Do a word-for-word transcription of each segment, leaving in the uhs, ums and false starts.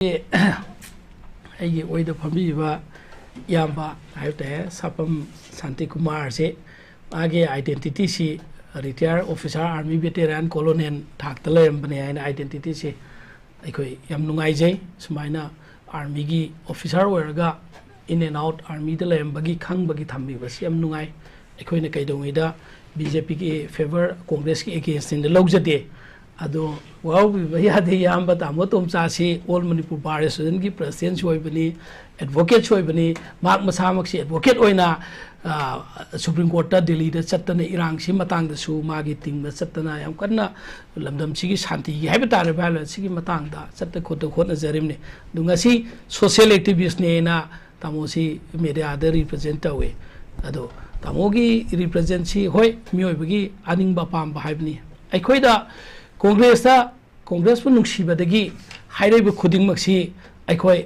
ꯑꯩꯒꯤ ꯑꯣꯏꯗ ꯐꯝꯕꯤꯕ ꯏꯌꯥꯝꯕ ꯍꯥꯏꯕ ꯇꯥꯔꯦ, ꯁꯥꯄꯝ ꯁꯥꯟꯇꯤꯀꯨꯃꯥꯔꯁꯤ, ꯃꯥꯒꯤ identityꯁꯤ retire officer, army veteran, colonel ꯊꯥꯛꯇ ꯂꯩꯔꯝꯕꯅꯦ ꯍꯥꯏꯅ identityꯁꯤ ꯑꯩꯈꯣꯏ ꯌꯥꯝ ꯅꯨꯡꯉꯥꯏꯖꯩ꯫ ꯁꯨꯃꯥꯏꯅ armyꯒꯤ officer ꯑꯣꯏꯔꯒ in and out armyꯗ ꯂꯩꯔꯝꯕꯒꯤ ꯈꯪꯕꯒꯤ ꯊꯝꯕꯤꯕꯁꯤ ꯌꯥꯝ ꯅꯨꯡꯉꯥꯏ꯫ ꯑꯩꯈꯣꯏꯅ ꯀꯩꯗꯧꯉꯩꯗ BJPꯒꯤ favour, Congressꯀꯤ againstꯅ ꯂꯧꯖꯗꯦ꯫ ꯑꯗꯣ ꯋꯥꯔꯧꯕꯤꯕ ꯌꯥꯗꯦ, ꯏꯌꯥꯝꯕ ꯇꯥꯃꯣ ꯇꯣꯝꯆꯥꯁꯤ All Manipur Bar Associationꯒꯤ presidentꯁꯨ ꯑꯣꯏꯕꯅꯤ, advocateꯁꯨ ꯑꯣꯏꯕꯅꯤ꯫ ꯃꯍꯥꯛ ꯃꯁꯥꯃꯛꯁꯤ advocate ꯑꯣꯏꯅ, ꯑ, Supreme Courtꯇ ꯗꯤꯜꯂꯤꯗ ꯆꯠꯇꯅ ꯏꯔꯥꯡꯁꯤ ꯃꯇꯥꯡꯗꯁꯨ ꯃꯥꯒꯤ teamꯗ ꯆꯠꯇꯅ ꯌꯥꯝ ꯀꯟꯅ ꯂꯝꯗꯝꯁꯤꯒꯤ ꯁꯥꯟꯇꯤꯒꯤ ꯍꯥꯏꯕ ꯇꯥꯔꯦ, violenceꯁꯤꯒꯤ ꯃꯇꯥꯡꯗ ꯆꯠꯇ ꯈꯣꯠꯇ ꯍꯣꯠꯅꯖꯔꯤꯕꯅꯤ꯫ ꯑꯗꯨ ꯉꯁꯤ social activistꯅꯦꯅ ꯇꯥꯃꯣꯁꯤ mediaꯗ represent ꯇꯧꯋꯤ꯫ ꯑꯗꯣ ꯇꯥꯃꯣꯒꯤ representꯁꯤ, ꯍꯣꯏ, ꯃꯤꯑꯣꯏꯕꯒꯤ ꯑꯅꯤꯡꯕ ꯑꯄꯥꯝꯕ ꯍꯥꯏꯕꯅꯤ꯫ ꯑꯩꯈꯣꯏꯗ Congressꯇ, Congressꯄꯨ ꯅꯨꯡꯁꯤꯕꯗꯒꯤ ꯍꯥꯏꯔꯛꯏꯕ ꯈꯨꯗꯤꯡꯃꯛꯁꯤ ꯑꯩꯈꯣꯏ,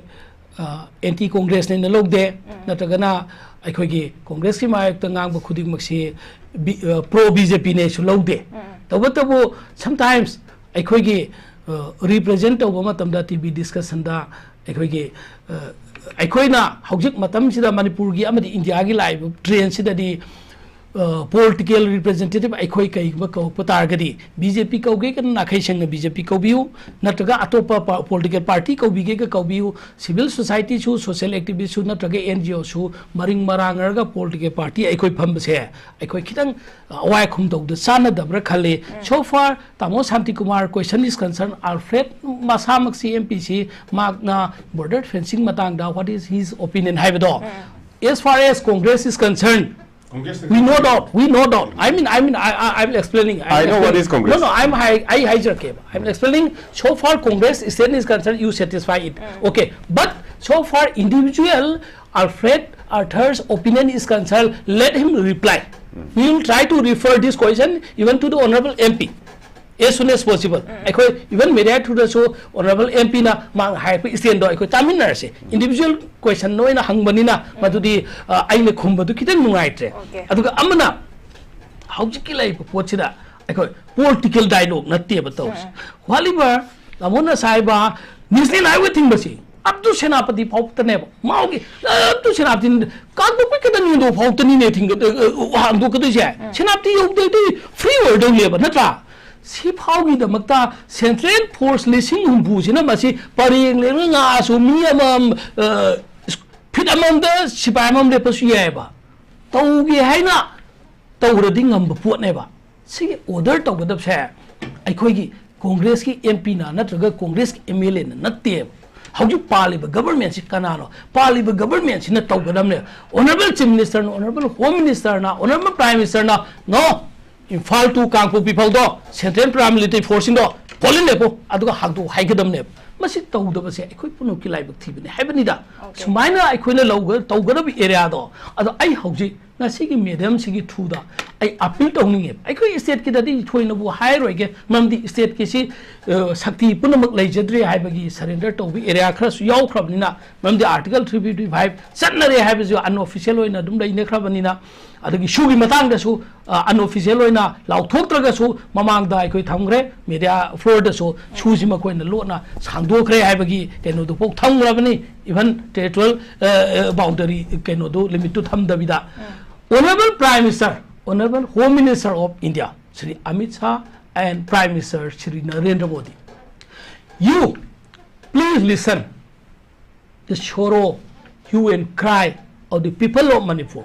ꯑ, anti Congressꯅꯦꯅ ꯂꯧꯗꯦ, ꯎꯝ꯫ ꯅꯠꯇ꯭ꯔꯒꯅ ꯑꯩꯈꯣꯏꯒꯤ Congressꯀꯤ ꯃꯥꯌꯣꯛꯇ ꯉꯥꯡꯕ ꯈꯨꯗꯤꯡꯃꯛꯁꯤ ꯕꯤ-, ꯑ, pro BJPꯅꯦꯁꯨ ꯂꯧꯗꯦ꯫ ꯎꯝ꯫ ꯇꯧꯕꯇꯕꯨ sometimes ꯑꯩꯈꯣꯏꯒꯤ, ꯑ, represent ꯇꯧꯕ ꯃꯇꯝꯗ TV discussionꯗ ꯑꯩꯈꯣꯏꯒꯤ, ꯑ, ꯑꯩꯈꯣꯏꯅ ꯍꯧꯖꯤꯛ ꯃꯇꯝꯁꯤꯗ ꯃꯅꯤꯄꯨꯔꯒꯤ ꯑꯃꯗꯤ ꯏꯟꯗꯤꯌꯥꯒꯤ ꯂꯥꯛꯏꯕ trendꯁꯤꯗꯗꯤ, ꯑ, political representative ꯑꯩꯈꯣꯏ ꯀꯩꯒꯨꯝꯕ ꯀꯧꯔꯛꯄ ꯇꯥꯔꯒꯗꯤ BJP ꯀꯧꯒꯦꯒꯅ ꯅꯥꯈꯩ ꯁꯦꯡꯅ BJP ꯀꯧꯕꯤꯌꯨ, ꯅꯠꯇ꯭ꯔꯒ ꯑꯇꯣꯞꯄ ꯄ-, political party ꯀꯧꯕꯤꯒꯦꯒ ꯀꯧꯕꯤꯌꯨ꯫ Civil societyꯁꯨ, social activistꯁꯨ ꯅꯠꯇ꯭ꯔꯒ NGOꯁꯨ ꯃꯔꯤꯡ ꯃꯔꯥꯡꯅꯔꯒ political party ꯑꯩꯈꯣꯏ ꯐꯝꯕꯁꯦ ꯑꯩꯈꯣꯏ ꯈꯤꯇꯪ ꯑꯋꯥꯏ ꯈꯨꯝꯗꯧꯗ ꯆꯥꯟꯅꯗꯕ꯭ꯔꯥ ꯈꯜꯂꯤ꯫ ꯎꯝ꯫ So far, ꯇꯥꯃꯣ Shantikumar, question is concerned, Alfred ꯃꯁꯥꯃꯛꯁꯤ, MPꯁꯤ, ꯃꯍꯥꯛꯅ border fencing ꯃꯇꯥꯡꯗ what is his opinion ꯍꯥꯏꯕꯗꯣ, ꯎꯝ꯫ As far as Congress is concerned, Congress we no doubt, we no doubt. I mean, I mean, I, I, I'm explaining. I'm I know what explaining. Is Congress. No, no, I'm, I, I ꯍꯥꯏꯖꯔꯛꯀꯦꯕ꯫ I'm explaining. So far, Congress stand is concerned, you satisfy it. Mm. Okay, but so far, individual Alfred Arthur's opinion is concerned, let him reply. Mm. We will try to refer this question even to the honorable MP as soon as possible. ꯎꯝ꯫ ꯑꯩꯈꯣꯏ even media throughꯗꯁꯨ honorable MPꯅ ꯃꯥꯅ ꯍꯥꯏꯔꯛꯄ standꯗꯣ ꯑꯩꯈꯣꯏ ꯇꯥꯃꯤꯟꯅꯔꯁꯦ꯫ ꯎꯝ꯫ Individual questionꯅ ꯑꯣꯏꯅ ꯍꯪꯕꯅꯤꯅ, ꯎꯝ꯫ ꯃꯗꯨꯗꯤ, ꯑ, ꯑꯩꯅ ꯈꯨꯝꯕꯗꯨ ꯈꯤꯇꯪ ꯅꯨꯡꯉꯥꯏꯇ꯭ꯔꯦ꯫ Okay꯫ ꯑꯗꯨꯒ ꯑꯃꯅ, ꯍꯧꯖꯤꯛꯀꯤ ꯂꯩꯔꯤꯕ ꯄꯣꯠꯁꯤꯗ ꯑꯩꯈꯣꯏ political dialogue ꯅꯠꯇꯦꯕ ꯇꯧꯔꯤꯁꯦ꯫ ꯎꯝ꯫ However, ꯇꯥꯃꯣꯅ ꯉꯁꯥꯏ ꯍꯥꯏꯕ National Highway ꯊꯤꯡꯕꯁꯤ up to Senapati ꯐꯥꯎꯕꯇꯅꯦꯕ꯫ ꯃꯥꯒꯤ up to ꯁꯦꯅꯥꯄꯇꯤ, ꯀꯥꯡꯄꯣꯛꯄꯤ ꯈꯛꯇ ꯅꯤꯡꯗꯧ ꯐꯥꯎꯕꯇꯅꯤꯅꯦ ꯊꯤꯡꯒ-, ꯑ, ꯑ, ꯍꯥꯡꯗꯣꯛꯀꯗꯣꯏꯁꯦ꯫ ꯁꯦꯅꯥꯄꯇꯤ ꯌꯧꯗ꯭ꯔꯗꯤ free ꯑꯣꯏꯔꯗꯧꯅꯦꯕ, ꯅꯠꯇ꯭ꯔꯥ? ꯁꯤ ꯐꯥꯎꯒꯤꯗꯃꯛꯇ central force ꯂꯤꯁꯤꯡ ꯍꯨꯝꯐꯨꯁꯤꯅ ꯃꯁꯤ ꯄꯔꯦꯡ ꯂꯦꯡꯉ ꯉꯥꯁꯨ ꯃꯤ ꯑꯃꯃꯝ, ꯑ, feet ꯑꯃꯃꯝꯗ ꯁꯤꯐꯥꯏ ꯑꯃꯃꯝ ꯂꯦꯞꯄꯁꯨ ꯌꯥꯏꯑꯕ꯫ ꯇꯧꯒꯦ ꯍꯥꯏꯅ ꯇꯧꯔꯗꯤ ꯉꯝꯕ ꯄꯣꯠꯅꯦꯕ꯫ ꯁꯤꯒꯤ order ꯇꯧꯒꯗꯕꯁꯦ ꯑꯩꯈꯣꯏꯒꯤ ꯀꯣꯡꯒ꯭ꯔꯦꯁꯀꯤ M P ꯅ ꯅꯠꯇ꯭ꯔꯒ ꯀꯣꯡꯒ꯭ꯔꯦꯁꯀꯤ M L A ꯅ ꯅꯠꯇꯦꯕ꯫ ꯍꯧꯖꯤꯛ ꯄꯥꯜꯂꯤꯕ government ꯁꯤ ꯀꯅꯥꯅꯣ? ꯄꯥꯜꯂꯤꯕ government ꯁꯤꯅ ꯇꯧꯒꯗꯕꯅꯦ꯫ Honourable Chief Minister ꯅ, Honourable Home Minister ꯅ, Honourable Prime Minister ꯅ, "No, ꯏꯝꯐꯥꯜ to ꯀꯥꯡꯄꯣꯛꯄꯤ ꯐꯥꯎꯗꯣ central paramilitary force ꯁꯤꯡꯗꯣ ꯄꯣꯂꯤꯡ ꯂꯦꯞꯄꯣ, ꯑꯗꯨꯒ ꯍꯥꯡꯗꯣꯛꯑꯣ" ꯍꯥꯏꯒꯗꯕꯅꯦꯕ꯫ ꯃꯁꯤ ꯇꯧꯗꯕꯁꯦ ꯑꯩꯈꯣꯏ ꯄꯨꯝꯅꯃꯛꯀꯤ ꯂꯥꯏꯕꯛ ꯊꯤꯕꯅꯤ ꯍꯥꯏꯕꯅꯤꯗ꯫ Okay. ꯁꯨꯃꯥꯏꯅ ꯑꯩꯈꯣꯏꯅ ꯂꯧꯒ-, ꯇꯧꯒꯗꯕ area ꯗꯣ, ꯑꯗꯣ ꯑꯩ ꯍꯧꯖꯤꯛ ꯉꯁꯤꯒꯤ madam ꯁꯤꯒꯤ through ꯗ ꯑꯩ appeal ꯇꯧꯅꯤꯡꯉꯦꯕ꯫ ꯑꯩꯈꯣꯏ state ꯀꯤꯗꯗꯤ ꯊꯣꯏꯅꯕꯨ ꯍꯥꯏꯔꯣꯏꯒꯦ, ꯃꯔꯝꯗꯤ state ꯀꯤꯁꯤ, ꯑ, ꯁꯛꯇꯤ ꯄꯨꯝꯅꯃꯛ ꯂꯩꯖꯗ꯭ꯔꯦ ꯍꯥꯏꯕꯒꯤ surrender ꯇꯧꯕ area ꯈꯔꯁꯨ ꯌꯥꯎꯈ꯭ꯔꯕꯅꯤꯅ, ꯃꯔꯝꯗꯤ Article three fifty five ꯆꯠꯅꯔꯦ ꯍꯥꯏꯕꯁꯨ unofficial ꯑꯣꯏꯅ ꯑꯗꯨꯝ ꯂꯩꯅꯈ꯭ꯔꯕꯅꯤꯅ, ꯑꯗꯒꯤ ꯁꯨꯒꯤ ꯃꯇꯥꯡꯗꯁꯨ, ꯑ, unofficial ꯑꯣꯏꯅ ꯂꯥꯎꯊꯣꯛꯇ꯭ꯔꯒꯁꯨ ꯃꯃꯥꯡꯗ ꯑꯩꯈꯣꯏ ꯊꯝꯈ꯭ꯔꯦ, media floor ꯗꯁꯨ ꯁꯨꯁꯤ ꯃꯈꯣꯏꯅ ꯂꯣꯠꯅ ꯁꯥꯡꯗꯣꯛꯈ꯭ꯔꯦ ꯍꯥꯏꯕꯒꯤ ꯀꯩꯅꯣꯗꯨꯐꯥꯎ ꯊꯝꯈ꯭ꯔꯕꯅꯤ, even territorial, ꯑ, ꯑ, boundary ꯀꯩꯅꯣꯗꯨ, limit ꯇꯨ ꯊꯝꯗꯕꯤꯗ꯫ Honourable Prime Minister, Honourable Home Minister of India, Shri Amit Shah and Prime Minister Shri Narendra Modi, you please listen the sorrow, hue and cry of the people of Manipur.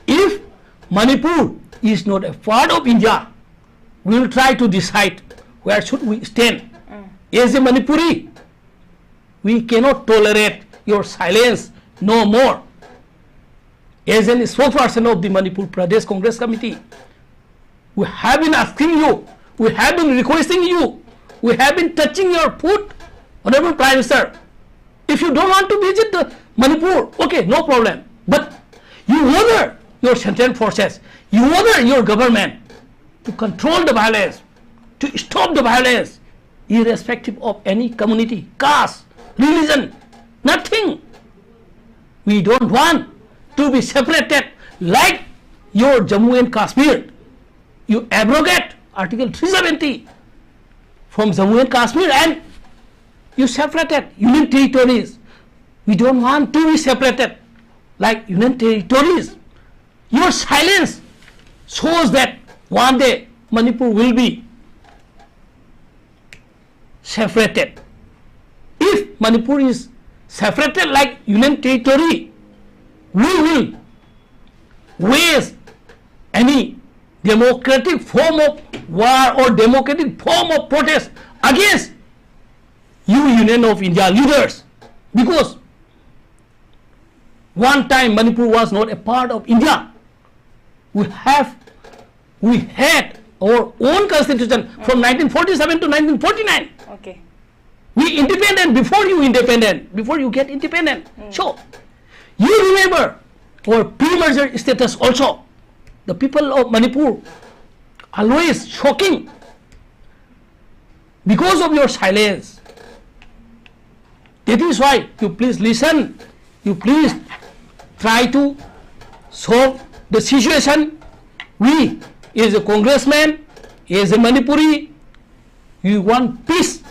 If Manipur is not a part of India, we will try to decide where should we stand. As a Manipuri, we cannot tolerate your silence no more. As a spokesperson of the Manipur Pradesh Congress Committee, we have been asking you, we have been requesting you, we have been touching your foot, Honourable Prime Minister. If you don't want to visit the Manipur, okay, no problem. But you order your central forces, you order your government to control the violence, to stop the violence, irrespective of any community, caste, religion, nothing. We don't want to be separated like your Jammu and Kashmir. You abrogate Article three seventy from Jammu and Kashmir and You separated Union Territories. We don't want to be separated like Union Territories. Your silence shows that one day Manipur will be separated. If Manipur is separated like Union Territory, we will waste any democratic form of war or democratic form of protest against you, Union of India leaders, because one time Manipur was not a part of India. We have, we had our own constitution from nineteen forty-seven to nineteen forty-nine. Okay. We independent before you independent, before you get independent. So, you remember our pre-merger status also. The people of Manipur always shocking because of your silence. That is why you please listen. You please try to solve the situation. We, as a congressman, as a Manipuri, we want peace.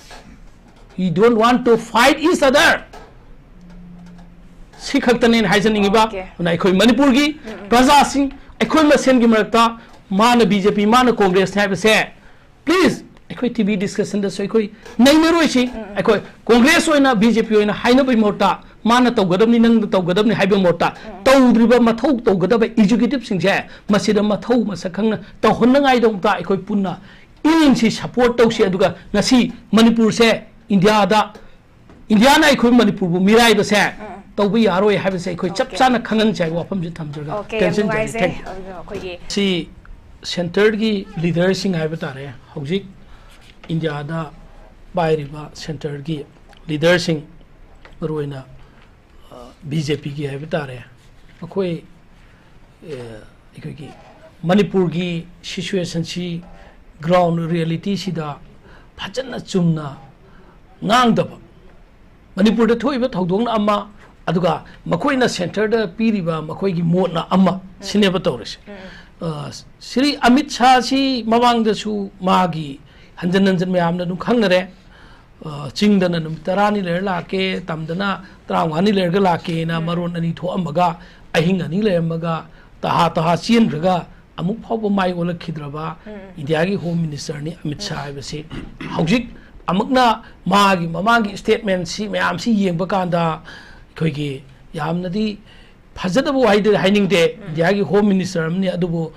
We don't want to fight each other. ꯁꯤ ꯈꯛꯇꯅꯦ ꯑꯩꯅ ꯍꯥꯏꯖꯅꯤꯡꯉꯤꯕ꯫ Okay. ꯑꯗꯨꯅ ꯑꯩꯈꯣꯏ ꯃꯅꯤꯄꯨꯔꯒꯤ ꯄ꯭ꯔꯖꯥꯁꯤꯡ, ꯑꯩꯈꯣꯏ ꯃꯁꯦꯟꯒꯤ ꯃꯔꯛꯇ ꯃꯥꯅ ꯕꯤ ꯖꯦ ꯄꯤ, ꯃꯥꯅ ꯀꯣꯡꯒ꯭ꯔꯦꯁꯅꯤ ꯍꯥꯏꯕꯁꯦ, please, ꯑꯩꯈꯣꯏ ꯇꯤ ꯚꯤ ꯗꯤꯁꯀꯁꯟꯗꯁꯨ ꯑꯩꯈꯣꯏ ꯅꯩꯅꯔꯣꯏꯁꯤ꯫ ꯑꯩꯈꯣꯏ ꯀꯣꯡꯒ꯭ꯔꯦꯁ ꯑꯣꯏꯅ ꯕꯤ ꯖꯦ ꯄꯤ ꯑꯣꯏꯅ ꯍꯥꯏꯅꯕꯒꯤ ꯃꯍꯨꯠꯇ, ꯃꯥꯅ ꯇꯧꯒꯗꯕꯅꯤ, ꯅꯪꯅ ꯇꯧꯒꯗꯕꯅꯤ ꯍꯥꯏꯕꯒꯤ ꯃꯍꯨꯠꯇ, ꯇꯧꯗ꯭ꯔꯤꯕ ꯃꯊꯧ ꯇꯧꯒꯗꯕ ꯑꯦꯛꯖꯤꯀ꯭ꯌꯨꯇꯤꯚꯁꯤꯡꯁꯦ ꯃꯁꯤꯗ ꯃꯊꯧ ꯃꯁꯛ ꯈꯪꯅ ꯇꯧꯍꯟꯅꯉꯥꯏꯗꯃꯛꯇ ꯑꯩꯈꯣꯏ ꯄꯨꯟꯅ ꯏꯟꯁꯤ ꯁꯄꯣꯔꯠ ꯇꯧꯁꯤ꯫ ꯑꯗꯨꯒ ꯉꯁꯤ ꯃꯅꯤꯄꯨꯔꯁꯦ ꯏꯟꯗꯤꯌꯥꯗ, ꯏꯟꯗꯤꯌꯥꯅ ꯑꯩꯈꯣꯏ ꯃꯅꯤꯄꯨꯔꯕꯨ ꯃꯤꯔꯥꯏꯕꯁꯦ ꯇꯧꯕ ꯌꯥꯔꯣꯏ ꯍꯥꯏꯕꯁꯦ ꯑꯩꯈꯣꯏ ꯆꯞ Okay. ꯆꯥꯅ ꯈꯪꯍꯟꯁꯦ ꯍꯥꯏꯕ ꯋꯥꯐꯝꯁꯤ ꯊꯝꯖꯔꯒ Okay, ꯌꯥꯝ ꯀꯦꯟꯁꯤꯟꯖꯔꯒꯦ꯫ ꯅꯨꯡꯉꯥꯏꯖꯩ꯫ Thank you. ꯑꯗꯨꯒ ꯑꯩꯈꯣꯏꯒꯤ ꯁꯤ ꯁꯦꯟꯇꯔꯒꯤ ꯂꯤꯗꯔꯁꯤꯡ ꯍꯥꯏꯕ ꯇꯥꯔꯦ, ꯍꯧꯖꯤꯛ ꯏꯟꯗꯤꯌꯥꯗ ꯄꯥꯏꯔꯤꯕ ꯁꯦꯟꯇꯔꯒꯤ ꯂꯤꯗꯔꯁꯤꯡ, ꯃꯔꯨꯑꯣꯏꯅ ꯕꯤ ꯖꯦ ꯄꯤꯒꯤ ꯍꯥꯏꯕ ꯇꯥꯔꯦ, ꯑꯩꯈꯣꯏ, ꯑ, ꯑꯩꯈꯣꯏꯒꯤ ꯃꯅꯤꯄꯨꯔꯒꯤ ꯁꯤꯆꯨꯋꯦꯁꯟꯁꯤ, ꯒ꯭ꯔꯥꯎꯟ ꯔꯤꯌꯦꯂꯤꯇꯤꯁꯤꯗ ꯐꯖꯅ ꯆꯨꯝꯅ ꯉꯥꯡꯗꯕ, ꯃꯅꯤꯄꯨꯔꯗ ꯊꯣꯛꯏꯕ ꯊꯧꯗꯣꯛꯅ ꯑꯃ, ꯑꯗꯨꯒ ꯃꯈꯣꯏꯅ ꯁꯦꯟꯇꯔꯗ ꯄꯤꯔꯤꯕ ꯃꯈꯣꯏꯒꯤ ꯃꯣꯠꯅ ꯑꯃ, ꯁꯤꯅꯦꯕ ꯇꯧꯔꯤꯁꯦ꯫ ꯑ, ꯁ꯭ꯔꯤ ꯑꯃꯤꯠ ꯁꯥꯍꯁꯤ ꯃꯃꯥꯡꯗꯁꯨ ꯃꯥꯒꯤ ꯍꯟꯖꯟ ꯍꯟꯖꯟ ꯃꯌꯥꯝꯅ ꯑꯗꯨꯝ ꯈꯪꯅꯔꯦ꯫ ꯑ, ꯆꯤꯡꯗꯅ ꯅꯨꯃꯤꯠ ꯇꯔꯥꯅꯤ ꯂꯩꯔ ꯂꯥꯛꯀꯦ, ꯇꯝꯗꯅ ꯇꯔꯥꯃꯉꯥꯅꯤ ꯂꯩꯔꯒ ꯂꯥꯛꯀꯦꯅ ꯃꯔꯣꯟ ꯑꯅꯤ ꯊꯣꯛꯑꯝꯃꯒ, ꯑꯍꯤꯡ ꯑꯅꯤ ꯂꯩꯔꯝꯃꯒ, ꯇꯍꯥ ꯇꯍꯥ ꯆꯦꯟꯈ꯭ꯔꯒ, ꯑꯃꯨꯛ ꯐꯥꯎꯕ ꯃꯥꯏ ꯑꯣꯜꯂꯛꯈꯤꯗ꯭ꯔꯕ ꯏꯟꯗꯤꯌꯥꯒꯤ ꯍꯣꯝ ꯃꯤꯅꯤꯁꯇꯔꯅꯤ ꯑꯃꯤꯠ ꯁꯥꯍ ꯍꯥꯏꯕꯁꯤ꯫ ꯍꯧꯖꯤꯛ ꯑꯃꯨꯛꯅ ꯃꯥꯒꯤ ꯃꯃꯥꯡꯒꯤ ꯁ꯭ꯇꯦꯠꯃꯦꯟꯁꯤ ꯃꯌꯥꯝꯁꯤ ꯌꯦꯡꯕ ꯀꯥꯟꯗ, ꯑꯩꯈꯣꯏꯒꯤ ꯌꯥꯝꯅꯗꯤ ꯐꯖꯗꯕ ꯋꯥꯍꯩꯗꯤ ꯍꯥꯏꯅꯤꯡꯗꯦ, ꯏꯟꯗꯤꯌꯥꯒꯤ ꯍꯣꯝ ꯃꯤꯅꯤꯁꯇꯔ ꯑꯃꯅꯤ, ꯑꯗꯨꯕꯨ,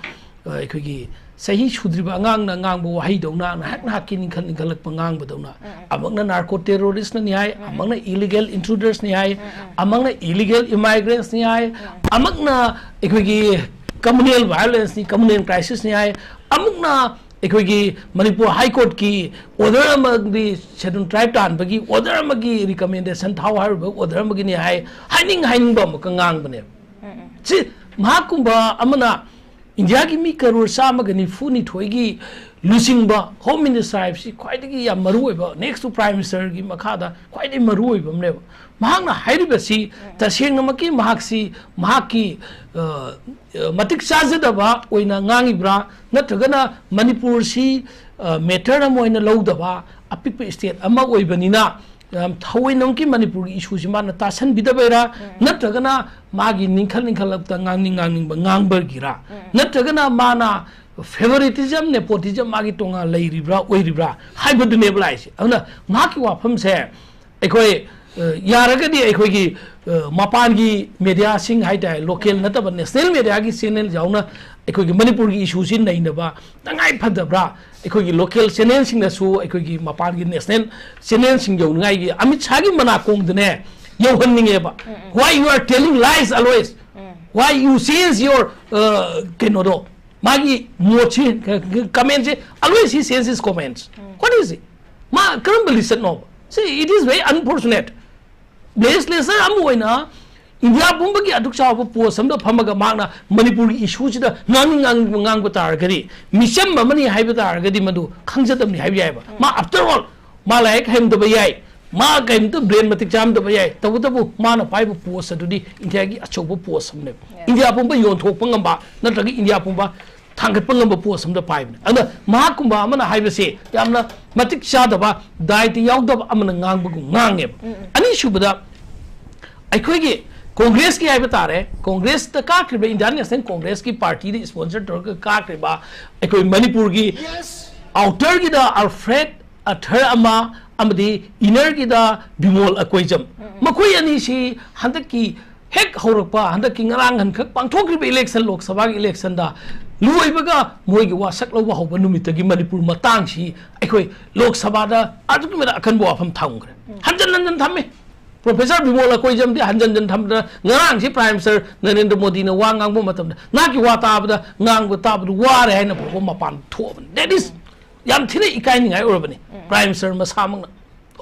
ꯑ, ꯑꯩꯈꯣꯏꯒꯤ ꯆꯍꯤ ꯁꯨꯗ꯭ꯔꯤꯕ ꯑꯉꯥꯡꯅ ꯉꯥꯡꯕ ꯋꯥꯍꯩꯗꯧꯅ, ꯉꯥꯏꯍꯥꯛ ꯉꯥꯏꯍꯥꯛꯀꯤ ꯅꯤꯡꯈꯠ ꯅꯤꯡꯈꯠꯂꯛꯄ ꯉꯥꯡꯕꯗꯧꯅ, ꯑꯃꯛꯅ ꯅꯥꯔꯀꯣ ꯇꯦꯔꯣꯔꯤꯁꯅꯅꯤ ꯍꯥꯏ, ꯑꯃꯛꯅ ꯏꯂꯤꯒꯦꯜ ꯏꯟꯇ꯭ꯔꯨꯗꯔꯁꯅꯤ ꯍꯥꯏ, ꯑꯃꯛꯅ ꯏꯂꯤꯒꯦꯜ ꯏꯃꯥꯏꯒ꯭ꯔꯦꯟꯁꯅꯤ ꯍꯥꯏ, ꯑꯃꯛꯅ ꯑꯩꯈꯣꯏꯒꯤ ꯀꯝꯃꯨꯅꯦꯜ ꯚꯥꯏꯑꯣꯂꯦꯟꯁꯅꯤ, ꯀꯝꯃꯨꯅꯦꯜ ꯀ꯭ꯔꯥꯏꯁꯤꯁꯅꯤ ꯍꯥꯏ, ꯑꯃꯨꯛꯅ ꯑꯩꯈꯣꯏꯒꯤ ꯃꯅꯤꯄꯨꯔ ꯍꯥꯏ ꯀꯣꯔꯠꯀꯤ ꯑꯣꯔꯗꯔ ꯑꯃꯒꯤ, ꯁꯦꯗꯨꯜ ꯇ꯭ꯔꯥꯏꯕ ꯇꯥꯍꯟꯕꯒꯤ ꯑꯣꯔꯗꯔ ꯑꯃꯒꯤ ꯔꯤꯀꯃꯦꯟꯗꯦꯁꯟ ꯊꯥꯎ ꯍꯥꯏꯔꯤꯕ ꯑꯣꯔꯗꯔ ꯑꯃꯒꯤꯅꯤ ꯍꯥꯏ, ꯍꯥꯏꯅꯤꯡ ꯍꯥꯏꯅꯤꯡꯕ ꯑꯃꯨꯛꯀ ꯉꯥꯡꯕꯅꯦꯕ꯫ ꯁꯤ ꯃꯍꯥꯛꯀꯨꯝꯕ ꯑꯃꯅ ꯏꯟꯗꯤꯌꯥꯒꯤ ꯃꯤ ꯀꯔꯣꯔ ꯆꯥꯝꯃꯒ ꯅꯤꯐꯨ ꯅꯤꯊꯣꯏꯒꯤ ꯂꯨꯆꯤꯡꯕ ꯍꯣꯝ ꯃꯤꯅꯤꯁꯇꯔ ꯍꯥꯏꯕꯁꯤ ꯈ꯭ꯋꯥꯏꯗꯒꯤ ꯌꯥꯝ ꯃꯔꯨ ꯑꯣꯏꯕ, next to prime ministerꯒꯤ ꯃꯈꯥꯗ ꯈ꯭ꯋꯥꯏꯗꯒꯤ ꯃꯔꯨ ꯑꯣꯏꯕ ꯑꯃꯅꯦꯕ꯫ ꯃꯍꯥꯛꯅ ꯍꯥꯏꯔꯤꯕꯁꯤ ꯇꯁꯦꯡꯅꯃꯛꯀꯤ ꯃꯍꯥꯛꯁꯤ ꯃꯍꯥꯛꯀꯤ, ꯑ, ꯑ, ꯃꯇꯤꯛ ꯆꯥꯖꯗꯕ ꯑꯣꯏꯅ ꯉꯥꯡꯉꯤꯕ꯭ꯔꯥ, ꯅꯠꯇ꯭ꯔꯒꯅ ꯃꯅꯤꯄꯨꯔꯁꯤ, ꯑ, ꯃꯦꯇꯔ ꯑꯃ ꯑꯣꯏꯅ ꯂꯧꯗꯕ ꯑꯄꯤꯛꯄ ꯁ꯭ꯇꯦꯠ ꯑꯃ ꯑꯣꯏꯕꯅꯤꯅ, ꯌꯥꯝ ꯊꯑꯣꯏꯅꯃꯛꯀꯤ ꯃꯅꯤꯄꯨꯔꯒꯤ ꯏꯁꯨꯁꯤ ꯃꯥꯅ ꯇꯥꯁꯟꯕꯤꯗꯕꯩꯔꯥ, ꯅꯠꯇ꯭ꯔꯒꯅ ꯃꯥꯒꯤ ꯅꯤꯡꯈꯠ ꯅꯤꯡꯈꯠꯂꯛꯇ ꯉꯥꯡꯅꯤꯡ ꯉꯥꯡꯅꯤꯡꯕ ꯉꯥꯡꯕꯒꯤꯔꯥ, ꯅꯠꯇ꯭ꯔꯒꯅ ꯃꯥꯅ favoritism, nepotism ꯃꯥꯒꯤ ꯇꯣꯉꯥꯟ ꯂꯩꯔꯤꯕ꯭ꯔꯥ, ꯑꯣꯏꯔꯤꯕ꯭ꯔꯥ ꯍꯥꯏꯕꯗꯨꯅꯦꯕ ꯂꯥꯛꯏꯁꯦ꯫ ꯑꯗꯨꯅ ꯃꯍꯥꯛꯀꯤ ꯋꯥꯐꯝꯁꯦ ꯑꯩꯈꯣꯏ, ꯑ, ꯌꯥꯔꯒꯗꯤ ꯑꯩꯈꯣꯏꯒꯤ, ꯑ, ꯃꯄꯥꯟꯒꯤ ꯃꯦꯗꯤꯌꯥꯁꯤꯡ ꯍꯥꯏꯇꯥꯔꯦ, ꯂꯣꯀꯦꯜ ꯅꯠꯇꯕ ꯅꯦꯁꯅꯦꯜ ꯃꯦꯗꯤꯌꯥꯒꯤ ꯆꯦꯅꯦꯜ ꯌꯥꯎꯅ ꯑꯩꯈꯣꯏꯒꯤ ꯃꯅꯤꯄꯨꯔꯒꯤ ꯏꯁꯨꯁꯤ ꯅꯩꯅꯕ ꯇꯉꯥꯏ ꯐꯗꯕ꯭ꯔꯥ? ꯑꯩꯈꯣꯏꯒꯤ ꯂꯣꯀꯦꯜ ꯆꯦꯅꯦꯜꯁꯤꯡꯅꯁꯨ ꯑꯩꯈꯣꯏꯒꯤ ꯃꯄꯥꯟꯒꯤ ꯅꯦꯁꯅꯦꯜ ꯆꯦꯅꯦꯜꯁꯤꯡ ꯌꯧꯅꯉꯥꯏꯒꯤ ꯑꯃꯤꯠ ꯁꯥꯍꯒꯤ ꯃꯅꯥꯀꯣꯡꯗꯅꯦ ꯌꯧꯍꯟꯅꯤꯡꯉꯦꯕ꯫ Why you are telling lies always? Why you change your, uh, ꯀꯩꯅꯣꯗꯣ, ꯃꯥꯒꯤ ꯃꯣꯠꯁꯤ, ꯀꯃꯦꯟꯁꯤ, always he changes his comments. What is it? ꯃꯥ ꯀꯔꯝꯕ ꯂꯤꯆꯠꯅꯣꯕ? See, it is very unfortunate. ꯕꯦꯁꯂꯦꯁꯔ ꯑꯃ ꯑꯣꯏꯅ ꯏꯟꯗꯤꯌꯥ ꯄꯨꯝꯕꯒꯤ ꯑꯗꯨꯛ ꯆꯥꯎꯕ ꯄꯣꯁ ꯑꯃꯗ ꯐꯝꯃꯒ ꯃꯍꯥꯛꯅ ꯃꯅꯤꯄꯨꯔꯒꯤ ꯏꯁꯨꯁꯤꯗ ꯉꯥꯡꯅꯤꯡ ꯉꯥꯡꯅꯤꯡꯕ ꯉꯥꯡꯕ ꯇꯥꯔꯒꯗꯤ, ꯃꯤꯆꯝ ꯑꯃꯅꯤ ꯍꯥꯏꯕ ꯇꯥꯔꯒꯗꯤ ꯃꯗꯨ ꯈꯪꯖꯗꯕꯅꯤ ꯍꯥꯏꯕ ꯌꯥꯏꯑꯕ꯫ ꯃꯥ, after all, ꯃꯥ ꯂꯥꯏꯔꯤꯛ ꯍꯩꯔꯝꯗꯕ ꯌꯥꯏ, ꯃꯥ ꯀꯔꯤꯝꯇ ꯕ꯭ꯔꯦꯟ ꯃꯇꯤꯛ ꯆꯥꯔꯝꯗꯕ ꯌꯥꯏ, ꯇꯧꯕꯇꯕꯨ ꯃꯥꯅ ꯄꯥꯏꯕ ꯄꯣꯁ ꯑꯗꯨꯗꯤ ꯏꯟꯗꯤꯌꯥꯒꯤ ꯑꯆꯧꯕ ꯄꯣꯁ ꯑꯃꯅꯦꯕ꯫ Yes. ꯏꯟꯗꯤꯌꯥ ꯄꯨꯝꯕ ꯌꯣꯟꯊꯣꯛꯄ ꯉꯝꯕ ꯅꯠꯇ꯭ꯔꯒ ꯏꯟꯗꯤꯌꯥ ꯄꯨꯝꯕ ꯊꯥꯡꯒꯠꯄ ꯉꯝꯕ ꯄꯣꯁ ꯑꯃꯗ ꯄꯥꯏꯕꯅꯦ꯫ ꯑꯗꯨꯅ ꯃꯍꯥꯛꯀꯨꯝꯕ ꯑꯃꯅ ꯍꯥꯏꯕꯁꯦ ꯌꯥꯝꯅ ꯃꯇꯤꯛ ꯆꯥꯗꯕ, ꯗꯥꯏꯇ ꯌꯥꯎꯗꯕ ꯑꯃꯅ ꯉꯥꯡꯕꯒꯨꯝ ꯉꯥꯡꯉꯦꯕ꯫ ꯑꯅꯤꯁꯨꯕꯗ, ꯑꯩꯈꯣꯏꯒꯤ ꯀꯣꯡꯒ꯭ꯔꯦꯁꯀꯤ ꯍꯥꯏꯕ ꯇꯥꯔꯦ, ꯀꯣꯡꯒ꯭ꯔꯦꯁꯇ ꯀꯥꯈ꯭ꯔꯤꯕ, ꯏꯟꯗꯤꯌꯥꯟ ꯅꯦꯁꯅꯦꯜ ꯀꯣꯡꯒ꯭ꯔꯦꯁꯀꯤ ꯄꯥꯔꯇꯤꯗ ꯏꯁꯄꯣꯟꯁꯔ ꯇꯧꯔꯒ ꯀꯥꯈ꯭ꯔꯤꯕ ꯑꯩꯈꯣꯏ ꯃꯅꯤꯄꯨꯔꯒꯤ ꯑꯥꯎꯇꯔꯒꯤꯗ ꯑꯜꯐ꯭ꯔꯦꯗ ꯑꯊꯔ ꯑꯃ ꯑꯃꯗꯤ ꯏꯅꯔꯒꯤꯗ ꯕꯤꯃꯣꯜ ꯑꯀꯣꯏꯖꯝ, ꯃꯈꯣꯏ ꯑꯅꯤꯁꯤ ꯍꯟꯗꯛꯀꯤ ꯍꯦꯛ ꯍꯧꯔꯛꯄ, ꯍꯟꯗꯛꯀꯤ ꯉꯔꯥꯡ ꯍꯟꯈꯛ ꯄꯥꯡꯊꯣꯛꯈ꯭ꯔꯤꯕ ꯏꯂꯦꯛꯁꯟ, ꯂꯣꯛ ꯁꯚꯥꯒꯤ ꯏꯂꯦꯛꯁꯟꯗ ꯂꯣꯏꯕꯒ ꯃꯣꯏꯒꯤ ꯋꯥꯁꯛ ꯂꯧꯕ ꯍꯧꯕ ꯅꯨꯃꯤꯠꯇꯒꯤ ꯃꯅꯤꯄꯨꯔ ꯃꯇꯥꯡꯁꯤ ꯑꯩꯈꯣꯏ ꯂꯣꯛ ꯁꯚꯥꯗ ꯑꯗꯨꯛꯀꯤ ꯃꯇꯤꯛ ꯑꯀꯟꯕ ꯋꯥꯐꯝ ꯊꯝꯈ꯭ꯔꯦ꯫ ꯍꯟꯖꯟ ꯍꯟꯖꯟ ꯊꯝꯃꯤ꯫ ꯄ꯭ꯔꯣꯐꯦꯁꯔ ꯕꯤꯃꯣꯜ ꯑꯀꯣꯏꯖꯝꯗꯤ ꯍꯟꯖꯟ ꯍꯟꯖꯟ ꯊꯝꯗꯅ ꯉꯔꯥꯡꯁꯤ ꯄ꯭ꯔꯥꯏꯝ ꯃꯤꯅꯤꯁꯇꯔ ꯅꯔꯦꯟꯗ꯭ꯔ ꯃꯣꯗꯤꯅ ꯋꯥ ꯉꯥꯡꯕ ꯃꯇꯝꯗ ꯅꯍꯥꯛꯀꯤ ꯋꯥ ꯇꯥꯕꯗ, ꯉꯥꯡꯕ ꯇꯥꯕꯗ ꯋꯥꯔꯦ ꯍꯥꯏꯅ ꯐꯥꯎꯕ ꯃꯄꯥꯟ ꯊꯣꯛꯑꯕꯅꯤ꯫ That is ꯌꯥꯝ ꯊꯤꯅ ꯏꯀꯥꯏꯅꯤꯡꯉꯥꯏ ꯑꯣꯏꯔꯕꯅꯤ ꯄ꯭ꯔꯥꯏꯝ ꯃꯤꯅꯤꯁꯇꯔ ꯃꯁꯥꯃꯛꯅ꯫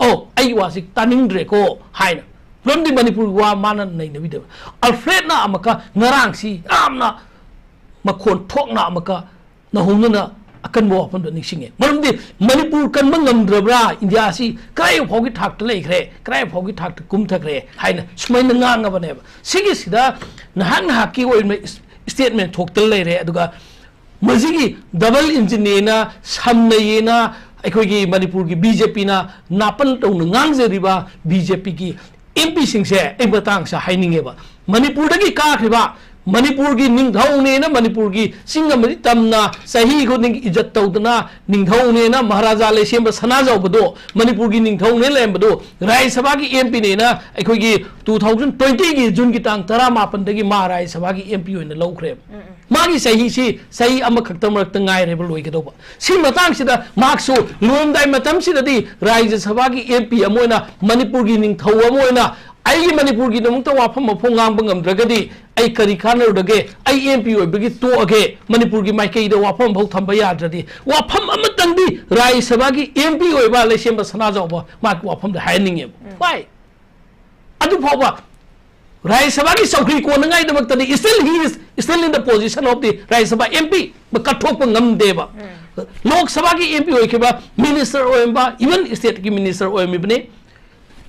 "ꯑꯣ, ꯑꯩꯒꯤ ꯋꯥꯁꯤ ꯇꯥꯅꯤꯡꯗ꯭ꯔꯦꯀꯣ" ꯍꯥꯏꯅ꯫ ꯃꯔꯝꯗꯤ ꯃꯅꯤꯄꯨꯔꯒꯤ ꯋꯥ ꯃꯥꯅ ꯅꯩꯅꯕꯤꯗꯕ꯫ ꯑꯜꯐ꯭ꯔꯦꯗꯅ ꯑꯃꯨꯛꯀ ꯉꯔꯥꯡꯁꯤ ꯌꯥꯝꯅ ꯃꯈꯣꯟ ꯊꯣꯛꯅ ꯑꯃꯨꯛꯀ ꯅꯧꯍꯧꯅꯅ ꯑꯀꯟꯕ ꯋꯥꯐꯝꯗꯣ ꯅꯤꯡꯁꯤꯡꯉꯦ꯫ ꯃꯔꯝꯗꯤ ꯃꯅꯤꯄꯨꯔ ꯀꯟꯕ ꯉꯝꯗ꯭ꯔꯕ꯭ꯔꯥ, ꯏꯟꯗꯤꯌꯥꯁꯤ ꯀꯗꯥꯏ ꯐꯥꯎꯒꯤ ꯊꯥꯛꯇ ꯂꯩꯈ꯭ꯔꯦ, ꯀꯗꯥꯏ ꯐꯥꯎꯒꯤ ꯊꯥꯛꯇ ꯀꯨꯝꯊꯈ꯭ꯔꯦ ꯍꯥꯏꯅ ꯁꯨꯃꯥꯏꯅ ꯉꯥꯡꯉꯕꯅꯦꯕ꯫ ꯁꯤꯒꯤꯁꯤꯗ ꯅꯍꯥꯛ ꯅꯍꯥꯛꯀꯤ ꯑꯣꯏꯅ ꯏꯁ-, ꯏꯁꯇꯦꯠꯃꯦꯟ ꯊꯣꯛꯇꯅ ꯂꯩꯔꯦ, ꯑꯗꯨꯒ ꯃꯁꯤꯒꯤ ꯗꯕꯜ ꯏꯟꯖꯤꯟꯅꯦꯅ, ꯁꯝꯅꯩꯌꯦꯅ ꯑꯩꯈꯣꯏꯒꯤ ꯃꯅꯤꯄꯨꯔꯒꯤ ꯕꯤ ꯖꯦ ꯄꯤꯅ ꯅꯥꯄꯜ ꯇꯧꯅ ꯉꯥꯡꯖꯔꯤꯕ ꯕꯤ ꯖꯦ ꯄꯤꯒꯤ ꯑꯦꯝ ꯄꯤꯁꯤꯡꯁꯦ ꯑꯩ ꯃꯇꯥꯡꯁꯦ ꯍꯥꯏꯅꯤꯡꯉꯦꯕ꯫ ꯃꯅꯤꯄꯨꯔꯗꯒꯤ ꯀꯥꯈ꯭ꯔꯤꯕ, ꯃꯅꯤꯄꯨꯔꯒꯤ ꯅꯤꯡꯊꯧꯅꯦꯅ ꯃꯅꯤꯄꯨꯔꯒꯤ ꯆꯤꯡ ꯑꯃꯗꯤ ꯇꯝꯅ ꯆꯍꯤ ꯈꯨꯗꯤꯡꯒꯤ ꯏꯖꯠ ꯇꯧꯗꯅ ꯅꯤꯡꯊꯧꯅꯦꯅ ꯃꯍꯥꯔꯥꯖꯥ ꯂꯩꯁꯦꯝꯕ ꯁꯅꯥꯖꯥꯎꯕꯗꯣ ꯃꯅꯤꯄꯨꯔꯒꯤ ꯅꯤꯡꯊꯧꯅꯦ ꯂꯩꯔꯝꯕꯗꯣ ꯔꯥꯖ꯭ꯌ ꯁꯚꯥꯒꯤ ꯑꯦꯝ ꯄꯤꯅꯦꯅ ꯑꯩꯈꯣꯏꯒꯤ two thousand twenty ꯒꯤ ꯖꯨꯟꯒꯤ ꯇꯥꯡ ꯇꯔꯥꯃꯥꯄꯟꯗꯒꯤ ꯃꯥ ꯔꯥꯖ꯭ꯌ ꯁꯚꯥꯒꯤ ꯑꯦꯝ ꯄꯤ ꯑꯣꯏꯅ ꯂꯧꯈ꯭ꯔꯦꯕ꯫ ꯃꯥꯒꯤ ꯆꯍꯤꯁꯤ ꯆꯍꯤ ꯑꯃꯈꯛꯇ ꯃꯔꯛꯇ ꯉꯥꯏꯔꯦꯕ ꯂꯣꯏꯒꯗꯧꯕ꯫ ꯁꯤ ꯃꯇꯥꯡꯁꯤꯗ ꯃꯍꯥꯛꯁꯨ ꯂꯣꯏꯔꯝꯗꯥꯏ ꯃꯇꯝꯁꯤꯗꯗꯤ ꯔꯥꯖ꯭ꯌ ꯁꯚꯥꯒꯤ ꯑꯦꯝ ꯄꯤ ꯑꯃ ꯑꯣꯏꯅ, ꯃꯅꯤꯄꯨꯔꯒꯤ ꯅꯤꯡꯊꯧ ꯑꯃ ꯑꯣꯏꯅ ꯑꯩꯒꯤ ꯃꯅꯤꯄꯨꯔꯒꯤꯗꯃꯛꯇ ꯋꯥꯐꯝ ꯃꯐꯣꯡ ꯉꯥꯡꯕ ꯉꯝꯗ꯭ꯔꯒꯗꯤ ꯑꯩ ꯀꯔꯤ ꯀꯥꯟꯅꯔꯨꯔꯒꯦ? ꯑꯩ ꯑꯦꯝ ꯄꯤ ꯑꯣꯏꯕꯒꯤ ꯇꯣꯛꯑꯒꯦ, ꯃꯅꯤꯄꯨꯔꯒꯤ ꯃꯥꯏꯀꯩꯗ ꯋꯥꯐꯝ ꯑꯃꯐꯥꯎ ꯊꯝꯕ ꯌꯥꯗ꯭ꯔꯗꯤ꯫ ꯋꯥꯐꯝ ꯑꯃꯇꯪꯗꯤ ꯔꯥꯖ꯭ꯌ ꯁꯚꯥꯒꯤ ꯑꯦꯝ ꯄꯤ ꯑꯣꯏꯕ ꯂꯩꯁꯦꯝꯕ ꯁꯅꯥꯖꯥꯎꯕ ꯃꯍꯥꯛꯀꯤ ꯋꯥꯐꯝꯗ ꯍꯥꯏꯍꯟꯅꯤꯡꯉꯦꯕ꯫ Why? ꯑꯗꯨ ꯐꯥꯎꯕ ꯔꯥꯖ꯭ꯌ ꯁꯚꯥꯒꯤ ꯆꯧꯀ꯭ꯔꯤ ꯀꯣꯟꯅꯉꯥꯏꯗꯃꯛꯇꯗꯤ still he is still in the position of the ꯔꯥꯖ꯭ꯌ ꯁꯚꯥ ꯑꯦꯝ ꯄꯤ ꯀꯠꯊꯣꯛꯄ ꯉꯝꯗꯦꯕ꯫ ꯂꯣꯛ ꯁꯚꯥꯒꯤ ꯑꯦꯝ ꯄꯤ ꯑꯣꯏꯈꯤꯕ, ꯃꯤꯅꯤꯁꯇꯔ ꯑꯣꯏꯔꯝꯕ, even ꯏꯁꯇꯦꯠꯀꯤ ꯃꯤꯅꯤꯁꯇꯔ ꯑꯣꯏꯔꯝꯃꯤꯕꯅꯤ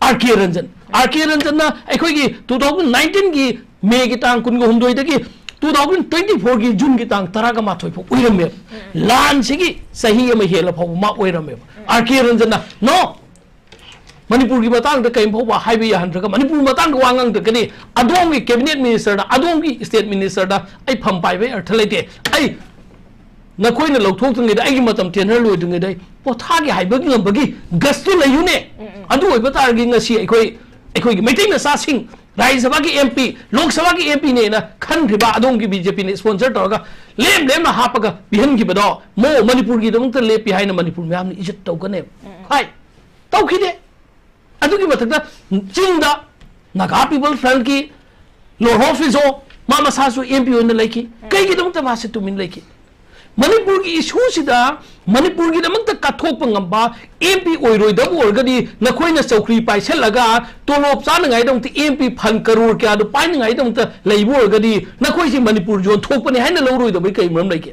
ꯑꯥꯔ ꯀꯦ ꯔꯟꯖꯟ꯫ ꯑꯥꯔ ꯀꯦ ꯔꯟꯖꯟꯅ ꯑꯩꯈꯣꯏꯒꯤ two thousand nineteen ꯒꯤ ꯃꯦꯒꯤ ꯇꯥꯡ ꯀꯨꯟꯒ ꯍꯨꯝꯗꯣꯏꯗꯒꯤ ꯇꯨ ꯊꯥꯎꯖꯟ ꯇ꯭ꯋꯦꯟꯇꯤ ꯐꯣꯔꯒꯤ ꯖꯨꯟꯒꯤ ꯇꯥꯡ ꯇꯔꯥꯒ ꯃꯥꯊꯣꯏ ꯐꯥꯎ ꯑꯣꯏꯔꯝꯃꯦꯕ꯫ ꯂꯥꯟꯁꯤꯒꯤ ꯆꯍꯤ ꯑꯃ ꯍꯦꯜꯂ ꯐꯥꯎꯕ ꯃꯥ ꯑꯣꯏꯔꯝꯃꯦꯕ꯫ ꯑꯥꯔ ꯀꯦ ꯔꯟꯖꯟꯅ, "No, ꯃꯅꯤꯄꯨꯔꯒꯤ ꯃꯇꯥꯡꯗ ꯀꯔꯤꯝ ꯐꯥꯎꯕ ꯍꯥꯏꯕ ꯌꯥꯍꯟꯗ꯭ꯔꯒ ꯃꯅꯤꯄꯨꯔ ꯃꯇꯥꯡꯗ ꯋꯥ ꯉꯥꯡꯗ꯭ꯔꯒꯗꯤ ꯑꯗꯣꯝꯒꯤ cabinet ministerꯗ, ꯑꯗꯣꯝꯒꯤ state ministerꯗ ꯑꯩ ꯐꯝ ꯄꯥꯏꯕꯒꯤ ꯑꯔꯊ ꯂꯩꯇꯦ꯫ ꯑꯩ ꯅꯈꯣꯏꯅ ꯂꯧꯊꯣꯛꯇ꯭ꯔꯤꯉꯩꯗ, ꯑꯩꯒꯤ ꯃꯇꯝ tenure ꯂꯣꯏꯗ꯭ꯔꯤꯉꯩꯗ ꯑꯩ ꯄꯣꯊꯥꯒꯦ ꯍꯥꯏꯕ ꯉꯝꯕꯒꯤ gutsꯇꯨ ꯂꯩꯌꯨꯅꯦ꯫ ꯑꯗꯨ ꯑꯣꯏꯕ ꯇꯥꯔꯗꯤ ꯉꯁꯤ ꯑꯩꯈꯣꯏ, ꯑꯩꯈꯣꯏꯒꯤ ꯃꯩꯇꯩ ꯃꯆꯥꯁꯤꯡ, ꯔꯥꯖ꯭ꯌ ꯁꯚꯥꯒꯤ M P, ꯂꯣꯛ ꯁꯚꯥꯒꯤ M Pꯅꯦꯅ ꯈꯟꯈ꯭ꯔꯤꯕ ꯑꯗꯣꯝꯒꯤ B J Pꯅ sponsor ꯇꯧꯔꯒ ꯂꯦꯝ ꯂꯦꯝꯅ ꯍꯥꯞꯄꯒ ꯄꯤꯍꯟꯈꯤꯕꯗꯣ, ꯃꯣ ꯃꯅꯤꯄꯨꯔꯒꯤꯗꯃꯛꯇ ꯂꯦꯞꯄꯤ ꯍꯥꯏꯅ ꯃꯅꯤꯄꯨꯔ ꯃꯌꯥꯝꯅ ꯏꯖꯠ ꯇꯧꯒꯅꯦꯕ꯫ ꯍꯥꯏ, ꯇꯧꯈꯤꯗꯦ꯫ ꯑꯗꯨꯒꯤ ꯃꯊꯛꯇ ꯆꯤꯡꯗ Naga People Frontꯀꯤ ꯂꯣꯔꯍꯣ ꯐꯤꯖꯣ, ꯃꯥ ꯃꯁꯥꯁꯨ M P ꯑꯣꯏꯅ ꯂꯩꯈꯤ꯫ ꯀꯩꯒꯤꯗꯃꯛꯇ ꯃꯥꯁꯦ ꯇꯨꯃꯤꯟ ꯂꯩꯈꯤ? ꯃꯅꯤꯄꯨꯔꯒꯤ issueꯁꯤꯗ, ꯃꯅꯤꯄꯨꯔꯒꯤꯗꯃꯛꯇ ꯀꯠꯊꯣꯛꯄ ꯉꯝꯕ M P ꯑꯣꯏꯔꯣꯏꯗꯕ ꯑꯣꯏꯔꯒꯗꯤ, ꯅꯈꯣꯏꯅ ꯆꯧꯀ꯭ꯔꯤ ꯄꯥꯏꯁꯜꯂꯒ ꯇꯣꯂꯣꯞ ꯆꯥꯅꯉꯥꯏꯗꯃꯛꯇ M P fund ꯀꯔꯣꯔ ꯀꯌꯥꯗꯣ ꯄꯥꯏꯅꯉꯥꯏꯗꯃꯛꯇ ꯂꯩꯕ ꯑꯣꯏꯔꯒꯗꯤ, ꯅꯈꯣꯏꯁꯤ ꯃꯅꯤꯄꯨꯔ ꯌꯣꯟꯊꯣꯛꯄꯅꯤ ꯍꯥꯏꯅ ꯂꯧꯔꯣꯏꯗꯕꯒꯤ ꯀꯔꯤ ꯃꯔꯝ ꯂꯩꯒꯦ?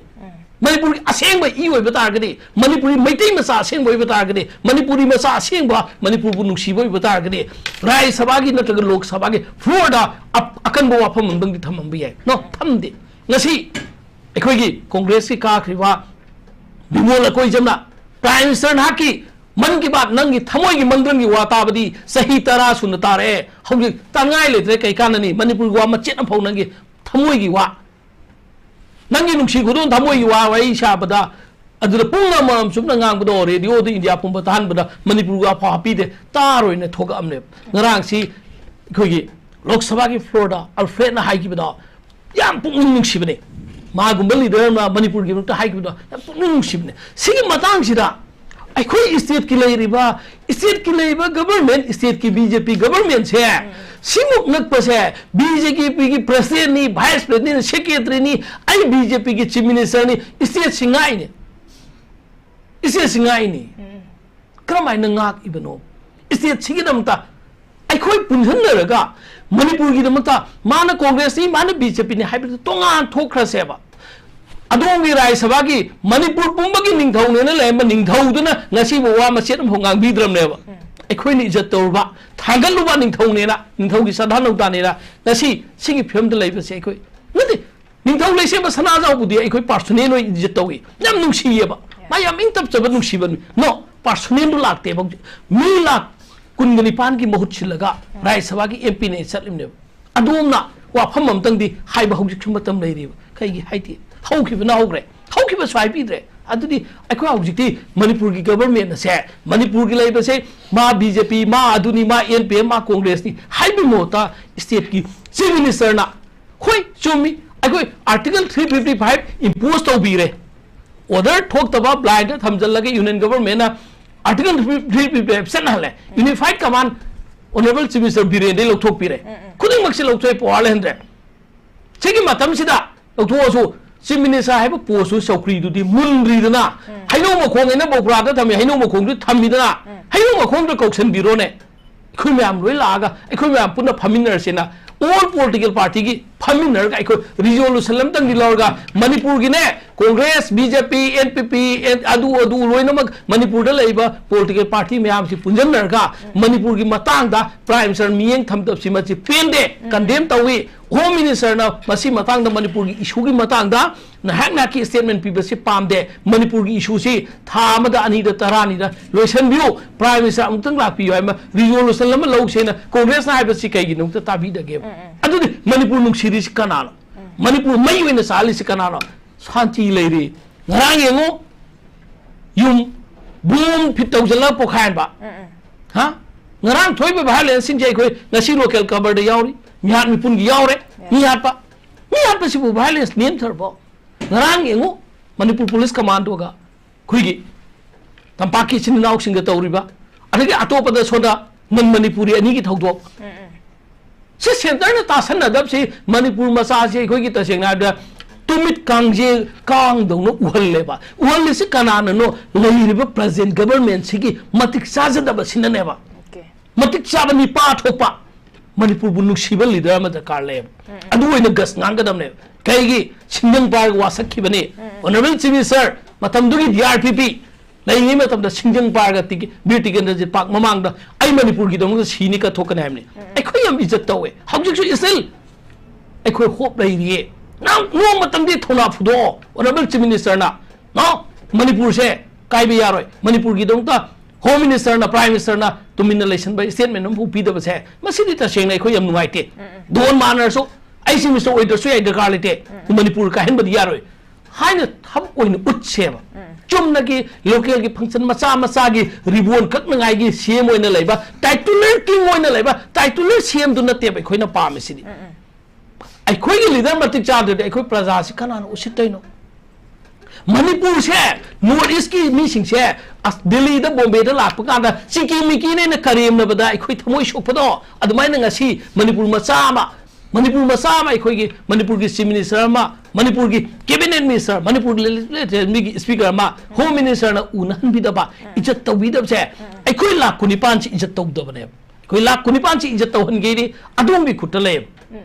ꯃꯅꯤꯄꯨꯔꯒꯤ ꯑꯁꯦꯡꯕ ꯏ ꯑꯣꯏꯕ ꯇꯥꯔꯒꯗꯤ, ꯃꯅꯤꯄꯨꯔꯤ ꯃꯩꯇꯩ ꯃꯆꯥ ꯑꯁꯦꯡꯕ ꯑꯣꯏꯕ ꯇꯥꯔꯒꯗꯤ, ꯃꯅꯤꯄꯨꯔꯤ ꯃꯆꯥ ꯑꯁꯦꯡꯕ, ꯃꯅꯤꯄꯨꯔꯕꯨ ꯅꯨꯡꯁꯤꯕ ꯑꯣꯏꯕ ꯇꯥꯔꯒꯗꯤ, ꯔꯥꯖ꯭ꯌ ꯁꯚꯥꯒꯤ ꯅꯠꯇ꯭ꯔꯒ ꯂꯣꯛ ꯁꯚꯥꯒꯤ floorꯗ ꯑꯞ-, ꯑꯀꯟꯕ ꯋꯥꯐꯝ ꯑꯃꯗꯪꯗꯤ ꯊꯝꯃꯝꯕ ꯌꯥꯏ꯫ No, ꯊꯝꯗꯦ꯫ ꯉꯁꯤ ꯑꯩꯈꯣꯏꯒꯤ ꯀꯣꯡꯒ꯭ꯔꯦꯁꯀꯤ ꯀꯥꯈ꯭ꯔꯤꯕ ꯕꯤꯃꯣꯜ ꯑꯀꯣꯏꯖꯝꯅ, "Prime Minister, ꯅꯍꯥꯛꯀꯤ Mann Ki Baat, ꯅꯪꯒꯤ ꯊꯃꯣꯏꯒꯤ ꯃꯪꯒꯜꯒꯤ ꯋꯥ ꯇꯥꯕꯗꯤ ꯆꯍꯤ ꯇꯔꯥ ꯁꯨꯅ ꯇꯥꯔꯛꯑꯦ, ꯍꯧꯖꯤꯛ ꯇꯥꯅꯤꯡꯉꯥꯏ ꯂꯩꯇ꯭ꯔꯦ, ꯀꯩ ꯀꯥꯟꯅꯅꯤ? ꯃꯅꯤꯄꯨꯔꯒꯤ ꯋꯥ ꯃꯆꯦꯠ ꯑꯃꯐꯥꯎ, ꯅꯪꯒꯤ ꯊꯃꯣꯏꯒꯤ ꯋꯥ, ꯅꯪꯒꯤ ꯅꯨꯡꯁꯤ ꯈꯨꯗꯣꯜ ꯊꯃꯣꯏꯒꯤ ꯋꯥ ꯋꯥꯔꯤ ꯁꯥꯕꯗ, ꯑꯗꯨꯗ ꯄꯨꯡ ꯑꯃꯃꯝ ꯆꯨꯞꯅ ꯉꯥꯡꯕꯗꯣ, ꯔꯦꯗꯤꯑꯣꯗ ꯏꯟꯗꯤꯌꯥ ꯄꯨꯝꯕ ꯇꯥꯍꯟꯕꯗ ꯃꯅꯤꯄꯨꯔꯒꯤ ꯋꯥꯐꯥꯎ ꯍꯥꯞꯄꯤꯗꯦ, ꯇꯥꯔꯣꯏꯅ ꯊꯣꯛꯂꯛꯑꯝꯅꯦꯕ꯫ ꯉꯔꯥꯡꯁꯤ ꯑꯩꯈꯣꯏꯒꯤ ꯂꯣꯛ ꯁꯚꯥꯒꯤ floorꯗ ꯑꯜꯐ꯭ꯔꯦꯗꯅ ꯍꯥꯏꯈꯤꯕꯗꯣ ꯌꯥꯝ ꯄꯨꯛꯅꯤꯡ ꯅꯨꯡꯁꯤꯕꯅꯦ꯫ ꯃꯥꯒꯨꯝꯕ leader ꯑꯃꯅ ꯃꯅꯤꯄꯨꯔꯒꯤꯗꯃꯛꯇ ꯍꯥꯏꯈꯤꯕꯗꯣ ꯌꯥꯝ ꯄꯨꯛꯅꯤꯡ ꯅꯨꯡꯁꯤꯕꯅꯦ꯫ ꯁꯤꯒꯤ ꯃꯇꯥꯡꯁꯤꯗ ꯑꯩꯈꯣꯏ stateꯀꯤ ꯂꯩꯔꯤꯕ, stateꯀꯤ ꯂꯩꯔꯤꯕ government, stateꯀꯤ B J P governmentꯁꯦ, ꯁꯤꯃꯨꯛ ꯉꯛꯄꯁꯦ, B J Pꯒꯤ presidentꯅꯤ, vice presidentꯅꯤ, secretaryꯅꯤ, ꯑꯩ B J Pꯒꯤ chief ministerꯅꯤ, stateꯁꯤ ꯉꯥꯛꯏꯅꯦ꯫ Stateꯁꯤ ꯉꯥꯛꯏꯅꯦ꯫ ꯀꯔꯝꯍꯥꯏꯅ ꯉꯥꯛꯏꯕꯅꯣ? Stateꯁꯤꯒꯤꯗꯃꯛꯇ ꯑꯩꯈꯣꯏ ꯄꯨꯟꯁꯤꯟꯅꯔꯒ ꯃꯅꯤꯄꯨꯔꯒꯤꯗꯃꯛꯇ, ꯃꯥꯅ ꯀꯣꯡꯒ꯭ꯔꯦꯁꯅꯤ, ꯃꯥꯅ B J Pꯅꯤ ꯍꯥꯏꯕꯗꯨ ꯇꯣꯉꯥꯟ ꯊꯣꯛꯈ꯭ꯔꯁꯦꯕ꯫ ꯑꯗꯣꯝꯒꯤ ꯔꯥꯖ꯭ꯌ ꯁꯚꯥꯒꯤ ꯃꯅꯤꯄꯨꯔ ꯄꯨꯝꯕꯒꯤ ꯅꯤꯡꯊꯧꯅꯦꯅ ꯂꯩꯔꯝꯕ ꯅꯤꯡꯊꯧꯗꯨꯅ ꯉꯁꯤꯕꯨ ꯋꯥ ꯃꯆꯦꯠ ꯑꯃꯐꯥꯎ ꯉꯥꯡꯕꯤꯗ꯭ꯔꯕꯅꯦꯕ꯫ ꯑꯩꯈꯣꯏꯅ ꯏꯖꯠ ꯇꯧꯔꯨꯕ, ꯊꯥꯡꯒꯠꯂꯨꯕ ꯅꯤꯡꯊꯧꯅꯦꯅ, ꯅꯤꯡꯊꯧꯒꯤ ꯁꯗꯥ ꯅꯧꯗꯥꯅꯦꯅ ꯉꯁꯤ ꯁꯤꯒꯤ ꯐꯤꯕꯝꯗ ꯂꯩꯕꯁꯦ ꯑꯩꯈꯣꯏ ꯅꯠꯇꯦ꯫ ꯅꯤꯡꯊꯧ ꯂꯩꯁꯦꯝꯕ ꯁꯅꯥꯖꯥꯎꯕꯨꯗꯤ ꯑꯩꯈꯣꯏ personal ꯑꯣꯏ ꯏꯖꯠ ꯇꯧꯏ, ꯌꯥꯝ ꯅꯨꯡꯁꯤꯌꯦꯕ, ꯃꯥ ꯌꯥꯝ ꯏꯪ ꯇꯞꯆꯕ ꯅꯨꯡꯁꯤꯕ ꯃꯤ꯫ No, personalꯗꯨ ꯂꯥꯛꯇꯦꯕ ꯍꯧꯖꯤꯛ꯫ ꯃꯤ ꯂꯥꯛ ꯀꯨꯟꯒ ꯅꯤꯄꯥꯟꯒꯤ ꯃꯍꯨꯠ ꯁꯤꯜꯂꯒ ꯔꯥꯖ꯭ꯌ ꯁꯚꯥꯒꯤ M Pꯅ ꯆꯠꯂꯤꯕꯅꯦꯕ꯫ ꯑꯗꯣꯝꯅ ꯋꯥꯐꯝ ꯑꯃꯇꯪꯗꯤ ꯍꯥꯏꯕ ꯍꯧꯖꯤꯛꯁꯨ ꯃꯇꯝ ꯂꯩꯔꯤꯕ꯫ ꯀꯩꯒꯤ ꯍꯥꯏꯗꯤ? ꯍꯧꯈꯤꯕꯅ ꯍꯧꯈ꯭ꯔꯦ, ꯍꯧꯈꯤꯕꯁꯨ ꯍꯥꯏꯕꯤꯗ꯭ꯔꯦ꯫ ꯑꯗꯨꯗꯤ ꯑꯩꯈꯣꯏ ꯍꯧꯖꯤꯛꯇꯤ ꯃꯅꯤꯄꯨꯔꯒꯤ government ꯑꯁꯦ, ꯃꯅꯤꯄꯨꯔꯒꯤ ꯂꯩꯕꯁꯦ ꯃꯥ B J P, ꯃꯥ ꯑꯗꯨꯅꯤ, ꯃꯥ N P F, ꯃꯥ Congressꯅꯤ ꯍꯥꯏꯕꯒꯤ ꯃꯍꯨꯠꯇ stateꯀꯤ Chief Ministerꯅ, ꯍꯣꯏ, ꯆꯨꯝꯃꯤ, ꯑꯩꯈꯣꯏ Article three fifty five impose ꯇꯧꯕꯤꯔꯦ, order ꯊꯣꯛꯇꯕ blindꯇ ꯊꯝꯖꯤꯜꯂꯒ Union Governmentꯅ Article three fifty five ꯆꯠꯅꯍꯜꯂꯦ, Unified Command, Honourable Chief Minister ꯕꯤꯔꯦꯟꯗꯩ ꯂꯧꯊꯣꯛꯄꯤꯔꯦ, ꯈꯨꯗꯤꯡꯃꯛꯁꯤ ꯂꯧꯊꯣꯛꯑꯦ, power ꯂꯩꯍꯟꯗ꯭ꯔꯦ꯫ ꯁꯤꯒꯤ ꯃꯇꯝꯁꯤꯗ ꯂꯧꯊꯣꯛꯑꯁꯨ Chief Minister ꯍꯥꯏꯕ postꯇꯨ, ꯆꯧꯀ꯭ꯔꯤꯗꯨꯗꯤ ꯃꯨꯟꯗ꯭ꯔꯤꯗꯅ, ꯍꯩꯅꯧ ꯃꯈꯣꯡ ꯑꯩꯅ ꯕꯣꯀ꯭ꯔꯥꯗ ꯊꯝꯃꯤ, ꯍꯩꯅꯧ ꯃꯈꯣꯡꯗꯨ ꯊꯝꯃꯤꯗꯅ, ꯍꯩꯅꯧ ꯃꯈꯣꯡꯗ ꯀꯧꯁꯟꯕꯤꯔꯣꯅꯦ꯫ ꯑꯩꯈꯣꯏ ꯃꯌꯥꯝ ꯂꯣꯏ ꯂꯥꯛꯑꯒ ꯑꯩꯈꯣꯏ ꯃꯌꯥꯝ ꯄꯨꯟꯅ ꯐꯝꯃꯤꯟꯅꯔꯁꯦꯅ, all political partyꯒꯤ ꯐꯝꯃꯤꯟꯅꯔꯒ ꯑꯩꯈꯣꯏ resolution ꯑꯃꯇꯪꯗꯤ ꯂꯧꯔꯒ, ꯃꯅꯤꯄꯨꯔꯒꯤꯅꯦ, Congress, B J P, N P P, ꯑꯗꯨ ꯑꯗꯨ ꯂꯣꯏꯅꯃꯛ ꯃꯅꯤꯄꯨꯔꯗ ꯂꯩꯔꯤꯕ political party ꯃꯌꯥꯝꯁꯤ ꯄꯨꯟꯁꯤꯟꯅꯔꯒ ꯃꯅꯤꯄꯨꯔꯒꯤ ꯃꯇꯥꯡꯗ Prime Minister ꯃꯤꯠꯌꯦꯡ ꯊꯝꯗꯕꯁꯤ ꯃꯁꯤ ꯄꯦꯟꯗꯦ, condemn ꯇꯧꯏ꯫ Home Ministerꯅ ꯃꯁꯤ ꯃꯇꯥꯡꯗ, ꯃꯅꯤꯄꯨꯔꯒꯤ issueꯒꯤ ꯃꯇꯥꯡꯗ ꯅꯍꯥꯛ ꯅꯍꯥꯛꯀꯤ statement ꯄꯤꯕꯁꯤ ꯄꯥꯝꯗꯦ꯫ ꯃꯅꯤꯄꯨꯔꯒꯤ issueꯁꯤ ꯊꯥ ꯑꯃꯗ, ꯑꯅꯤꯗ, ꯇꯔꯥꯅꯤꯗ ꯂꯣꯏꯁꯤꯟꯕꯤꯌꯨ꯫ Prime Minister ꯑꯃꯨꯛꯇꯪ ꯂꯥꯛꯄꯤꯌꯨ ꯍꯥꯏꯕ resolution ꯑꯃ ꯂꯧꯁꯦꯅ Congressꯅ ꯍꯥꯏꯕꯁꯤ ꯀꯩꯒꯤꯅꯣ ꯑꯝꯇ ꯇꯥꯕꯤꯗꯒꯦꯕ? ꯑꯗꯨꯗꯤ ꯃꯅꯤꯄꯨꯔ ꯅꯨꯡꯁꯤꯔꯤꯁꯤ ꯀꯅꯥꯅꯣ? ꯃꯅꯤꯄꯨꯔ ꯃꯩ ꯑꯣꯏꯅ ꯆꯥꯍꯜꯂꯤꯁꯤ ꯀꯅꯥꯅꯣ? ꯁꯥꯟꯇꯤ ꯂꯩꯔꯤ꯫ ꯉꯔꯥꯡ ꯌꯦꯡꯉꯨ, ꯌꯨꯝ bomb fit ꯇꯧꯁꯤꯜꯂꯒ ꯄꯣꯈꯥꯏꯍꯟꯕ꯫ ꯍꯥ? ꯉꯔꯥꯡ ꯊꯣꯛꯏꯕ violenceꯁꯤꯡꯁꯦ ꯑꯩꯈꯣꯏ ꯉꯁꯤ local coverꯗ ꯌꯥꯎꯔꯤ, ꯃꯤꯍꯥꯠ ꯃꯤꯄꯨꯟꯒꯤ ꯌꯥꯎꯔꯦ, ꯃꯤ ꯍꯥꯠꯄ꯫ ꯃꯤ ꯍꯥꯠꯄꯁꯤꯕꯨ violence ꯅꯦꯝꯊꯔꯕꯣ? ꯉꯔꯥꯡ ꯌꯦꯡꯉꯨ, ꯃꯅꯤꯄꯨꯔ police commandoꯒ ꯑꯩꯈꯣꯏꯒꯤ ꯇꯝꯄꯥꯛꯀꯤ ꯏꯆꯤꯟ ꯏꯅꯥꯎꯁꯤꯡꯒ ꯇꯧꯔꯤꯕ, ꯑꯗꯒꯤ ꯑꯇꯣꯞꯄꯗ ꯁꯣꯝꯗ non Manipuri ꯑꯅꯤꯒꯤ ꯊꯧꯗꯣꯛ꯫ ꯁꯤ centreꯅ ꯇꯥꯁꯟꯅꯗꯕꯁꯤ ꯃꯅꯤꯄꯨꯔ ꯃꯆꯥꯁꯤ ꯑꯩꯈꯣꯏꯒꯤ ꯇꯁꯦꯡꯅ ꯍꯥꯏꯔꯕꯗ ꯇꯨꯃꯤꯠ ꯀꯥꯡꯖꯦ ꯀꯥꯡꯗꯧꯅ ꯎꯍꯜꯂꯦꯕ꯫ ꯎꯍꯜꯂꯤꯁꯤ ꯀꯅꯥꯅꯅꯣ? ꯂꯩꯔꯤꯕ present governmentꯁꯤꯒꯤ ꯃꯇꯤꯛ ꯆꯥꯖꯗꯕꯁꯤꯅꯅꯦꯕ꯫ ꯃꯇꯤꯛ ꯆꯥꯕ ꯃꯤꯄꯥ ꯊꯣꯛꯄ ꯃꯅꯤꯄꯨꯔꯕꯨ ꯅꯨꯡꯁꯤꯕ leader ꯑꯃ ꯗꯔꯀꯥꯔ ꯂꯩꯌꯦꯕ꯫ ꯑꯗꯨ ꯑꯣꯏꯅ guts ꯉꯥꯡꯒꯗꯕꯅꯦꯕ꯫ ꯀꯩꯒꯤ? ꯁꯤꯡꯖꯪ ꯄꯥꯏꯔꯒ ꯋꯥꯁꯛꯈꯤꯕꯅꯤ꯫ Honourable Chief Minister, ꯃꯇꯝꯗꯨꯒꯤ D R P P ꯂꯩꯔꯤꯉꯩ ꯃꯇꯝꯗ ꯁꯤꯡꯖꯪ ꯄꯥꯏꯔꯒ ꯇꯤꯀꯦ-, ꯕꯤꯔ ꯇꯤꯀꯦꯟꯗ꯭ꯔꯖꯤꯠ ꯄꯥꯛ ꯃꯃꯥꯡꯗ ꯑꯩ ꯃꯅꯤꯄꯨꯔꯒꯤꯗꯃꯛꯇ ꯁꯤꯅꯤ ꯀꯠꯊꯣꯛꯀꯅꯤ ꯍꯥꯏꯕꯅꯤ꯫ ꯑꯩꯈꯣꯏ ꯌꯥꯝ ꯏꯖꯠ ꯇꯧꯋꯦ꯫ ꯍꯧꯖꯤꯛꯁꯨ still ꯑꯩꯈꯣꯏ hope ꯂꯩꯔꯤꯌꯦ꯫ ꯅꯪ ꯅꯣꯡꯃꯇꯪꯗꯤ ꯊꯧꯅꯥ ꯐꯨꯗꯣꯛꯑꯣ꯫ Honourable Chief Minister ꯅ, no, ꯃꯅꯤꯄꯨꯔꯁꯦ ꯀꯥꯏꯕ ꯌꯥꯔꯣꯏ, ꯃꯅꯤꯄꯨꯔꯒꯤꯗꯃꯛꯇ Home Minister ꯅ, Prime Minister ꯅ ꯇꯨꯃꯤꯟꯅ ꯂꯩꯁꯟꯕ, statement ꯑꯃꯐꯥꯎ ꯄꯤꯗꯕꯁꯦ, ꯃꯁꯤꯗꯤ ꯇꯁꯦꯡꯅ ꯑꯩꯈꯣꯏ ꯌꯥꯝ ꯅꯨꯡꯉꯥꯏꯇꯦ꯫ ꯗꯣꯟ ꯃꯥꯟꯅꯔꯁꯨ, ꯑꯩ Chief Minister ꯑꯣꯏꯗ꯭ꯔꯁꯨ ꯌꯥꯏ, ꯗꯔꯀꯥꯔ ꯂꯩꯇꯦ, ꯃꯅꯤꯄꯨꯔ ꯀꯥꯏꯍꯟꯕꯗꯤ ꯌꯥꯔꯣꯏ ꯍꯥꯏꯅ ꯊꯕꯛ ꯑꯣꯏꯅ ꯎꯠꯁꯦꯕ꯫ ꯆꯨꯝꯅꯒꯤ local ꯒꯤ function ꯃꯆꯥ ꯃꯆꯥꯒꯤ ribbon ꯀꯛꯅꯉꯥꯏꯒꯤ C M ꯑꯣꯏꯅ ꯂꯩꯕ, titular king ꯑꯣꯏꯅ ꯂꯩꯕ, titular C M ꯗꯨ ꯅꯠꯇꯦꯕ ꯑꯩꯈꯣꯏꯅ ꯄꯥꯝꯃꯤꯁꯤꯗꯤ꯫ ꯑꯩꯈꯣꯏꯒꯤ leader ꯃꯇꯤꯛ ꯆꯥꯗ꯭ꯔꯗꯤ ꯑꯩꯈꯣꯏ ꯄ꯭ꯔꯖꯥꯁꯤ ꯀꯅꯥꯅ ꯎꯁꯤꯠꯇꯣꯏꯅꯣ? ꯃꯅꯤꯄꯨꯔꯁꯦ, North East ꯀꯤ ꯃꯤꯁꯤꯡꯁꯦ, ꯑꯁ, ꯗꯤꯜꯂꯤꯗ, ꯕꯣꯝꯕꯦꯗ ꯂꯥꯛꯄ ꯀꯥꯟꯗ ꯆꯤꯡꯀꯤ ꯃꯤꯀꯤꯅꯦꯅ ꯀꯔꯦꯝꯅꯕꯗ ꯑꯩꯈꯣꯏ ꯊꯃꯣꯏ ꯁꯣꯛꯄꯗꯣ, ꯑꯗꯨꯃꯥꯏꯅ ꯉꯁꯤ ꯃꯅꯤꯄꯨꯔ ꯃꯆꯥ ꯑꯃ, ꯃꯅꯤꯄꯨꯔ ꯃꯆꯥ ꯑꯃ, ꯑꯩꯈꯣꯏꯒꯤ ꯃꯅꯤꯄꯨꯔꯒꯤ Chief Minister ꯑꯃ, ꯃꯅꯤꯄꯨꯔꯒꯤ Cabinet Minister, ꯃꯅꯤꯄꯨꯔ Legislature ꯒꯤ Speaker ꯑꯃ, Home Minister ꯅ ꯎꯅꯍꯟꯕꯤꯗꯕ, ꯏꯖꯠ ꯇꯧꯕꯤꯗꯕꯁꯦ, ꯑꯩꯈꯣꯏ ꯂꯥꯈ ꯀꯨꯟꯅꯤꯄꯥꯟꯁꯤ ꯏꯖꯠ ꯇꯧꯗꯕꯅꯦꯕ꯫ ꯑꯩꯈꯣꯏ ꯂꯥꯈ ꯀꯨꯟꯅꯤꯄꯥꯟꯁꯤ ꯏꯖꯠ ꯇꯧꯍꯟꯒꯦꯗꯤ ꯑꯗꯣꯝꯒꯤ ꯈꯨꯠꯇ ꯂꯩꯌꯦꯕ꯫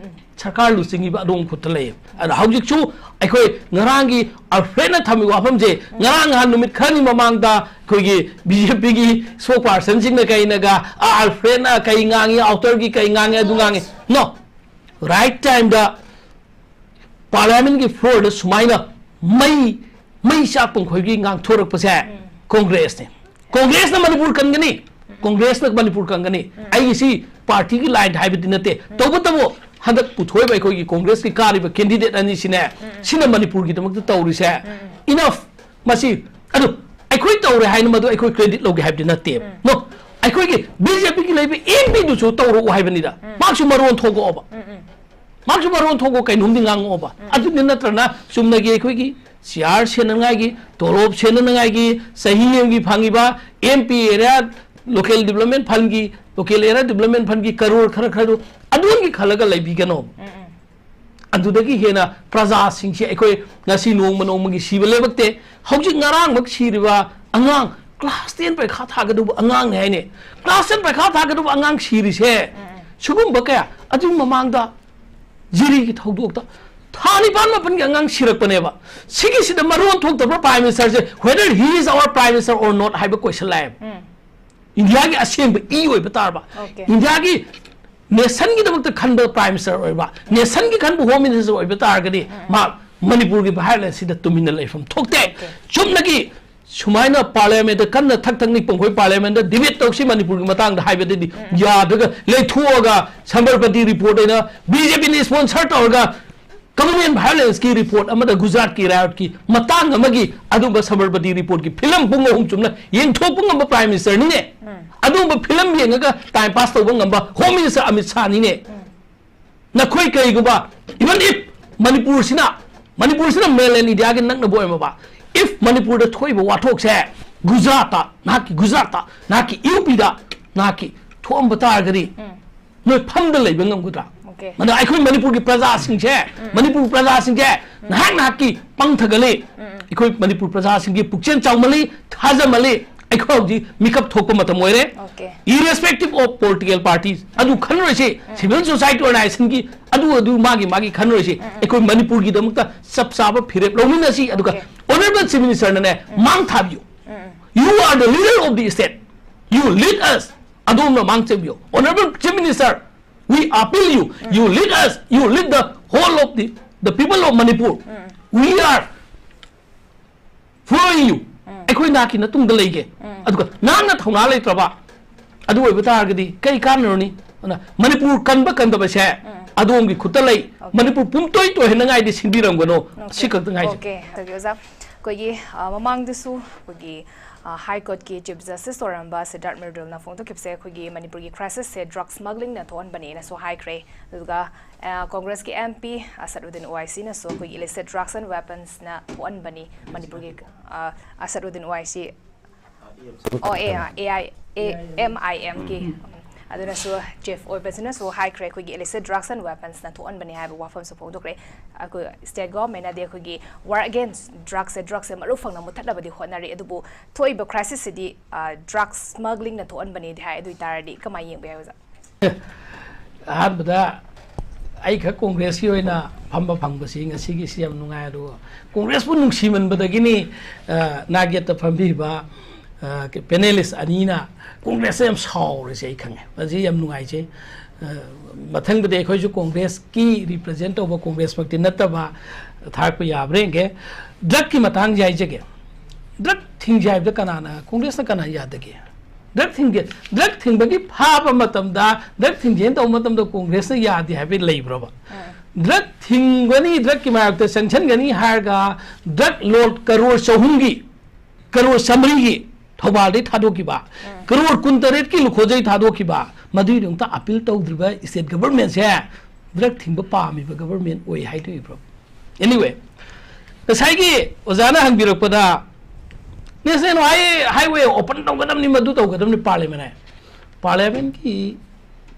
ꯁꯔꯀꯥꯔ ꯂꯨꯆꯤꯡꯉꯤꯕ ꯑꯗꯣꯝꯒꯤ ꯈꯨꯠꯇ ꯂꯩꯌꯦꯕ꯫ ꯑꯗ ꯍꯧꯖꯤꯛꯁꯨ ꯑꯩꯈꯣꯏ ꯉꯔꯥꯡꯒꯤ ꯑꯜꯐ꯭ꯔꯦꯗꯅ ꯊꯝꯃꯤꯕ ꯋꯥꯐꯝꯁꯦ, ꯉꯔꯥꯡ ꯅꯍꯥꯟ ꯅꯨꯃꯤꯠ ꯈꯔꯅꯤ ꯃꯃꯥꯡꯗ ꯑꯩꯈꯣꯏꯒꯤ B J P ꯒꯤ spokesperson ꯁꯤꯡꯅ ꯀꯩꯅꯒ, "ꯑ, ꯑꯜꯐ꯭ꯔꯦꯗꯅ ꯀꯩ ꯉꯥꯡꯉꯤ, ꯑꯥꯎꯇꯔꯒꯤ ꯀꯩ ꯉꯥꯡꯉꯤ, ꯑꯗꯨ ꯉꯥꯡꯉꯤ"꯫ No, right time ꯗ Parliament ꯀꯤ floor ꯗ ꯁꯨꯃꯥꯏꯅ ꯃꯩ, ꯃꯩ ꯆꯥꯛꯄ ꯃꯈꯣꯏꯒꯤ ꯉꯥꯡꯊꯣꯔꯛꯄꯁꯦ Congress ꯅꯤ꯫ Congress ꯅ ꯃꯅꯤꯄꯨꯔ ꯀꯟꯒꯅꯤ, Congress ꯅ ꯃꯅꯤꯄꯨꯔ ꯀꯟꯒꯅꯤ꯫ ꯑꯩꯒꯤ ꯁꯤ party ꯒꯤ line ꯍꯥꯏꯕꯗꯤ ꯅꯠꯇꯦ꯫ ꯇꯧꯕꯇꯕꯨ ꯍꯟꯗꯛ ꯄꯨꯊꯣꯛꯏꯕ ꯑꯩꯈꯣꯏꯒꯤ Congress ꯀꯤ ꯀꯥꯔꯤꯕ candidate ꯑꯅꯤꯁꯤꯅꯦ, ꯁꯤꯅ ꯃꯅꯤꯄꯨꯔꯒꯤꯗꯃꯛꯇ ꯇꯧꯔꯤꯁꯦ, enough꯫ ꯃꯁꯤ, ꯑꯗꯨ ꯑꯩꯈꯣꯏ ꯇꯧꯔꯦ ꯍꯥꯏꯅ ꯃꯗꯨ ꯑꯩꯈꯣꯏ credit ꯂꯧꯒꯦ ꯍꯥꯏꯕꯗꯤ ꯅꯠꯇꯦꯕ꯫ No, ꯑꯩꯈꯣꯏꯒꯤ B J P ꯒꯤ ꯂꯩꯕ M P ꯗꯨꯁꯨ ꯇꯧꯔꯛꯑꯣ ꯍꯥꯏꯕꯅꯤꯗ꯫ ꯃꯥꯁꯨ ꯃꯔꯣꯟ ꯊꯣꯛꯂꯛꯑꯣꯕ꯫ ꯃꯥꯁꯨ ꯃꯔꯣꯟ ꯊꯣꯛꯄ ꯀꯩꯅꯣꯝꯗꯤ ꯉꯥꯡꯉꯛꯑꯣꯕ꯫ ꯑꯗꯨꯗꯤ ꯅꯠꯇ꯭ꯔꯅ ꯆꯨꯝꯅꯒꯤ ꯑꯩꯈꯣꯏꯒꯤ ꯆꯤꯌꯥꯔ ꯁꯦꯟꯅꯉꯥꯏꯒꯤ, ꯇꯣꯂꯣꯞ ꯁꯦꯟꯅꯅꯉꯥꯏꯒꯤ, ꯆꯍꯤ ꯑꯃꯒꯤ ꯐꯪꯉꯤꯕ M P area local development fund ꯀꯤ, local area development fund ꯀꯤ ꯀꯔꯣꯔ ꯈꯔ ꯈꯔꯗꯨ ꯑꯗꯨꯒꯤ ꯈꯜꯂꯒ ꯂꯩꯕꯤꯒꯅꯣ꯫ ꯑꯗꯨꯗꯒꯤ ꯍꯦꯟꯅ ꯄ꯭ꯔꯖꯥꯁꯤꯡꯁꯤ ꯑꯩꯈꯣꯏ ꯉꯁꯤ ꯅꯣꯡꯃ ꯅꯣꯡꯃꯒꯤ ꯁꯤꯕ ꯂꯦꯞꯄꯛꯇꯦ꯫ ꯍꯧꯖꯤꯛ ꯉꯔꯥꯡꯃꯛ ꯁꯤꯔꯤꯕ ꯑꯉꯥꯡ, class ten ꯄꯔꯤꯈꯥ ꯊꯥꯒꯗꯧꯕ ꯑꯉꯥꯡꯅꯦ ꯍꯥꯏꯅꯦ꯫ Class ten ꯄꯔꯤꯈꯥ ꯊꯥꯒꯗꯧꯕ ꯑꯉꯥꯡ ꯁꯤꯔꯤꯁꯦ, ꯁꯤꯒꯨꯝꯕ ꯀꯌꯥ, ꯑꯗꯨꯒꯤ ꯃꯃꯥꯡꯗ ꯖꯤꯔꯤꯒꯤ ꯊꯧꯗꯣꯛꯇ ꯊꯥ ꯅꯤꯄꯥꯟ ꯃꯥꯄꯟꯒꯤ ꯑꯉꯥꯡ ꯁꯤꯔꯛꯄꯅꯦꯕ꯫ ꯁꯤꯒꯤꯁꯤꯗ ꯃꯔꯣꯟ ꯊꯣꯛꯇꯕ꯭ꯔꯥ Prime Minister say? Whether he is our Prime Minister or not ꯍꯥꯏꯕ question ꯂꯥꯛꯑꯦꯕ꯫ ꯏꯟꯗꯤꯌꯥꯒꯤ ꯑꯁꯦꯡꯕ ꯏ ꯑꯣꯏꯕ ꯇꯥꯔꯕ, Okay. ꯏꯟꯗꯤꯌꯥꯒꯤ ꯅꯦꯁꯟꯒꯤꯗꯃꯛꯇ ꯈꯟꯕ ꯄ꯭ꯔꯥꯏꯝ ꯃꯤꯅꯤꯁꯇꯔ ꯑꯣꯏꯕ, ꯅꯦꯁꯟꯒꯤ ꯈꯟꯕ ꯍꯣꯝ ꯃꯤꯅꯤꯁꯇꯔ ꯑꯣꯏꯕ ꯇꯥꯔꯒꯗꯤ, ꯃꯥ ꯃꯅꯤꯄꯨꯔꯒꯤ ꯚꯥꯏꯑꯣꯂꯦꯟꯁꯁꯤꯗ ꯇꯨꯃꯤꯟꯅ ꯂꯩꯐꯝ ꯊꯣꯛꯇꯦ꯫ ꯆꯨꯝꯅꯒꯤ ꯁꯨꯃꯥꯏꯅ ꯄꯥꯔꯂꯤꯌꯥꯃꯦꯟꯗ ꯀꯟꯅ ꯊꯛ ꯊꯛ ꯅꯤꯛꯄ, ꯑꯩꯈꯣꯏ ꯄꯥꯔꯂꯤꯌꯥꯃꯦꯟꯗ ꯗꯤꯕꯦꯠ ꯇꯧꯁꯤ ꯃꯅꯤꯄꯨꯔꯒꯤ ꯃꯇꯥꯡꯗ ꯍꯥꯏꯕꯗꯗꯤ ꯌꯥꯗ꯭ꯔꯒ ꯂꯩꯊꯣꯛꯑꯒ, ꯁꯕꯔꯃꯇꯤ ꯔꯤꯄꯣꯔꯠ ꯑꯣꯏꯅ ꯕꯤ ꯖꯦ ꯄꯤꯅ ꯁ꯭ꯄꯣꯟꯁꯔ ꯇꯧꯔꯒ ꯀꯃꯟꯋꯦꯜꯊ ꯚꯥꯏꯑꯣꯂꯦꯟꯁꯀꯤ ꯔꯤꯄꯣꯔꯠ ꯑꯃꯗ, ꯒꯨꯖꯔꯥꯠꯀꯤ ꯔꯥꯏꯑꯣꯠꯀꯤ ꯃꯇꯥꯡ ꯑꯃꯒꯤ ꯑꯗꯨꯒꯨꯝꯕ ꯁꯕꯔꯃꯇꯤ ꯔꯤꯄꯣꯔꯠꯀꯤ ꯐꯤꯂꯝ ꯄꯨꯡ ꯑꯍꯨꯝ ꯆꯨꯝꯅ ꯌꯦꯡꯊꯣꯛꯄ ꯉꯝꯕ ꯄ꯭ꯔꯥꯏꯝ ꯃꯤꯅꯤꯁꯇꯔꯅꯤꯅꯦ꯫ ꯑꯗꯨꯒꯨꯝꯕ ꯐꯤꯂꯝ ꯌꯦꯡꯉꯒ ꯇꯥꯏꯝ ꯄꯥꯁ ꯇꯧꯕ ꯉꯝꯕ ꯍꯣꯝ ꯃꯤꯅꯤꯁꯇꯔ ꯑꯃꯤꯠ ꯁꯥꯍꯅꯤꯅꯦ꯫ ꯅꯈꯣꯏ ꯀꯔꯤꯒꯨꯝꯕ, even if ꯃꯅꯤꯄꯨꯔꯁꯤꯅ, ꯃꯅꯤꯄꯨꯔꯁꯤꯅ ꯃꯦꯟꯂꯦꯟ ꯏꯟꯗꯤꯌꯥꯒꯤ ꯅꯛꯅꯕ ꯑꯣꯏꯔꯝꯃꯕ, if ꯃꯅꯤꯄꯨꯔꯗ ꯊꯣꯛꯏꯕ ꯋꯥꯊꯣꯛꯁꯦ ꯒꯨꯖꯔꯥꯠꯇ, ꯅꯍꯥꯛꯀꯤ ꯒꯨꯖꯔꯥꯠꯇ, ꯅꯍꯥꯛꯀꯤ ꯌꯨ ꯄꯤꯗ, ꯅꯍꯥꯛꯀꯤ ꯊꯣꯛꯑꯝꯕ ꯇꯥꯔꯒꯗꯤ, ꯅꯣꯏ ꯐꯝꯗ ꯂꯩꯕ ꯉꯝꯒꯗ꯭ꯔꯥ? Okay. ꯑꯗꯣ ꯑꯩꯈꯣꯏ ꯃꯅꯤꯄꯨꯔꯒꯤ ꯄ꯭ꯔꯖꯥꯁꯤꯡꯁꯦ, ꯃꯅꯤꯄꯨꯔ ꯄ꯭ꯔꯖꯥꯁꯤꯡꯁꯦ ꯅꯍꯥꯛ ꯅꯍꯥꯛꯀꯤ ꯄꯪꯊꯒꯜꯂꯤ꯫ ꯑꯩꯈꯣꯏ ꯃꯅꯤꯄꯨꯔ ꯄ꯭ꯔꯖꯥꯁꯤꯡꯒꯤ ꯄꯨꯛꯆꯦꯜ ꯆꯥꯎꯃꯜꯂꯤ, ꯊꯥꯖꯃꯜꯂꯤ꯫ ꯑꯩꯈꯣꯏ ꯍꯧꯖꯤꯛ ꯃꯤꯀꯞ ꯊꯣꯛꯄ ꯃꯇꯝ ꯑꯣꯏꯔꯦ꯫ Okay. Irrespective of political parties, ꯑꯗꯨ ꯈꯟꯅꯔꯣꯏꯁꯤ꯫ Civil society organizationꯒꯤ ꯑꯗꯨ, ꯑꯗꯨ ꯃꯥꯒꯤ, ꯃꯥꯒꯤ ꯈꯟꯅꯔꯣꯏꯁꯤ꯫ ꯑꯩꯈꯣꯏ ꯃꯅꯤꯄꯨꯔꯒꯤꯗꯃꯛꯇ ꯆꯞ ꯆꯥꯕ ꯐꯤꯔꯦꯞ ꯂꯧꯃꯤꯟꯅꯁꯤ꯫ ꯑꯗꯨꯒ Okay. Honourable Chief Ministerꯅꯅꯦ ꯃꯥꯡ ꯊꯥꯕꯤꯌꯨ꯫ You are the leader of the state. You lead us. ꯑꯗꯣꯝꯅ ꯃꯥꯡ ꯆꯦꯟꯕꯤꯌꯨ꯫ Honourable Chief Minister, we appeal you. You lead us. You lead the whole of the, the people of Manipur. We are following you. ꯑꯩꯈꯣꯏ ꯅꯍꯥꯛꯀꯤ ꯃꯇꯨꯡꯗ ꯂꯩꯒꯦ꯫ ꯑꯗꯨꯒ ꯅꯍꯥꯛꯅ ꯊꯧꯅꯥ ꯂꯩꯇ꯭ꯔꯕ ꯑꯗꯨ ꯑꯣꯏꯕ ꯇꯥꯔꯒꯗꯤ ꯀꯩ ꯀꯥꯟꯅꯔꯨꯅꯤ? ꯑꯗꯨꯅ ꯃꯅꯤꯄꯨꯔ ꯀꯟꯕ ꯀꯟꯗꯕꯁꯦ ꯑꯗꯣꯝꯒꯤ ꯈꯨꯠꯇ ꯂꯩ꯫ Okay. ꯃꯅꯤꯄꯨꯔ ꯄꯨꯝꯇꯣꯏ ꯇꯣꯏꯍꯟꯅꯉꯥꯏꯗꯤ ꯁꯤꯟꯕꯤꯔꯝꯒꯅꯣ꯫ ꯁꯤ ꯈꯛꯇ ꯉꯥꯏꯖꯩ꯫ Okay. ꯑꯗꯨꯒꯤ ꯑꯣꯖꯥ, ꯑꯩꯈꯣꯏꯒꯤ, ꯑ, ꯃꯃꯥꯡꯗꯁꯨ ꯑꯩꯈꯣꯏꯒꯤ, ꯑ, High Courtꯀꯤ Chief Justice ꯑꯣꯏꯔꯝꯕ ꯁꯤꯗꯥꯔꯠ ꯃꯤꯔꯗꯨꯜꯅ ꯐꯣꯡꯗꯣꯛꯈꯤꯕꯁꯦ ꯑꯩꯈꯣꯏꯒꯤ ꯃꯅꯤꯄꯨꯔꯒꯤ crisisꯁꯦ drug smugglingꯅ ꯊꯣꯛꯍꯟꯕꯅꯦꯅꯁꯨ ꯍꯥꯏꯈ꯭ꯔꯦ꯫ ꯑꯗꯨꯒ, ꯑ, Congressꯀꯤ MP ꯑꯁꯗ ꯎꯗꯤꯟ ꯑꯣꯋꯥꯏꯁꯤꯅꯁꯨ ꯑꯩꯈꯣꯏꯒꯤ illicit drugs and weaponsꯅ ꯊꯣꯛꯍꯟꯕꯅꯤ ꯃꯅꯤꯄꯨꯔꯒꯤ, ꯑ, ꯑꯁꯗ ꯎꯗꯤꯟ ꯑꯣꯋꯥꯏꯁꯤ ꯑꯣ, ꯑꯦ, ꯑꯥ, ꯑꯦ ꯑꯥꯏ, ꯑꯦ, ꯑꯦꯝ ꯑꯥꯏ ꯑꯦꯝꯒꯤ, ꯎꯝ, ꯑꯗꯨꯅꯁꯨ, ꯆꯤꯐ ꯑꯣꯏꯕꯁꯤꯅꯁꯨ ꯍꯥꯏꯈ꯭ꯔꯦ, ꯑꯩꯈꯣꯏꯒꯤ illicit drugs and weaponsꯅ ꯊꯣꯛꯍꯟꯕꯅꯤ ꯍꯥꯏꯕ ꯋꯥꯐꯝꯁꯨ ꯐꯣꯡꯗꯣꯛꯈ꯭ꯔꯦ꯫ ꯑꯩꯈꯣꯏ state governmentꯅꯗꯤ ꯑꯩꯈꯣꯏꯒꯤ war against drugsꯁꯦ, drugsꯁꯦ ꯃꯔꯨ ꯐꯪꯅ ꯃꯨꯠꯊꯠꯅꯕꯗꯤ ꯍꯣꯠꯅꯔꯤ, ꯑꯗꯨꯕꯨ ꯊꯣꯛꯏꯕ crisisꯁꯤꯗꯤ, ꯑ, drug smugglingꯅ ꯊꯣꯛꯍꯟꯕꯅꯤꯗꯤ ꯍꯥꯏ꯫ ꯑꯗꯨ ꯑꯣꯏ ꯇꯥꯔꯗꯤ ꯀꯃꯥꯏꯅ ꯌꯦꯡꯕ ꯌꯥꯏ, ꯑꯣꯖꯥ? ꯑꯍꯥꯟꯕꯗ ꯑꯩꯈꯛ ꯀꯣꯡꯒ꯭ꯔꯦꯁꯀꯤ ꯑꯣꯏꯅ ꯐꯝꯕ ꯐꯪꯕꯁꯤ ꯉꯁꯤꯒꯤꯁꯤ ꯌꯥꯝ ꯅꯨꯡꯉꯥꯏ꯫ ꯑꯗꯨꯒ ꯀꯣꯡꯒ꯭ꯔꯦꯁꯄꯨ ꯅꯨꯡꯁꯤꯃꯟꯕꯗꯒꯤꯅꯤ, ꯑ, ꯅꯥꯛ ꯌꯦꯠꯇ ꯐꯝꯕꯤꯕ, ꯑ, panelist ꯑꯅꯤꯅ ꯀꯣꯡꯒ꯭ꯔꯦꯁꯇ ꯌꯥꯝ ꯁꯥꯎꯔꯤꯁꯦ ꯑꯩ ꯈꯪꯉꯦ꯫ ꯃꯁꯤ ꯌꯥꯝ ꯅꯨꯡꯉꯥꯏꯖꯩ꯫ ꯑ, ꯃꯊꯪꯗꯗꯤ ꯑꯩꯈꯣꯏꯁꯨ ꯀꯣꯡꯒ꯭ꯔꯦꯁꯀꯤ ꯔꯤꯄ꯭ꯔꯖꯦꯟ ꯇꯧꯕ, ꯀꯣꯡꯒ꯭ꯔꯦꯁꯃꯛꯇꯤ ꯅꯠꯇꯕ, ꯊꯥꯔꯛꯄ ꯌꯥꯕ꯭ꯔꯥ ꯌꯦꯡꯒꯦ꯫ ꯗ꯭ꯔꯒꯀꯤ ꯃꯇꯥꯡꯁꯦ ꯍꯥꯏꯖꯒꯦ꯫ ꯗ꯭ꯔꯒ ꯊꯤꯡꯁꯦ ꯍꯥꯏꯕꯗ ꯀꯅꯥꯅ, ꯀꯣꯡꯒ꯭ꯔꯦꯁꯅ ꯀꯅꯥ ꯌꯥꯗꯒꯦ? ꯗ꯭ꯔꯒ ꯊꯤꯡꯒꯦ, ꯗ꯭ꯔꯒ ꯊꯤꯡꯕꯒꯤ ꯐꯥꯕ ꯃꯇꯝꯗ, ꯗ꯭ꯔꯒ ꯊꯤꯡꯁꯦꯅ ꯇꯧꯕ ꯃꯇꯝꯗ ꯀꯣꯡꯒ꯭ꯔꯦꯁꯅ ꯌꯥꯗꯦ ꯍꯥꯏꯕ ꯂꯩꯕ꯭ꯔꯕ? ꯗ꯭ꯔꯒ ꯊꯤꯡꯒꯅꯤ, ꯗ꯭ꯔꯒꯀꯤ ꯃꯥꯌꯣꯛꯇ ꯆꯪꯁꯤꯟꯒꯅꯤ ꯍꯥꯏꯔꯒ ꯗ꯭ꯔꯒ ꯂꯣꯔꯗ ꯀꯔꯣꯔ ꯆꯍꯨꯝꯒꯤ, ꯀꯔꯣꯔ ꯆꯥꯃꯔꯤꯒꯤ ꯊꯧꯕꯥꯜꯗꯩ ꯊꯥꯗꯣꯛꯈꯤꯕ, ꯀꯔꯣꯔ ꯀꯨꯟꯇꯔꯦꯠꯀꯤ ꯂꯨꯈꯣꯖꯩ ꯊꯥꯗꯣꯛꯈꯤꯕ, ꯃꯗꯨꯏꯗꯨ ꯑꯝꯇ ꯑꯄꯤꯜ ꯇꯧꯗ꯭ꯔꯤꯕ ꯁ꯭ꯇꯦꯠ ꯒꯚꯔꯟꯃꯦꯟꯁꯦ ꯗ꯭ꯔꯒ ꯊꯤꯡꯕ ꯄꯥꯝꯃꯤꯕ ꯒꯚꯔꯟꯃꯦꯟ ꯑꯣꯏ ꯍꯥꯏꯗꯣꯔꯤꯕ꯭ꯔꯣ? Anyway, ꯉꯁꯥꯏꯒꯤ ꯑꯣꯖꯥꯅ ꯍꯪꯕꯤꯔꯛꯄꯗ, ꯅꯦꯁꯅꯦꯜ ꯍꯥꯏ-, ꯍꯥꯏꯋꯦ ꯑꯣꯄꯟ ꯇꯧꯒꯗꯕꯅꯤ, ꯃꯗꯨ ꯇꯧꯒꯗꯕꯅꯤ, ꯄꯥꯔꯂꯤꯌꯥꯃꯦꯟ ꯍꯥꯏ꯫ ꯄꯥꯔꯂꯤꯌꯥꯃꯦꯟꯒꯤ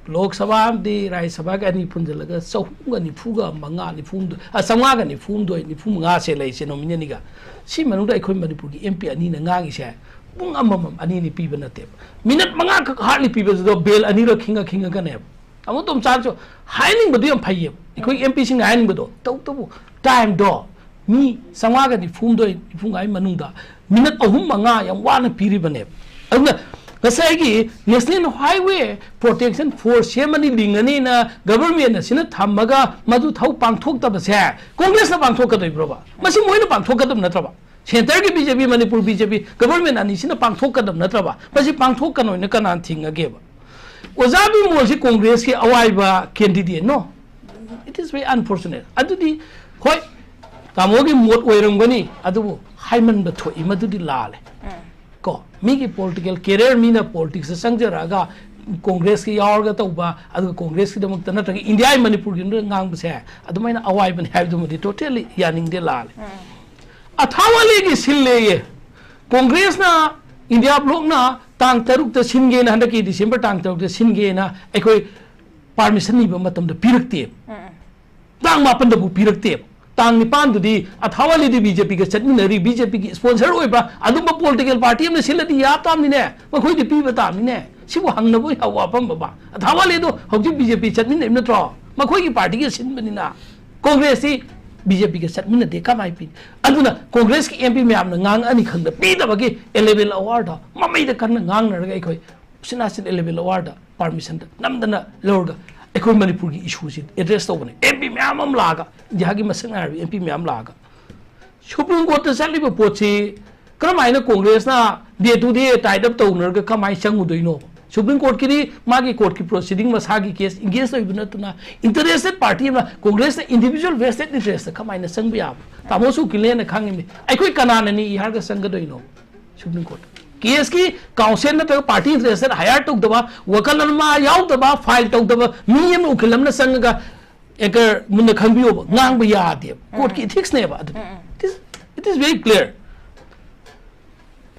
ꯂꯣꯛ ꯁꯚꯥ ꯑꯃꯗꯤ ꯔꯥꯖ꯭ꯌ ꯁꯚꯥꯒꯤ ꯑꯅꯤ ꯄꯨꯟꯁꯤꯜꯂꯒ ꯆꯍꯨꯝꯒ ꯅꯤꯐꯨꯒ ꯃꯉꯥ, ꯅꯤꯐꯨ ꯍꯨꯝꯗꯣꯏ, ꯑ, ꯆꯥꯝꯃꯉꯥꯒ ꯅꯤꯐꯨ ꯍꯨꯝꯗꯣꯏ, ꯅꯤꯐꯨ ꯃꯉꯥꯁꯦ ꯂꯩꯔꯤꯁꯦ, ꯅꯣꯃꯤꯅꯦꯜꯒ꯫ ꯁꯤ ꯃꯅꯨꯡꯗ ꯑꯩꯈꯣꯏ ꯃꯅꯤꯄꯨꯔꯒꯤ ꯑꯦꯝ ꯄꯤ ꯑꯅꯤꯅ ꯉꯥꯡꯉꯤꯁꯦ ꯄꯨꯡ ꯑꯃꯃꯝ, ꯑꯅꯤ ꯑꯅꯤ ꯄꯤꯕ ꯅꯠꯇꯦꯕ꯫ ꯃꯤꯅꯠ ꯃꯉꯥꯈꯛ ꯍꯥꯔꯗꯂꯤ ꯄꯤꯕꯗꯨꯗ ꯕꯦꯜ ꯑꯅꯤꯔꯛ ꯈꯤꯡꯉ ꯈꯤꯡꯉꯒꯅꯦꯕ꯫ ꯑꯃꯨꯛ ꯇꯣꯝꯆꯥꯁꯨ ꯍꯥꯏꯅꯤꯡꯕꯗꯣ ꯌꯥꯝ ꯐꯩꯌꯦꯕ, ꯑꯩꯈꯣꯏ ꯑꯦꯝ ꯄꯤꯁꯤꯡꯅ ꯍꯥꯏꯅꯤꯡꯕꯗꯣ꯫ ꯇꯧꯕꯇꯕꯨ ꯇꯥꯏꯝꯗꯣ ꯃꯤ ꯆꯥꯝꯃꯉꯥꯒ ꯅꯤꯐꯨ ꯍꯨꯝꯗꯣꯏ, ꯅꯤꯐꯨ ꯃꯉꯥꯒꯤ ꯃꯅꯨꯡꯗ ꯃꯤꯅꯠ ꯑꯍꯨꯝ ꯃꯉꯥ ꯌꯥꯝ ꯋꯥꯅ ꯄꯤꯔꯤꯕꯅꯦꯕ꯫ ꯑꯗꯨꯅ ꯉꯁꯥꯏꯒꯤ ꯅꯦꯁꯅꯦꯜ ꯍꯥꯏꯋꯦ ꯄ꯭ꯔꯣꯇꯦꯛꯁꯟ ꯐꯣꯔꯁ ꯁꯦꯝꯃꯅꯤ, ꯂꯤꯡꯉꯅꯤꯅ ꯒꯚꯔꯟꯃꯦꯟ ꯑꯁꯤꯅ ꯊꯝꯃꯒ ꯃꯗꯨ ꯊꯕꯛ ꯄꯥꯡꯊꯣꯛꯇꯕꯁꯦ ꯀꯣꯡꯒ꯭ꯔꯦꯁꯅ ꯄꯥꯡꯊꯣꯛꯀꯗꯣꯏꯕ꯭ꯔꯣꯕ? ꯃꯁꯤ ꯃꯣꯏꯅ ꯄꯥꯡꯊꯣꯛꯀꯗꯕ ꯅꯠꯇ꯭ꯔꯕ? ꯁꯦꯟꯇꯔꯒꯤ ꯕꯤ ꯖꯦ ꯄꯤ, ꯃꯅꯤꯄꯨꯔ ꯕꯤ ꯖꯦ ꯄꯤ ꯒꯚꯔꯟꯃꯦꯟ ꯑꯅꯤꯁꯤꯅ ꯄꯥꯡꯊꯣꯛꯀꯗꯕ ꯅꯠꯇ꯭ꯔꯕ? ꯃꯁꯤ ꯄꯥꯡꯊꯣꯛꯀꯅꯣꯏꯅ ꯀꯅꯥꯅ ꯊꯤꯡꯉꯒꯦꯕ? ꯑꯣꯖꯥ ꯕꯤꯃꯣꯜꯁꯤ ꯀꯣꯡꯒ꯭ꯔꯦꯁꯀꯤ ꯑꯋꯥꯏꯕ ꯀꯦꯟꯗꯤꯗꯦꯠꯅꯣ? It is very unfortunate. ꯑꯗꯨꯗꯤ ꯍꯣꯏ, ꯇꯥꯃꯣꯒꯤ ꯃꯣꯠ ꯑꯣꯏꯔꯝꯒꯅꯤ, ꯑꯗꯨꯕꯨ ꯍꯥꯏꯃꯟꯕ ꯊꯣꯛꯏ, ꯃꯗꯨꯗꯤ ꯂꯥꯜꯂꯦ꯫ ꯀꯣ, ꯃꯤꯒꯤ ꯄꯣꯂꯤꯇꯤꯀꯦꯜ ꯀꯦꯔꯤꯌꯔ, ꯃꯤꯅ ꯄꯣꯂꯤꯇꯤꯛꯁꯇ ꯆꯪꯖꯔꯛꯑꯒ ꯀꯣꯡꯒ꯭ꯔꯦꯁꯀꯤ ꯌꯥꯎꯔꯒ ꯇꯧꯕ, ꯑꯗꯨꯒ ꯀꯣꯡꯒ꯭ꯔꯦꯁꯀꯤꯗꯃꯛꯇ ꯅꯠꯇ꯭ꯔꯒ ꯏꯟꯗꯤꯌꯥꯒꯤ ꯃꯅꯤꯄꯨꯔꯒꯤ ꯉꯥꯡꯕꯁꯦ ꯑꯗꯨꯃꯥꯏꯅ ꯑꯋꯥꯏꯕꯅꯤ ꯍꯥꯏꯕꯗꯨꯃꯗꯤ ꯇꯣꯇꯦꯜꯂꯤ ꯌꯥꯅꯤꯡꯗꯦ, ꯂꯥꯜꯂꯦ꯫ ꯑꯊꯥꯋꯥꯂꯦꯒꯤ ꯁꯤꯜꯂꯦꯌꯦ꯫ ꯀꯣꯡꯒ꯭ꯔꯦꯁꯅ, ꯏꯟꯗꯤꯌꯥ ꯕ꯭ꯂꯣꯛꯅ ꯇꯥꯡ ꯇꯔꯨꯛꯇ ꯁꯤꯟꯒꯦꯅ, ꯍꯟꯗꯛꯀꯤ ꯗꯤꯁꯦꯝꯕꯔ ꯇꯥꯡ ꯇꯔꯨꯛꯇ ꯁꯤꯟꯒꯦꯅ ꯑꯩꯈꯣꯏ ꯄꯥꯔꯃꯤꯁꯟ ꯅꯤꯕ ꯃꯇꯝꯗ ꯄꯤꯔꯛꯇꯦ꯫ ꯇꯥꯡ ꯃꯥꯄꯟꯗꯕꯨ ꯄꯤꯔꯛꯇꯦꯕ꯫ ꯇꯥꯡ ꯅꯤꯄꯥꯟꯗꯨꯗꯤ ꯑꯊꯥꯋꯥꯂꯤꯗꯤ ꯕꯤ ꯖꯦ ꯄꯤꯒ ꯆꯠꯃꯤꯟꯅꯔꯤ, ꯕꯤ ꯖꯦ ꯄꯤꯒꯤ ꯁ꯭ꯄꯣꯟꯁꯔ ꯑꯣꯏꯕ ꯑꯗꯨꯝꯕ ꯄꯣꯂꯤꯇꯤꯀꯦꯜ ꯄꯥꯔꯇꯤ ꯑꯃꯅ ꯁꯤꯜꯂꯗꯤ ꯌꯥ ꯇꯥꯕꯅꯤꯅꯦ, ꯃꯈꯣꯏꯗꯤ ꯄꯤꯕ ꯇꯥꯕꯅꯤꯅꯦ꯫ ꯁꯤꯕꯨ ꯍꯪꯅꯕ ꯋꯥꯐꯝ ꯑꯃ? ꯑꯊꯥꯋꯥꯂꯤꯗꯣ ꯍꯧꯖꯤꯛ ꯕꯤ ꯖꯦ ꯄꯤ ꯆꯠꯃꯤꯟꯅꯔꯤꯕ ꯅꯠꯇ꯭ꯔꯣ? ꯃꯈꯣꯏꯒꯤ ꯄꯥꯔꯇꯤꯒ ꯁꯤꯟꯕꯅꯤꯅ꯫ ꯀꯣꯡꯒ꯭ꯔꯦꯁꯇꯤ ꯕꯤ ꯖꯦ ꯄꯤꯒ ꯆꯠꯃꯤꯟꯅꯗꯦ, ꯀꯃꯥꯏꯅ ꯄꯤꯅꯤ? ꯑꯗꯨꯅ ꯀꯣꯡꯒ꯭ꯔꯦꯁꯀꯤ ꯑꯦꯝ ꯄꯤ ꯃꯌꯥꯝꯅ ꯉꯥꯡꯉꯛꯑꯅꯤ ꯈꯪꯗ ꯄꯤꯗꯕꯒꯤ ꯑꯦꯂꯦꯚꯦꯟ ꯑꯋꯥꯔꯗꯣ ꯃꯃꯩꯗ ꯀꯟꯅ ꯉꯥꯡꯅꯔꯒ ꯑꯩꯈꯣꯏ ꯁꯤꯅꯥꯁꯤꯠ ꯑꯦꯂꯦꯕꯦꯜ ꯑꯋꯥꯔꯗ ꯄꯥꯔꯃꯤꯁꯟꯗ ꯅꯝꯗꯅ ꯂꯧꯔꯒ ꯑꯩꯈꯣꯏ ꯃꯅꯤꯄꯨꯔꯒꯤ ꯏꯁꯨꯁꯤ ꯑꯦꯗ꯭ꯔꯦꯁ ꯇꯧꯕꯅꯦ꯫ ꯑꯦꯝ ꯄꯤ ꯃꯌꯥꯝ ꯑꯃ ꯂꯥꯛꯑꯒ, ꯏꯟꯗꯤꯌꯥꯒꯤ ꯃꯁꯛ ꯅꯥꯏꯔꯕ ꯑꯦꯝ ꯄꯤ ꯃꯌꯥꯝ ꯂꯥꯛꯑꯒ꯫ ꯁꯨꯄ꯭ꯔꯤꯝ ꯀꯣꯔꯠꯇ ꯆꯠꯂꯤꯕ ꯄꯣꯠꯁꯤ ꯀꯔꯝꯍꯥꯏꯅ ꯀꯣꯡꯒ꯭ꯔꯦꯁꯅ ꯗꯦ ꯇꯨ ꯗꯦ ꯇꯥꯏꯠ ꯑꯞ ꯇꯧꯅꯔꯒ ꯀꯃꯥꯏꯅ ꯆꯪꯉꯨꯗꯣꯏꯅꯣ? ꯁꯨꯄ꯭ꯔꯤꯝ ꯀꯣꯔꯠꯀꯤꯗꯤ ꯃꯥꯒꯤ ꯀꯣꯔꯠꯀꯤ ꯄ꯭ꯔꯣꯁꯤꯗꯤꯡ ꯃꯁꯥꯒꯤ ꯀꯦꯁ ꯏꯟꯒꯦꯖ ꯑꯣꯏꯕ ꯅꯠꯇꯅ ꯏꯟꯇꯔꯦꯁꯇꯦꯠ ꯄꯥꯔꯇꯤ ꯑꯃ ꯀꯣꯡꯒ꯭ꯔꯦꯁꯅ ꯏꯟꯗꯤꯚꯤꯖꯨꯋꯦꯜ ꯚꯦꯁꯇꯦꯠ ꯏꯟꯇꯔꯦꯁꯇ ꯀꯃꯥꯏꯅ ꯆꯪꯕ ꯌꯥꯕ? ꯇꯥꯃꯣꯁꯨ ꯎꯀꯤꯜꯅꯦꯅ ꯈꯪꯉꯤꯃꯤ꯫ ꯑꯩꯈꯣꯏ ꯀꯅꯥꯅꯅꯤ ꯏ ꯍꯥꯏꯔꯒ ꯆꯪꯒꯗꯣꯏꯅꯣ ꯁꯨꯄ꯭ꯔꯤꯝ ꯀꯣꯔꯠ? ꯀꯦꯁꯀꯤ ꯀꯥꯎꯟꯁꯤꯜ ꯅꯠꯇ꯭ꯔꯒ ꯄꯥꯔꯇꯤ ꯏꯟꯇꯔꯦꯁꯇꯦꯠ ꯍꯥꯏꯌꯔ ꯇꯧꯗꯕ, ꯋꯀꯤꯜ ꯑꯃ ꯌꯥꯎꯗꯕ, ꯐꯥꯏꯜ ꯇꯧꯗꯕ ꯃꯤ ꯑꯃ ꯎꯀꯤꯜ ꯑꯃꯅ ꯆꯪꯉꯒ ꯑꯦꯡꯀꯔ ꯃꯨꯟꯅ ꯈꯪꯕꯤꯌꯣꯕ, ꯉꯥꯡꯕ ꯌꯥꯗꯦꯕ꯫ ꯀꯣꯔꯠꯀꯤ ꯏꯊꯤꯛꯁꯅꯦꯕ ꯑꯗꯨ꯫ It is, it is very clear꯫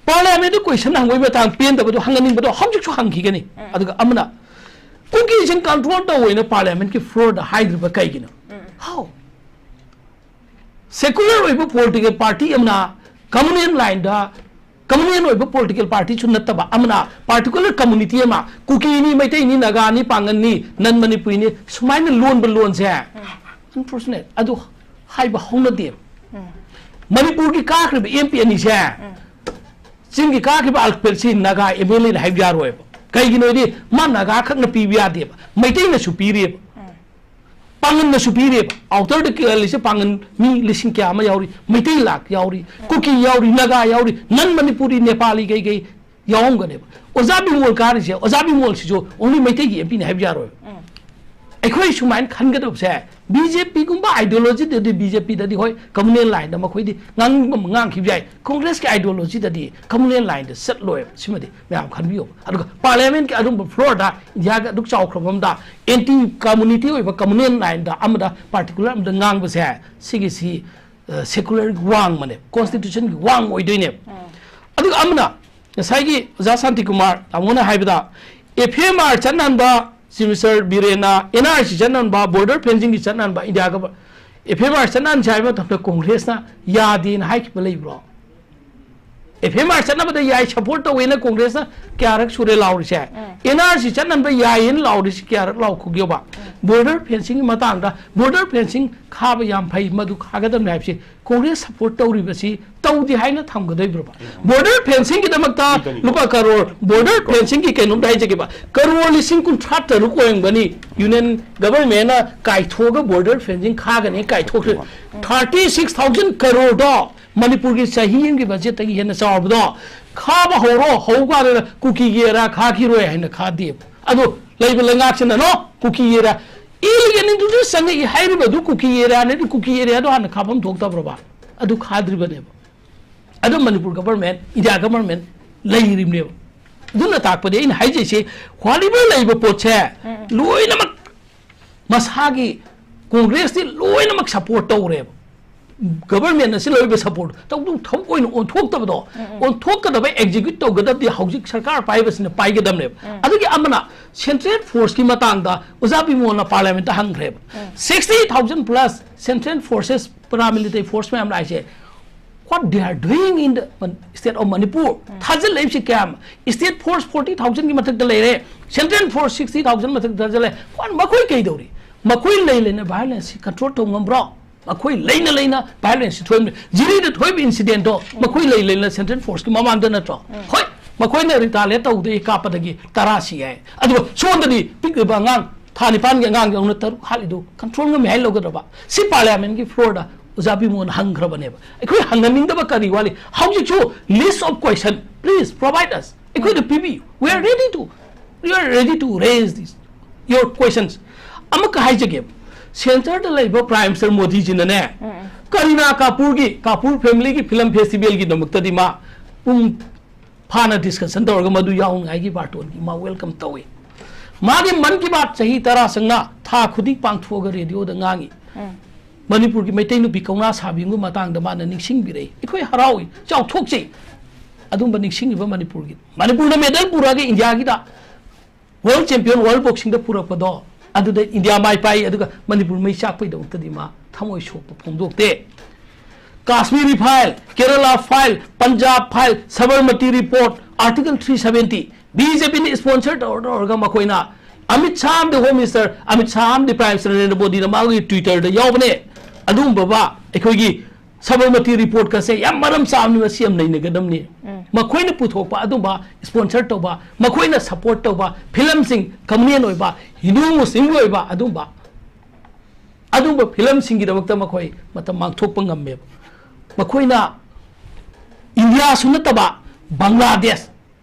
ꯄꯥꯔꯂꯤꯌꯥꯃꯦꯟꯗ ꯀꯣꯏꯁꯟ ꯍꯪꯕꯒꯤ ꯃꯇꯥꯡ ꯄꯦꯟꯗꯕꯗꯣ ꯍꯪꯍꯟꯅꯤꯡꯕꯗꯣ ꯍꯧꯖꯤꯛꯁꯨ ꯍꯪꯈꯤꯒꯅꯤ꯫ ꯑꯗꯨꯒ ꯑꯃꯅ ꯀꯨꯀꯤꯁꯤꯡ ꯀꯟꯇ꯭ꯔꯣꯜ ꯇꯧꯋꯦꯅ ꯄꯥꯔꯂꯤꯌꯥꯃꯦꯟꯒꯤ ꯐ꯭ꯂꯣꯔꯗ ꯍꯥꯏꯗ꯭ꯔꯤꯕ ꯀꯩꯒꯤꯅꯣ? How? ꯁꯦꯀꯨꯂꯔ ꯑꯣꯏꯕ ꯄꯣꯂꯤꯇꯤꯀꯦꯜ ꯄꯥꯔꯇꯤ ꯑꯃꯅ ꯀꯝꯃꯨꯅꯦꯜ ꯂꯥꯏꯟꯗ, ꯀꯝꯃꯨꯅꯦꯜ ꯑꯣꯏꯕ ꯄꯣꯂꯤꯇꯤꯀꯦꯜ ꯄꯥꯔꯇꯤꯁꯨ ꯅꯠꯇꯕ ꯑꯃꯅ ꯄꯥꯔꯇꯤꯀꯨꯂꯔ ꯀꯝꯃꯨꯅꯤꯇꯤ ꯑꯃ, ꯀꯨꯀꯤꯅꯤ, ꯃꯩꯇꯩꯅꯤ, ꯅꯥꯒꯥꯅꯤ, ꯄꯥꯡꯒꯟꯅꯤ, ꯅꯟ ꯃꯅꯤꯄꯨꯔꯤꯅꯤ, ꯁꯨꯃꯥꯏꯅ ꯂꯣꯟꯕ ꯂꯣꯟꯁꯦ ꯑꯟꯐꯣꯔꯆꯨꯅꯦꯠ, ꯑꯗꯨ ꯍꯥꯏꯕ ꯍꯧꯅꯗꯦꯕ꯫ ꯃꯅꯤꯄꯨꯔꯒꯤ ꯀꯥꯈ꯭ꯔꯤꯕ ꯑꯦꯝ ꯄꯤ ꯑꯅꯤꯁꯦ ꯆꯤꯡꯒꯤ ꯀꯥꯈꯤꯕ ꯑꯜꯄꯦꯠꯁꯤ ꯅꯥꯒꯥ ꯑꯦꯝ ꯑꯦꯜ ꯑꯦꯅ ꯍꯥꯏꯕ ꯌꯥꯔꯣꯏꯕ꯫ ꯀꯩꯒꯤꯅꯣꯗꯤ ꯃꯥ ꯅꯥꯒꯥ ꯈꯛꯅ ꯄꯤꯕ ꯌꯥꯗꯦꯕ, ꯃꯩꯇꯩꯅꯁꯨ ꯄꯤꯔꯤꯑꯕ, ꯄꯥꯡꯒꯟꯅꯁꯨ ꯄꯤꯔꯤꯑꯕ꯫ ꯑꯥꯎꯇꯔꯗ ꯀ-, ꯂꯩꯁꯦ ꯄꯥꯡꯒꯟ ꯃꯤ ꯂꯤꯁꯤꯡ ꯀꯌꯥ ꯑꯃ ꯌꯥꯎꯔꯤ, ꯃꯩꯇꯩ ꯂꯥꯛ ꯌꯥꯎꯔꯤ, ꯀꯨꯀꯤ ꯌꯥꯎꯔꯤ, ꯅꯥꯒꯥ ꯌꯥꯎꯔꯤ, ꯅꯟ ꯃꯅꯤꯄꯨꯔꯤ ꯅꯦꯄꯥꯂꯤ ꯀꯩꯀꯩ ꯌꯥꯎꯔꯝꯒꯅꯦꯕ꯫ ꯑꯣꯖꯥ ꯕꯤꯃꯣꯜ ꯀꯥꯔꯤꯁꯦ, ꯑꯣꯖꯥ ꯕꯤꯃꯣꯜꯁꯤꯁꯨ ꯑꯣꯡꯂꯤ ꯃꯩꯇꯩꯒꯤ ꯑꯦꯝ ꯄꯤꯅꯤ ꯍꯥꯏꯕ ꯌꯥꯔꯣꯏꯕ꯫ ꯑꯩꯈꯣꯏ ꯁꯨꯃꯥꯏꯅ ꯈꯟꯒꯗꯕꯁꯦ, ꯕꯤ ꯖꯦ ꯄꯤꯒꯨꯝꯕ ꯑꯥꯏꯗꯤꯌꯣꯂꯣꯖꯤꯗꯗꯤ, ꯕꯤ ꯖꯦ ꯄꯤꯗꯗꯤ ꯍꯣꯏ, ꯀꯝꯃꯨꯅꯦꯜ ꯂꯥꯏꯟꯗ ꯃꯈꯣꯏꯗꯤ ꯉꯥꯡꯅꯤꯡꯕ ꯑꯃ ꯉꯥꯡꯈꯤꯕ ꯌꯥꯏ꯫ ꯀꯣꯡꯒ꯭ꯔꯦꯁꯀꯤ ꯑꯥꯏꯗꯤꯌꯣꯂꯣꯖꯤꯗꯗꯤ ꯀꯝꯃꯨꯅꯦꯜ ꯂꯥꯏꯟꯗ ꯆꯠꯂꯣꯏꯕ꯫ ꯁꯤꯃꯗꯤ ꯃꯌꯥꯝ ꯈꯟꯕꯤꯌꯣ꯫ ꯑꯗꯨꯒ ꯄꯥꯔꯂꯤꯌꯥꯃꯦꯟꯠꯀꯤ ꯑꯗꯨꯝꯕ ꯐ꯭ꯂꯣꯔꯗ ꯏꯟꯗꯤꯌꯥꯒ ꯑꯗꯨꯛ ꯆꯥꯎꯈ꯭ꯔꯕ ꯑꯃꯗ ꯑꯦꯟꯇꯤ ꯀꯝꯃꯨꯅꯤꯇꯤ ꯑꯣꯏꯕ ꯀꯝꯃꯨꯅꯦꯜ ꯂꯥꯏꯟꯗ ꯑꯃꯗ ꯄꯥꯔꯇꯤꯀꯨꯂꯔ ꯑꯃꯗ ꯉꯥꯡꯕꯁꯦ, ꯁꯤꯒꯤꯁꯤ, ꯑ, ꯁꯦꯀꯨꯂꯔꯒꯤ ꯋꯥꯡꯃꯅꯦꯕ, ꯀꯣꯟꯁꯇꯤꯇ꯭ꯌꯨꯁꯟꯒꯤ ꯋꯥꯡꯃ ꯑꯣꯏꯗꯣꯏꯅꯦꯕ꯫ ꯑꯗꯨꯒ ꯑꯃꯅ ꯉꯁꯥꯏꯒꯤ ꯑꯣꯖꯥ ꯁꯥꯟꯇꯤꯀꯨꯃꯥꯔ ꯇꯥꯃꯣꯅ ꯍꯥꯏꯕꯗ, ꯑꯦꯐ ꯑꯦꯝ ꯑꯥꯔ ꯆꯠꯅꯍꯟꯕ, ꯆꯤꯐ ꯃꯤꯅꯤꯁꯇꯔ ꯕꯤꯔꯦꯟꯅ ꯑꯦꯟ ꯑꯥꯔ ꯁꯤ ꯆꯠꯅꯍꯟꯕ, ꯕꯣꯔꯗꯔ ꯐꯦꯟꯁꯤꯡꯒꯤ ꯆꯠꯅꯍꯟꯕ, ꯏꯟꯗꯤꯌꯥꯒ ꯑꯦꯐ ꯑꯦꯝ ꯑꯥꯔ ꯆꯠꯅꯍꯟꯁꯦ ꯍꯥꯏꯕ ꯃꯇꯝꯗ ꯀꯣꯡꯒ꯭ꯔꯦꯁꯅ ꯌꯥꯗꯦꯅ ꯍꯥꯏꯈꯤꯕ ꯂꯩꯕ꯭ꯔꯣ? ꯑꯦꯐ ꯑꯦꯝ ꯑꯥꯔ ꯆꯠꯅꯕꯗ ꯌꯥꯏ, ꯁꯄꯣꯔꯠ ꯇꯧꯋꯦꯅ ꯀꯣꯡꯒ꯭ꯔꯦꯁꯅ ꯀꯌꯥꯔꯛ ꯁꯨꯔꯦ ꯂꯥꯎꯔꯤꯁꯦ? ꯑꯦꯟ ꯑꯥꯔ ꯁꯤ ꯆꯠꯅꯕ ꯌꯥꯏꯌꯦꯅ ꯂꯥꯎꯔꯤꯁꯤ ꯀꯌꯥꯔꯛ ꯂꯥꯎꯈꯤꯒꯦꯕ? ꯕꯣꯔꯗꯔ ꯐꯦꯟꯁꯤꯡꯒꯤ ꯃꯇꯥꯡꯗ, ꯕꯣꯔꯗꯔ ꯐꯦꯟꯁꯤꯡ ꯈꯥꯕ ꯌꯥꯝ ꯐꯩ, ꯃꯗꯨ ꯈꯥꯒꯗꯕꯅꯤ ꯍꯥꯏꯕꯁꯤ ꯀꯣꯡꯒ꯭ꯔꯦꯁ ꯁꯄꯣꯔꯠ ꯇꯧꯔꯤꯕꯁꯤ ꯇꯧꯗꯦ ꯍꯥꯏꯅ ꯊꯝꯒꯗꯣꯏꯕ꯭ꯔꯣꯕ? ꯕꯣꯔꯗꯔ ꯐꯦꯟꯁꯤꯡꯒꯤꯗꯃꯛꯇ ꯂꯨꯄꯥ ꯀꯔꯣꯔ, ꯕꯣꯔꯗꯔ ꯐꯦꯟꯁꯤꯡꯒꯤ ꯀꯩꯅꯣꯝꯇ ꯍꯥꯏꯖꯒꯦꯕ, ꯀꯔꯣꯔ ꯂꯤꯁꯤꯡ ꯀꯨꯟꯊ꯭ꯔꯥ ꯇꯔꯨꯛ ꯑꯣꯏꯔꯝꯒꯅꯤ ꯌꯨꯅꯤꯌꯟ ꯒꯕꯔꯃꯦꯟꯅ ꯀꯥꯏꯊꯣꯛꯑꯒ ꯕꯣꯔꯗꯔ ꯐꯦꯟꯁꯤꯡ ꯈꯥꯒꯅꯤ ꯀꯥꯏꯊꯣꯛꯈ꯭ꯔꯦ꯫ ꯊꯥꯔꯇꯤ ꯁꯤꯛꯁ ꯊꯥꯎꯖꯟ ꯀꯔꯣꯔꯗꯣ ꯃꯅꯤꯄꯨꯔꯒꯤ ꯆꯍꯤ ꯑꯃꯒꯤ ꯕꯖꯦꯠꯇꯒꯤ ꯍꯦꯟꯅ ꯆꯥꯎꯔꯕꯗꯣ ꯈꯥꯕ ꯍꯧꯔꯣ, ꯍꯧꯀꯥꯟꯗ ꯀꯨꯀꯤꯒꯤ ꯑꯦꯔꯤꯌꯥ ꯈꯥꯈꯤꯔꯣꯏ ꯍꯥꯏꯅ ꯈꯥꯗꯦꯕ꯫ ꯑꯗꯣ ꯂꯩꯕ ꯂꯩꯉꯥꯛꯁꯤꯅ ꯅꯣ ꯀꯨꯀꯤꯒꯤ ꯑꯦꯔꯤꯌꯥ, ꯏꯂꯤꯒꯦꯜ ꯏꯟꯇ꯭ꯔꯣꯗ꯭ꯌꯨꯁ ꯆꯪꯉꯛꯏ ꯍꯥꯏꯔꯤꯕꯗꯨ ꯀꯨꯀꯤꯒꯤ ꯑꯦꯔꯤꯌꯥꯅꯗꯤ ꯀꯨꯀꯤ ꯑꯦꯔꯤꯌꯥꯗꯣ ꯍꯥꯟꯅ ꯈꯥꯐꯝ ꯊꯣꯛꯇꯕ꯭ꯔꯕ? ꯑꯗꯨ ꯈꯥꯗ꯭ꯔꯤꯕꯅꯦꯕ꯫ ꯑꯗꯨ ꯃꯅꯤꯄꯨꯔ ꯒꯕꯔꯃꯦꯟ, ꯏꯟꯗꯤꯌꯥ ꯒꯕꯔꯃꯦꯟ ꯂꯩꯔꯤꯕꯅꯦꯕ꯫ ꯑꯗꯨꯅ ꯇꯥꯛꯄꯗꯤ ꯑꯩꯅ ꯍꯥꯏꯖꯩꯁꯦ, ꯍ꯭ꯋꯥꯂꯤꯕ ꯂꯩꯕ ꯄꯣꯠꯁꯦ ꯂꯣꯏꯅꯃꯛ ꯃꯁꯥꯒꯤ ꯀꯣꯡꯒ꯭ꯔꯦꯁꯇꯤ ꯂꯣꯏꯅꯃꯛ ꯁꯄꯣꯔꯠ ꯇꯧꯔꯦꯕ꯫ ꯒꯕꯔꯃꯦꯟ ꯑꯁꯤ ꯂꯧꯔꯤꯕ ꯁꯄꯣꯔꯠ ꯇꯧꯗꯨ ꯊꯕꯛ ꯑꯣꯏꯅ ꯑꯣꯟꯊꯣꯛꯇꯕꯗꯣ, ꯑꯣꯟꯊꯣꯛꯀꯗꯕ, ꯑꯦꯛꯖꯤꯀ꯭ꯌꯨꯠ ꯇꯧꯒꯗꯕꯗꯤ ꯍꯧꯖꯤꯛ ꯁꯔꯀꯥꯔ ꯄꯥꯏꯕꯁꯤꯅ ꯄꯥꯏꯒꯗꯕꯅꯦꯕ꯫ ꯑꯗꯨꯒꯤ ꯑꯃꯅ ꯁꯦꯟꯇ꯭ꯔꯦꯜ ꯐꯣꯔꯁꯀꯤ ꯃꯇꯥꯡꯗ ꯑꯣꯖꯥ ꯕꯤꯃꯣꯜꯅ ꯄꯥꯔꯂꯤꯌꯥꯃꯦꯟꯠꯇ ꯍꯪꯈ꯭ꯔꯦꯕ꯫ Sixty thousand plus central forces, paramilitary force ꯃꯌꯥꯝ ꯂꯥꯛꯏꯁꯦ, what they are doing in the Mon-, state of Manipur? ꯊꯥꯖꯤꯜꯂꯛꯏꯕꯁꯤ ꯀꯌꯥꯝ? ꯁ꯭ꯇꯦꯠ ꯐꯣꯔꯁ ꯐꯣꯔꯇꯤ ꯊꯥꯎꯖꯟꯒꯤ ꯃꯊꯛꯇ ꯂꯩꯔꯦ, ꯁꯦꯟꯇ꯭ꯔꯦꯜ ꯐꯣꯔꯁ ꯁꯤꯛꯁꯇꯤ ꯊꯥꯎꯖꯟ ꯃꯊꯛꯇ ꯊꯥꯖꯤꯜꯂꯦ꯫ ꯀꯣꯟ ꯃꯈꯣꯏ ꯀꯩꯗꯧꯔꯤ? ꯃꯈꯣꯏ ꯂꯩ ꯂꯩꯅ ꯚꯥꯏꯑꯣꯂꯦꯟꯁꯁꯤ ꯀꯟꯇ꯭ꯔꯣꯜ ꯇꯧ ꯉꯝꯕ꯭ꯔꯣ? ꯃꯈꯣꯏ ꯂꯩꯅ ꯂꯩꯅ ꯚꯥꯏꯑꯣꯂꯦꯟꯁꯁꯤ ꯊꯣꯛꯍꯟꯕ, ꯖꯤꯔꯤꯗ ꯊꯣꯛꯏꯕ ꯏꯟꯁꯤꯗꯦꯟꯠꯇꯣ ꯃꯈꯣꯏ ꯂꯩ ꯂꯩꯅ ꯁꯦꯟꯇ꯭ꯔꯦꯜ ꯐꯣꯔꯁꯀꯤ ꯃꯃꯥꯡꯗ ꯅꯠꯇ꯭ꯔꯣ? ꯍꯣꯏ, ꯃꯈꯣꯏꯅ ꯔꯤꯇꯥꯂꯤꯌꯦꯠ ꯇꯧꯗꯦ, ꯀꯥꯞꯄꯗꯒꯤ ꯇꯔꯥ ꯁꯤ ꯍꯥꯏ꯫ ꯑꯗꯨꯒ ꯁꯣꯝꯗꯗꯤ ꯄꯤꯛꯂꯤꯕ ꯑꯉꯥꯡ, ꯊꯥ ꯅꯤꯄꯥꯟꯒꯤ ꯑꯉꯥꯡ ꯌꯧꯅ ꯇꯔꯨꯛ ꯍꯥꯠꯂꯤꯗꯨ ꯀꯟꯇ꯭ꯔꯣꯜ ꯉꯝꯃꯤ ꯍꯥꯏ ꯂꯧꯒꯗ꯭ꯔꯕ? ꯁꯤ ꯄꯥꯔꯂꯤꯌꯥꯃꯦꯟꯠꯀꯤ ꯐ꯭ꯂꯣꯔꯗ ꯑꯣꯖꯥ ꯕꯤꯃꯣꯜꯅ ꯍꯪꯈ꯭ꯔꯕꯅꯦꯕ꯫ ꯑꯩꯈꯣꯏ ꯍꯪꯍꯟꯅꯤꯡꯗꯕ ꯀꯔꯤ ꯋꯥꯠꯂꯤ? ꯍꯧꯖꯤꯛꯁꯨ list of question, please provide us. ꯑꯩꯈꯣꯏꯗ ꯄꯤꯕꯤꯌꯨ꯫ We are ready to, we are ready to raise this, your questions. ꯑꯃꯨꯛꯀ ꯍꯥꯏꯖꯒꯦ, ꯁꯦꯟꯇꯔꯗ ꯂꯩꯕ ꯄ꯭ꯔꯥꯏꯝ ꯃꯤꯅꯤꯁꯇꯔ ꯃꯣꯗꯤꯖꯤꯅꯅꯦ, ꯀꯔꯤꯅꯥ ꯀꯥꯄꯨꯔꯒꯤ, ꯀꯥꯄꯨꯔ ꯐꯦꯃꯤꯂꯤꯒꯤ ꯐꯤꯂꯝ ꯐꯦꯁꯇꯤꯚꯦꯜꯒꯤꯗꯃꯛꯇꯗꯤ ꯃꯥ ꯄꯨꯡ ꯐꯥꯅ ꯗꯤꯁꯀꯁꯟ ꯇꯧꯔꯒ ꯃꯗꯨ ꯌꯥꯎꯅꯉꯥꯏꯒꯤ ꯕꯥꯔꯇꯣꯟꯒꯤ ꯃꯥ ꯋꯦꯜꯀꯝ ꯇꯧꯏ꯫ ꯃꯥꯒꯤ ꯃꯟ ꯀꯤ ꯕꯥꯠ ꯆꯍꯤ ꯇꯔꯥ ꯆꯪꯅ ꯊꯥ ꯈꯨꯗꯤꯡ ꯄꯥꯡꯊꯣꯛꯑꯒ ꯔꯦꯗꯤꯑꯣꯗ ꯉꯥꯡꯉꯤ꯫ ꯃꯅꯤꯄꯨꯔꯒꯤ ꯃꯩꯇꯩ ꯅꯨꯄꯤ ꯀꯧꯅꯥ ꯁꯥꯕꯤꯒꯤ ꯃꯇꯥꯡꯗ ꯃꯥꯅ ꯅꯤꯡꯁꯤꯡꯕꯤꯔꯛꯏ꯫ ꯑꯩꯈꯣꯏ ꯍꯔꯥꯎꯏ, ꯆꯥꯎꯊꯣꯛꯆꯩ꯫ ꯑꯗꯨꯝꯕ ꯅꯤꯡꯁꯤꯡꯉꯤꯕ ꯃꯅꯤꯄꯨꯔꯒꯤ, ꯃꯅꯤꯄꯨꯔꯅ ꯃꯦꯗꯜ ꯄꯨꯔꯛꯑꯒ ꯏꯟꯗꯤꯌꯥꯒꯤꯗ ꯋꯥꯔꯜ ꯆꯦꯝꯄꯤꯌꯟ, ꯋꯥꯔꯜ ꯕꯣꯛꯁꯤꯡꯗ ꯄꯨꯔꯛꯄꯗꯣ, ꯑꯗꯨꯗ ꯏꯟꯗꯤꯌꯥ ꯃꯥꯏ ꯄꯥꯛꯏ, ꯑꯗꯨꯒ ꯃꯅꯤꯄꯨꯔ ꯃꯩ ꯆꯥꯛꯄꯩꯗꯃꯛꯇꯗꯤ ꯃꯥ ꯊꯃꯣꯏ ꯁꯣꯛꯄ ꯐꯣꯡꯗꯣꯛꯇꯦ꯫ Kashmiri file, Kerala file, Punjab file, Sabarmati report, Article three seventy, B J ꯄꯤꯅ sponsor ꯇꯧꯔ ꯇꯧꯔꯒ ꯃꯈꯣꯏꯅ ꯑꯃꯤꯠ ꯁꯥꯍ ꯑꯃꯗꯤ Home Minister, ꯑꯃꯤꯠ ꯁꯥꯍ ꯑꯃꯗꯤ Prime Minister ꯅꯔꯦꯟꯗ꯭ꯔ ꯃꯣꯗꯤꯅ ꯃꯥꯒꯤ Twitter ꯗ ꯌꯥꯎꯕꯅꯦ꯫ ꯑꯗꯨꯒꯨꯝꯕ ꯑꯩꯈꯣꯏꯒꯤ ꯁꯕꯔꯃꯇꯤ report ꯀꯁꯦ ꯌꯥꯝ ꯃꯔꯝ ꯆꯥꯕꯅꯤ, ꯃꯁꯤ ꯌꯥꯝ ꯅꯩꯅꯒꯗꯕꯅꯤ꯫ ꯃꯈꯣꯏꯅ ꯄꯨꯊꯣꯛꯄ ꯑꯗꯨꯝꯕ sponsor ꯇꯧꯕ, ꯃꯈꯣꯏꯅ support ꯇꯧꯕ ꯐꯤꯂꯝꯁꯤꯡ, communal ꯑꯣꯏꯕ, ꯍꯤꯟꯗꯨ ꯃꯨꯁꯂꯤꯝꯒꯤ ꯑꯣꯏꯕ ꯑꯗꯨꯝꯕ ꯑꯗꯨꯝꯕ ꯐꯤꯂꯝꯁꯤꯡꯒꯤꯗꯃꯛꯇ ꯃꯈꯣꯏ ꯃꯇꯝ ꯃꯥꯡꯊꯣꯛꯄ ꯉꯝꯃꯦꯕ꯫ ꯃꯈꯣꯏꯅ ꯏꯟꯗꯤꯌꯥꯁꯨ ꯅꯠꯇꯕ ꯕꯪꯒ꯭ꯂꯥꯗꯦꯁ,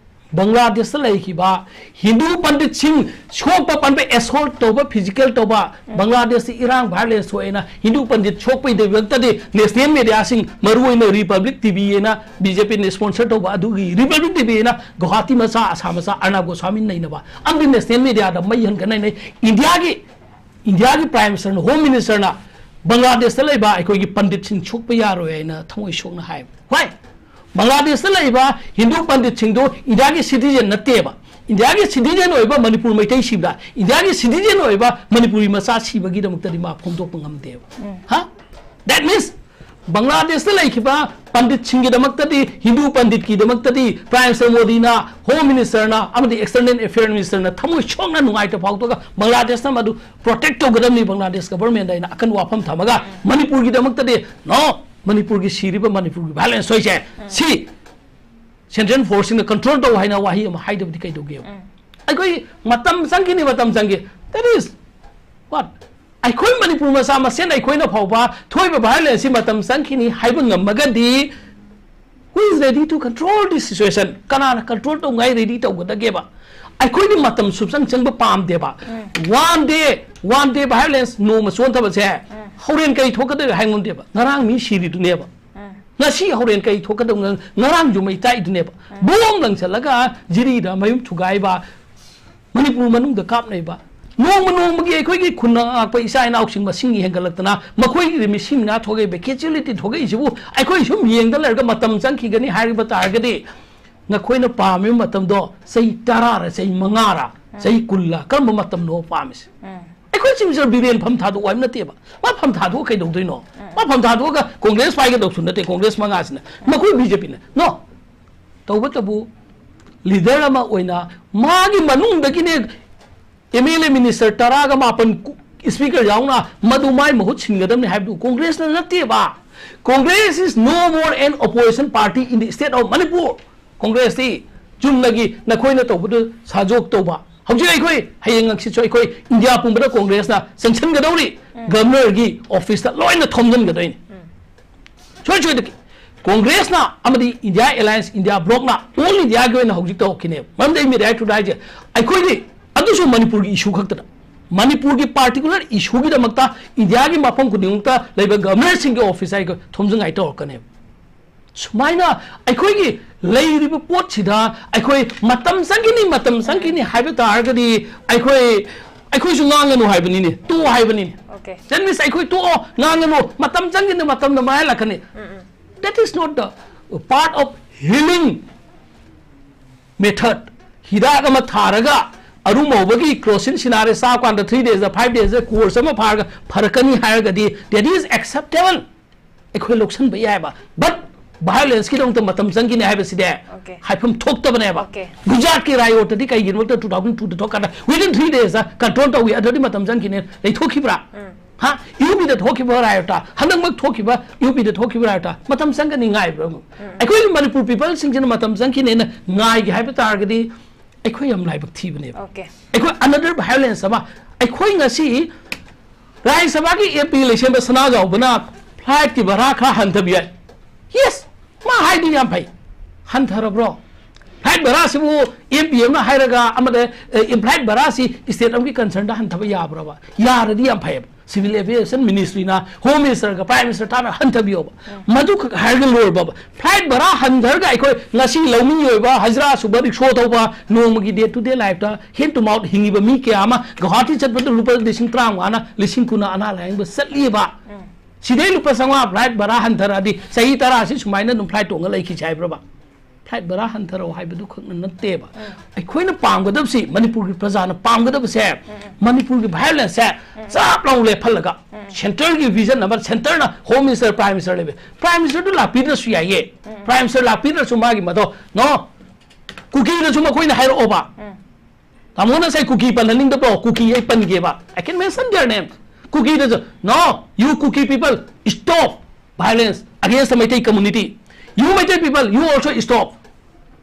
ꯕꯪꯒ꯭ꯂꯥꯗꯦꯁꯇ ꯂꯩꯈꯤꯕ ꯍꯤꯟꯗꯨ ꯄꯟꯗꯤꯠꯁꯤꯡ ꯁꯣꯛꯄ ꯄꯟꯕ, assault ꯇꯧꯕ, physical ꯇꯧꯕ, ꯕꯪꯒ꯭ꯂꯥꯗꯦꯁꯇ ꯏꯔꯥꯡ violence ꯊꯣꯛꯑꯦꯅ Hindu Pandit ꯁꯣꯛꯄꯒꯤꯗꯃꯛꯇꯗꯤ national media ꯁꯤꯡ, ꯃꯔꯨꯑꯣꯏꯅ Republic T V ꯍꯥꯏꯅ B J P ꯅ sponsor ꯇꯧꯕ ꯑꯗꯨꯒꯤ Republic T V ꯍꯥꯏꯅ ꯒꯨꯋꯥꯍꯥꯇꯤ ꯃꯆꯥ, ꯑꯁꯥꯝ ꯃꯆꯥ, ꯑꯔꯅꯕ ꯒꯣꯁ꯭ꯋꯥꯃꯤ ꯅꯩꯅꯕ ꯑꯃꯗꯤ national media ꯗ ꯃꯩ ꯍꯟꯒꯠꯅꯩ꯫ ꯏꯟꯗꯤꯌꯥꯒꯤ ꯏꯟꯗꯤꯌꯥꯒꯤ Prime Minister ꯅ, Home Minister ꯅ ꯕꯪꯒ꯭ꯂꯥꯗꯦꯁꯇ ꯂꯩꯕ ꯑꯩꯈꯣꯏꯒꯤ ꯄꯟꯗꯤꯠꯁꯤꯡ ꯁꯣꯛꯄ ꯌꯥꯔꯣꯏ ꯍꯥꯏꯅ ꯊꯃꯣꯏ ꯁꯣꯛꯅ ꯍꯥꯏꯕ꯫ ꯍꯣꯏ, ꯕꯪꯒ꯭ꯂꯥꯗꯦꯁꯇ ꯂꯩꯕ ꯍꯤꯟꯗꯨ ꯄꯟꯗꯤꯠꯁꯤꯡꯗꯨ ꯏꯟꯗꯤꯌꯥꯒꯤ citizen ꯅꯠꯇꯦꯕ꯫ ꯏꯟꯗꯤꯌꯥꯒꯤ citizen ꯑꯣꯏꯕ ꯃꯅꯤꯄꯨꯔ ꯃꯩꯇꯩ ꯁꯤꯕꯗ, ꯏꯟꯗꯤꯌꯥꯒꯤ citizen ꯑꯣꯏꯕ ꯃꯅꯤꯄꯨꯔꯤ ꯃꯆꯥ ꯁꯤꯕꯒꯤꯗꯃꯛꯇꯗꯤ ꯃꯥ ꯐꯣꯡꯗꯣꯛꯄ ꯉꯝꯗꯦꯕ꯫ ꯍꯥ? That means, ꯕꯪꯒ꯭ꯂꯥꯗꯦꯁꯇ ꯂꯩꯈꯤꯕ ꯄꯟꯗꯤꯠꯁꯤꯡꯒꯤꯗꯃꯛꯇꯗꯤ, ꯍꯤꯟꯗꯨ ꯄꯟꯗꯤꯠꯀꯤꯗꯃꯛꯇꯗꯤ Prime Minister ꯃꯣꯗꯤꯅ, Home Minister ꯅ ꯑꯃꯗꯤ External Affair Minister ꯅ ꯊꯃꯣꯏ ꯁꯣꯛꯅ ꯅꯨꯡꯉꯥꯏꯇꯕ ꯐꯥꯎꯗꯣꯛꯑꯒ ꯕꯪꯒ꯭ꯂꯥꯗꯦꯁꯅ ꯃꯗꯨ protect ꯇꯧꯒꯗꯕꯅꯤ, ꯕꯪꯒ꯭ꯂꯥꯗꯦꯁ government ꯍꯥꯏꯅ ꯑꯀꯟꯕ ꯋꯥꯐꯝ ꯊꯝꯃꯒ, ꯃꯅꯤꯄꯨꯔꯒꯤꯗꯃꯛꯇꯗꯤ no, ꯃꯅꯤꯄꯨꯔꯒꯤ ꯁꯤꯔꯤꯕ ꯃꯅꯤꯄꯨꯔꯒꯤ violence ꯍꯣꯏꯁꯦ ꯁꯤ Central Force ꯁꯤꯡꯅ control ꯇꯧ ꯍꯥꯏꯅ ꯋꯥꯍꯩ ꯑꯃ ꯍꯥꯏꯗꯕꯗꯤ ꯀꯩꯗꯧꯒꯦꯕ? ꯑꯩꯈꯣꯏ ꯃꯇꯝ ꯆꯪꯈꯤꯅꯤ, ꯃꯇꯝ ꯆꯪꯈꯤ꯫ That is what? ꯑꯩꯈꯣꯏ ꯃꯅꯤꯄꯨꯔ ꯃꯆꯥ ꯃꯁꯦꯟ ꯑꯩꯈꯣꯏꯅ ꯐꯥꯎꯕ ꯊꯣꯛꯏꯕ violence ꯁꯤ ꯃꯇꯝ ꯆꯪꯈꯤꯅꯤ ꯍꯥꯏꯕ ꯉꯝꯃꯒꯗꯤ, who is ready to control this situation? ꯀꯅꯥꯅ control ꯇꯧꯉꯥꯏ ready ꯇꯧꯒꯗꯒꯦꯕ? ꯑꯩꯈꯣꯏꯗꯤ ꯃꯇꯝ ꯁꯨꯞꯆꯪ ꯆꯪꯕ ꯄꯥꯝꯗꯦꯕ꯫ One day, one day violence, ꯅꯣꯡꯃ ꯆꯣꯟꯊꯕꯁꯦ ꯍꯣꯔꯦꯟ ꯀꯔꯤ ꯊꯣꯛꯀꯗꯣꯏꯅꯣ ꯍꯥꯏꯉꯝꯗꯦꯕ꯫ ꯉꯔꯥꯡ ꯃꯤ ꯁꯤꯔꯤꯗꯨꯅꯦꯕ꯫ ꯉꯁꯤ ꯍꯣꯔꯦꯟ ꯀꯔꯤ ꯊꯣꯛꯀꯗꯧꯅꯣ? ꯉꯔꯥꯡꯁꯨ ꯃꯩ ꯇꯥꯛꯏꯗꯨꯅꯦꯕ꯫ ꯕꯣꯝ ꯂꯪꯁꯜꯂꯒ ꯖꯤꯔꯤꯗ ꯃꯌꯨꯝ ꯊꯨꯒꯥꯏꯕ, ꯃꯅꯤꯄꯨꯔ ꯃꯅꯨꯡꯗ ꯀꯥꯞꯅꯩꯕ꯫ ꯅꯣꯡꯃ ꯅꯣꯡꯃꯒꯤ ꯑꯩꯈꯣꯏꯒꯤ ꯈꯨꯟꯅ ꯉꯥꯛꯄ ꯏꯆꯥ ꯏꯅꯥꯎꯁꯤꯡ ꯃꯁꯤꯡ ꯍꯦꯟꯒꯠꯂꯛꯇꯅ ꯃꯈꯣꯏꯒꯤ ꯃꯤꯁꯤ ꯃꯤꯅꯥ ꯊꯣꯛꯑꯦ, casualty ꯊꯣꯛꯂꯛꯏꯁꯤꯕꯨ ꯑꯩꯈꯣꯏ ꯁꯨꯝ ꯌꯦꯡꯗ ꯂꯩꯔꯒ ꯃꯇꯝ ꯆꯪꯈꯤꯒꯅꯤ ꯍꯥꯏꯕ ꯇꯥꯔꯒꯗꯤ, ꯅꯈꯣꯏꯅ ꯄꯥꯝꯃꯤꯕ ꯃꯇꯝꯗꯣ ꯆꯍꯤ ꯇꯔꯥꯔ, ꯆꯍꯤ ꯃꯉꯥꯔ, ꯆꯍꯤ ꯀꯨꯟꯂ, ꯀꯔꯝꯕ ꯃꯇꯝꯅꯣ ꯄꯥꯝꯃꯤꯁꯦ? ꯑꯩꯈꯣꯏ ꯆꯤꯐ ꯃꯤꯅꯤꯁꯇꯔ ꯕꯤꯔꯦꯟ ꯐꯝ ꯊꯥꯗꯣꯛꯑꯣ ꯍꯥꯏꯕ ꯅꯠꯇꯦꯕ꯫ ꯃꯥ ꯐꯝ ꯊꯥꯗꯣꯛꯑꯒ ꯀꯩꯗꯧꯗꯣꯏꯅꯣ? ꯃꯥ ꯐꯝ ꯊꯥꯗꯣꯛꯑꯒ ꯀꯣꯡꯒ꯭ꯔꯦꯁ ꯄꯥꯏꯒꯗꯧꯁꯨ ꯅꯠꯇꯦ, ꯀꯣꯡꯒ꯭ꯔꯦꯁ ꯃꯉꯥꯁꯤꯅ꯫ ꯃꯈꯣꯏ ꯕꯤ ꯖꯦ ꯄꯤꯅ꯫ ꯅꯣ꯫ ꯇꯧꯕꯇꯕꯨ ꯂꯤꯗꯔ ꯑꯃ ꯑꯣꯏꯅ ꯃꯥꯒꯤ ꯃꯅꯨꯡꯗꯒꯤꯅꯦ ꯑꯦꯝ ꯑꯦꯜ ꯑꯦ ꯃꯤꯅꯤꯁꯇꯔ ꯇꯔꯥꯒ ꯃꯥꯄꯟ ꯀꯨ-, ꯁ꯭ꯄꯤꯀꯔ ꯌꯥꯎꯅ ꯃꯗꯨ ꯃꯥꯏ ꯃꯍꯨꯠ ꯁꯤꯟꯒꯗꯕꯅꯤ ꯍꯥꯏꯕꯗꯨ ꯀꯣꯡꯒ꯭ꯔꯦꯁꯅ ꯅꯠꯇꯦꯕ꯫ Congress is no more an opposition party in the state of Manipur. ꯀꯣꯡꯒ꯭ꯔꯦꯁꯇꯤ ꯆꯨꯝꯅꯒꯤ ꯅꯈꯣꯏꯅ ꯇꯧꯕꯗꯨ ꯁꯥꯖꯣꯛ ꯇꯧꯕ꯫ ꯍꯧꯖꯤꯛ ꯑꯩꯈꯣꯏ ꯍꯌꯦꯡ ꯍꯪꯆꯤꯠꯁꯨ ꯑꯩꯈꯣꯏ ꯏꯟꯗꯤꯌꯥ ꯄꯨꯝꯕꯗ ꯀꯣꯡꯒ꯭ꯔꯦꯁꯅ ꯆꯪꯁꯤꯟꯒꯗꯧꯔꯤ, ꯎꯝ꯫ ꯒꯚꯔꯅꯔꯒꯤ ꯑꯣꯐꯤꯁꯇ ꯂꯣꯏꯅ ꯊꯣꯝꯖꯤꯟꯒꯗꯣꯏꯅꯤ꯫ ꯎꯝ꯫ ꯁꯣꯏ ꯁꯣꯏꯗꯅ ꯀꯣꯡꯒ꯭ꯔꯦꯁꯅ ꯑꯃꯗꯤ ꯏꯟꯗꯤꯌꯥ ꯑꯦꯂꯥꯌꯟꯁ, ꯏꯟꯗꯤꯌꯥ ꯕ꯭ꯂꯣꯛꯅ ꯑꯣꯜ ꯏꯟꯗꯤꯌꯥꯒꯤ ꯑꯣꯏꯅ ꯍꯧꯖꯤꯛ ꯇꯧꯔꯛꯈꯤꯅꯦꯕ꯫ ꯃꯔꯝꯗꯤ ꯑꯩ ꯃꯤꯗꯥꯏ ꯇꯨꯗꯥꯏꯁꯦ ꯑꯩꯈꯣꯏꯗꯤ ꯑꯗꯨꯁꯨ ꯃꯅꯤꯄꯨꯔꯒꯤ ꯏꯁꯨ ꯈꯛꯇꯗ, ꯃꯅꯤꯄꯨꯔꯒꯤ ꯄꯥꯔꯇꯤꯀꯨꯂꯔ ꯏꯁꯨꯒꯤꯗꯃꯛꯇ ꯏꯟꯗꯤꯌꯥꯒꯤ ꯃꯐꯝ ꯈꯨꯗꯤꯡꯃꯛꯇ ꯂꯩꯕ ꯒꯚꯔꯅꯔꯁꯤꯡꯒꯤ ꯑꯣꯐꯤꯁ ꯍꯥꯏꯒ ꯊꯣꯝꯖꯤꯟꯉꯥꯏ ꯇꯧꯔꯛꯀꯅꯦꯕ꯫ ꯁꯨꯃꯥꯏꯅ ꯑꯩꯈꯣꯏꯒꯤ ꯂꯩꯔꯤꯕ ꯄꯣꯠꯁꯤꯗ ꯑꯩꯈꯣꯏ ꯃꯇꯝ ꯆꯪꯈꯤꯅꯤ, ꯃꯇꯝ ꯆꯪꯈꯤꯅꯤ ꯍꯥꯏꯕ ꯇꯥꯔꯒꯗꯤ ꯑꯩꯈꯣꯏ, ꯑꯩꯈꯣꯏꯁꯨ ꯉꯥꯡꯒꯅꯨ ꯍꯥꯏꯕꯅꯤꯅꯦ, ꯇꯣꯛꯑꯣ ꯍꯥꯏꯕꯅꯤꯅꯦ꯫ Okay. That means ꯑꯩꯈꯣꯏ ꯇꯣꯛꯑꯣ, ꯉꯥꯡꯒꯅꯨ, ꯃꯇꯝ ꯆꯪꯈꯤꯅꯤ, ꯃꯇꯝꯅ ꯃꯥꯏꯍꯜꯂꯛꯀꯅꯤ꯫ ꯎꯝ, ꯎꯝ꯫ That is not the part of healing method. ꯍꯤꯗꯥꯛ ꯑꯃ ꯊꯥꯔꯒ ꯑꯔꯨꯝ ꯍꯧꯕꯒꯤ ꯀ꯭ꯔꯣꯁꯤꯟ ꯁꯤꯅꯥꯔꯦ ꯆꯥꯕ ꯀꯥꯟꯗ three days, five days course ꯑꯃ ꯐꯥꯔꯒ ꯐꯔꯛꯀꯅꯤ ꯍꯥꯏꯔꯒꯗꯤ that is acceptable. ꯑꯩꯈꯣꯏ ꯂꯧꯁꯟꯕ ꯌꯥꯏꯕ꯫ But violence ꯀꯤꯗꯃꯛꯇ ꯃꯇꯝ ꯆꯪꯈꯤꯅꯤ ꯍꯥꯏꯕꯁꯤꯗꯤ Okay. ꯍꯥꯏꯐꯝ ꯊꯣꯛꯇꯕꯅꯦꯕ꯫ Okay. ꯒꯨꯖꯔꯥꯠꯀꯤ riot ꯗꯤ ꯀꯩꯒꯤꯅꯣꯗ two thousand two ꯗ ꯊꯣꯛꯀꯥꯟꯗ within three days control ꯇꯧꯏ, ꯑꯗꯨꯗꯤ ꯃꯇꯝ ꯆꯪꯈꯤꯅꯤ꯫ ꯂꯩꯊꯣꯛꯈꯤꯕ꯭ꯔꯥ? ꯎꯝ꯫ ꯍꯥ? ꯌꯨ ꯄꯤꯗ ꯊꯣꯛꯈꯤꯕ riot, ꯍꯟꯗꯛꯃꯛ ꯊꯣꯛꯈꯤꯕ ꯌꯨ ꯄꯤꯗ ꯊꯣꯛꯈꯤꯕ riot ꯃꯇꯝ ꯆꯪꯒꯅꯤ ꯉꯥꯏꯕ꯭ꯔꯥ? ꯎꯝ꯫ ꯑꯩꯈꯣꯏꯒꯤ ꯃꯅꯤꯄꯨꯔ peopleꯁꯤꯡꯁꯤꯅ ꯃꯇꯝ ꯆꯪꯈꯤꯅꯦꯅ ꯉꯥꯏꯒꯦ ꯍꯥꯏꯕ ꯇꯥꯔꯒꯗꯤ ꯑꯩꯈꯣꯏ ꯌꯥꯝ ꯂꯥꯏꯕꯛ ꯊꯤꯕꯅꯦꯕ꯫ Okay. ꯑꯩꯈꯣꯏ another violence ꯑꯃ, ꯑꯩꯈꯣꯏ ꯉꯁꯤ ꯔꯥꯖ꯭ꯌ ꯁꯚꯥꯒꯤ ꯑꯦꯝ ꯄꯤ ꯂꯩꯁꯦꯝꯕ ꯁꯅꯥꯖꯥꯎꯕꯅ flight ꯀꯤ ꯚꯔꯥ ꯈꯔ ꯍꯟꯊꯕ ꯌꯥꯏ꯫ Yes, ꯃꯥ ꯍꯥꯏꯗꯤ ꯌꯥꯝ ꯐꯩ꯫ ꯍꯟꯊꯔꯕ꯭ꯔꯣ? Flight ꯚꯔꯥꯁꯤꯕꯨ ꯑꯦꯝ ꯄꯤ ꯑꯃꯅ ꯍꯥꯏꯔꯒ ꯑꯃꯗ, ꯑꯦ, flight ꯚꯔꯥꯁꯤ state ꯑꯃꯒꯤ concern ꯗ ꯍꯟꯊꯕ ꯌꯥꯕ꯭ꯔꯕ? ꯌꯥꯔꯗꯤ ꯌꯥꯝ ꯐꯩꯌꯦꯕ꯫ Civil Aviation Ministry ꯅ, Home Minister ꯒ Prime Minister ꯇꯥꯟꯅ ꯍꯟꯊꯕꯤꯌꯣꯕ꯫ ꯎꯝ꯫ ꯃꯗꯨꯈꯛ ꯍꯥꯏꯔꯒ ꯂꯣꯏꯔꯕꯕ꯫ Flight ꯚꯔꯥ ꯍꯟꯊꯔꯒ ꯑꯩꯈꯣꯏ ꯉꯁꯤ ꯂꯧꯃꯤ ꯑꯣꯏꯕ, ꯍꯖꯤꯔꯥ ꯁꯨꯕ, ꯔꯤꯛꯁꯣ ꯊꯧꯕ, ꯅꯣꯡꯃꯒꯤ day to day life ꯇ hand to mouth ꯍꯤꯡꯉꯤꯕ ꯃꯤ ꯀꯌꯥ ꯑꯃ ꯒꯨꯋꯥꯍꯥꯇꯤ ꯆꯠꯄꯗ ꯂꯨꯄꯥ ꯂꯤꯁꯤꯡ ꯇꯔꯥꯃꯉꯥꯅ, ꯂꯤꯁꯤꯡ ꯀꯨꯟꯅ ꯑꯅꯥ ꯂꯥꯌꯦꯡꯕ ꯆꯠꯂꯤꯕ꯫ ꯎꯝ꯫ ꯁꯤꯗꯩ ꯂꯨꯄꯥ ꯆꯥꯝꯃꯉꯥ flight ꯚꯔꯥ ꯍꯟꯊꯔꯛꯑꯗꯤ ꯆꯍꯤ ꯇꯔꯥꯁꯤ ꯁꯨꯃꯥꯏꯅ ꯑꯗꯨꯝ flight ꯇꯣꯡꯉ ꯂꯩꯈꯤꯁꯦ ꯍꯥꯏꯕ꯭ꯔꯕ? ꯐ꯭ꯂꯥꯏꯠ ꯚꯔꯥ ꯍꯟꯊꯔꯛꯑꯣ ꯍꯥꯏꯕꯗꯨ ꯈꯛꯅ ꯅꯠꯇꯦꯕ꯫ ꯑꯩꯈꯣꯏꯅ ꯄꯥꯝꯒꯗꯕꯁꯤ, ꯃꯅꯤꯄꯨꯔꯒꯤ ꯄ꯭ꯔꯖꯥꯅ ꯄꯥꯝꯒꯗꯕꯁꯦ, ꯃꯅꯤꯄꯨꯔꯒꯤ violence ꯁꯦ ꯆꯞ ꯂꯥꯎ ꯂꯦꯞꯍꯜꯂꯒ, centre ꯒꯤ vision ꯑꯃ, centre ꯅ Home Minister, Prime Minister ꯂꯩꯕ, Prime Minister ꯗꯨ ꯂꯥꯛꯄꯤꯗ꯭ꯔꯁꯨ ꯌꯥꯏꯌꯦ꯫ Prime Minister ꯂꯥꯛꯄꯤꯗ꯭ꯔꯁꯨ ꯃꯥꯒꯤ ꯃꯗꯣ, no, ꯀꯨꯀꯤꯗꯁꯨ ꯃꯈꯣꯏꯅ ꯍꯥꯏꯔꯛꯑꯣꯕ꯫ ꯇꯥꯃꯣꯅ ꯉꯁꯥꯏ ꯀꯨꯀꯤ ꯄꯜꯍꯟꯅꯤꯡꯗꯕ꯭ꯔꯣ? ꯀꯨꯀꯤ ꯑꯩ ꯄꯟꯒꯦꯕ꯫ I can mention their names. ꯀꯨꯀꯤꯗꯁꯨ, no, you Kuki people, stop violence against the Meitei community. You Meitei people, you also stop.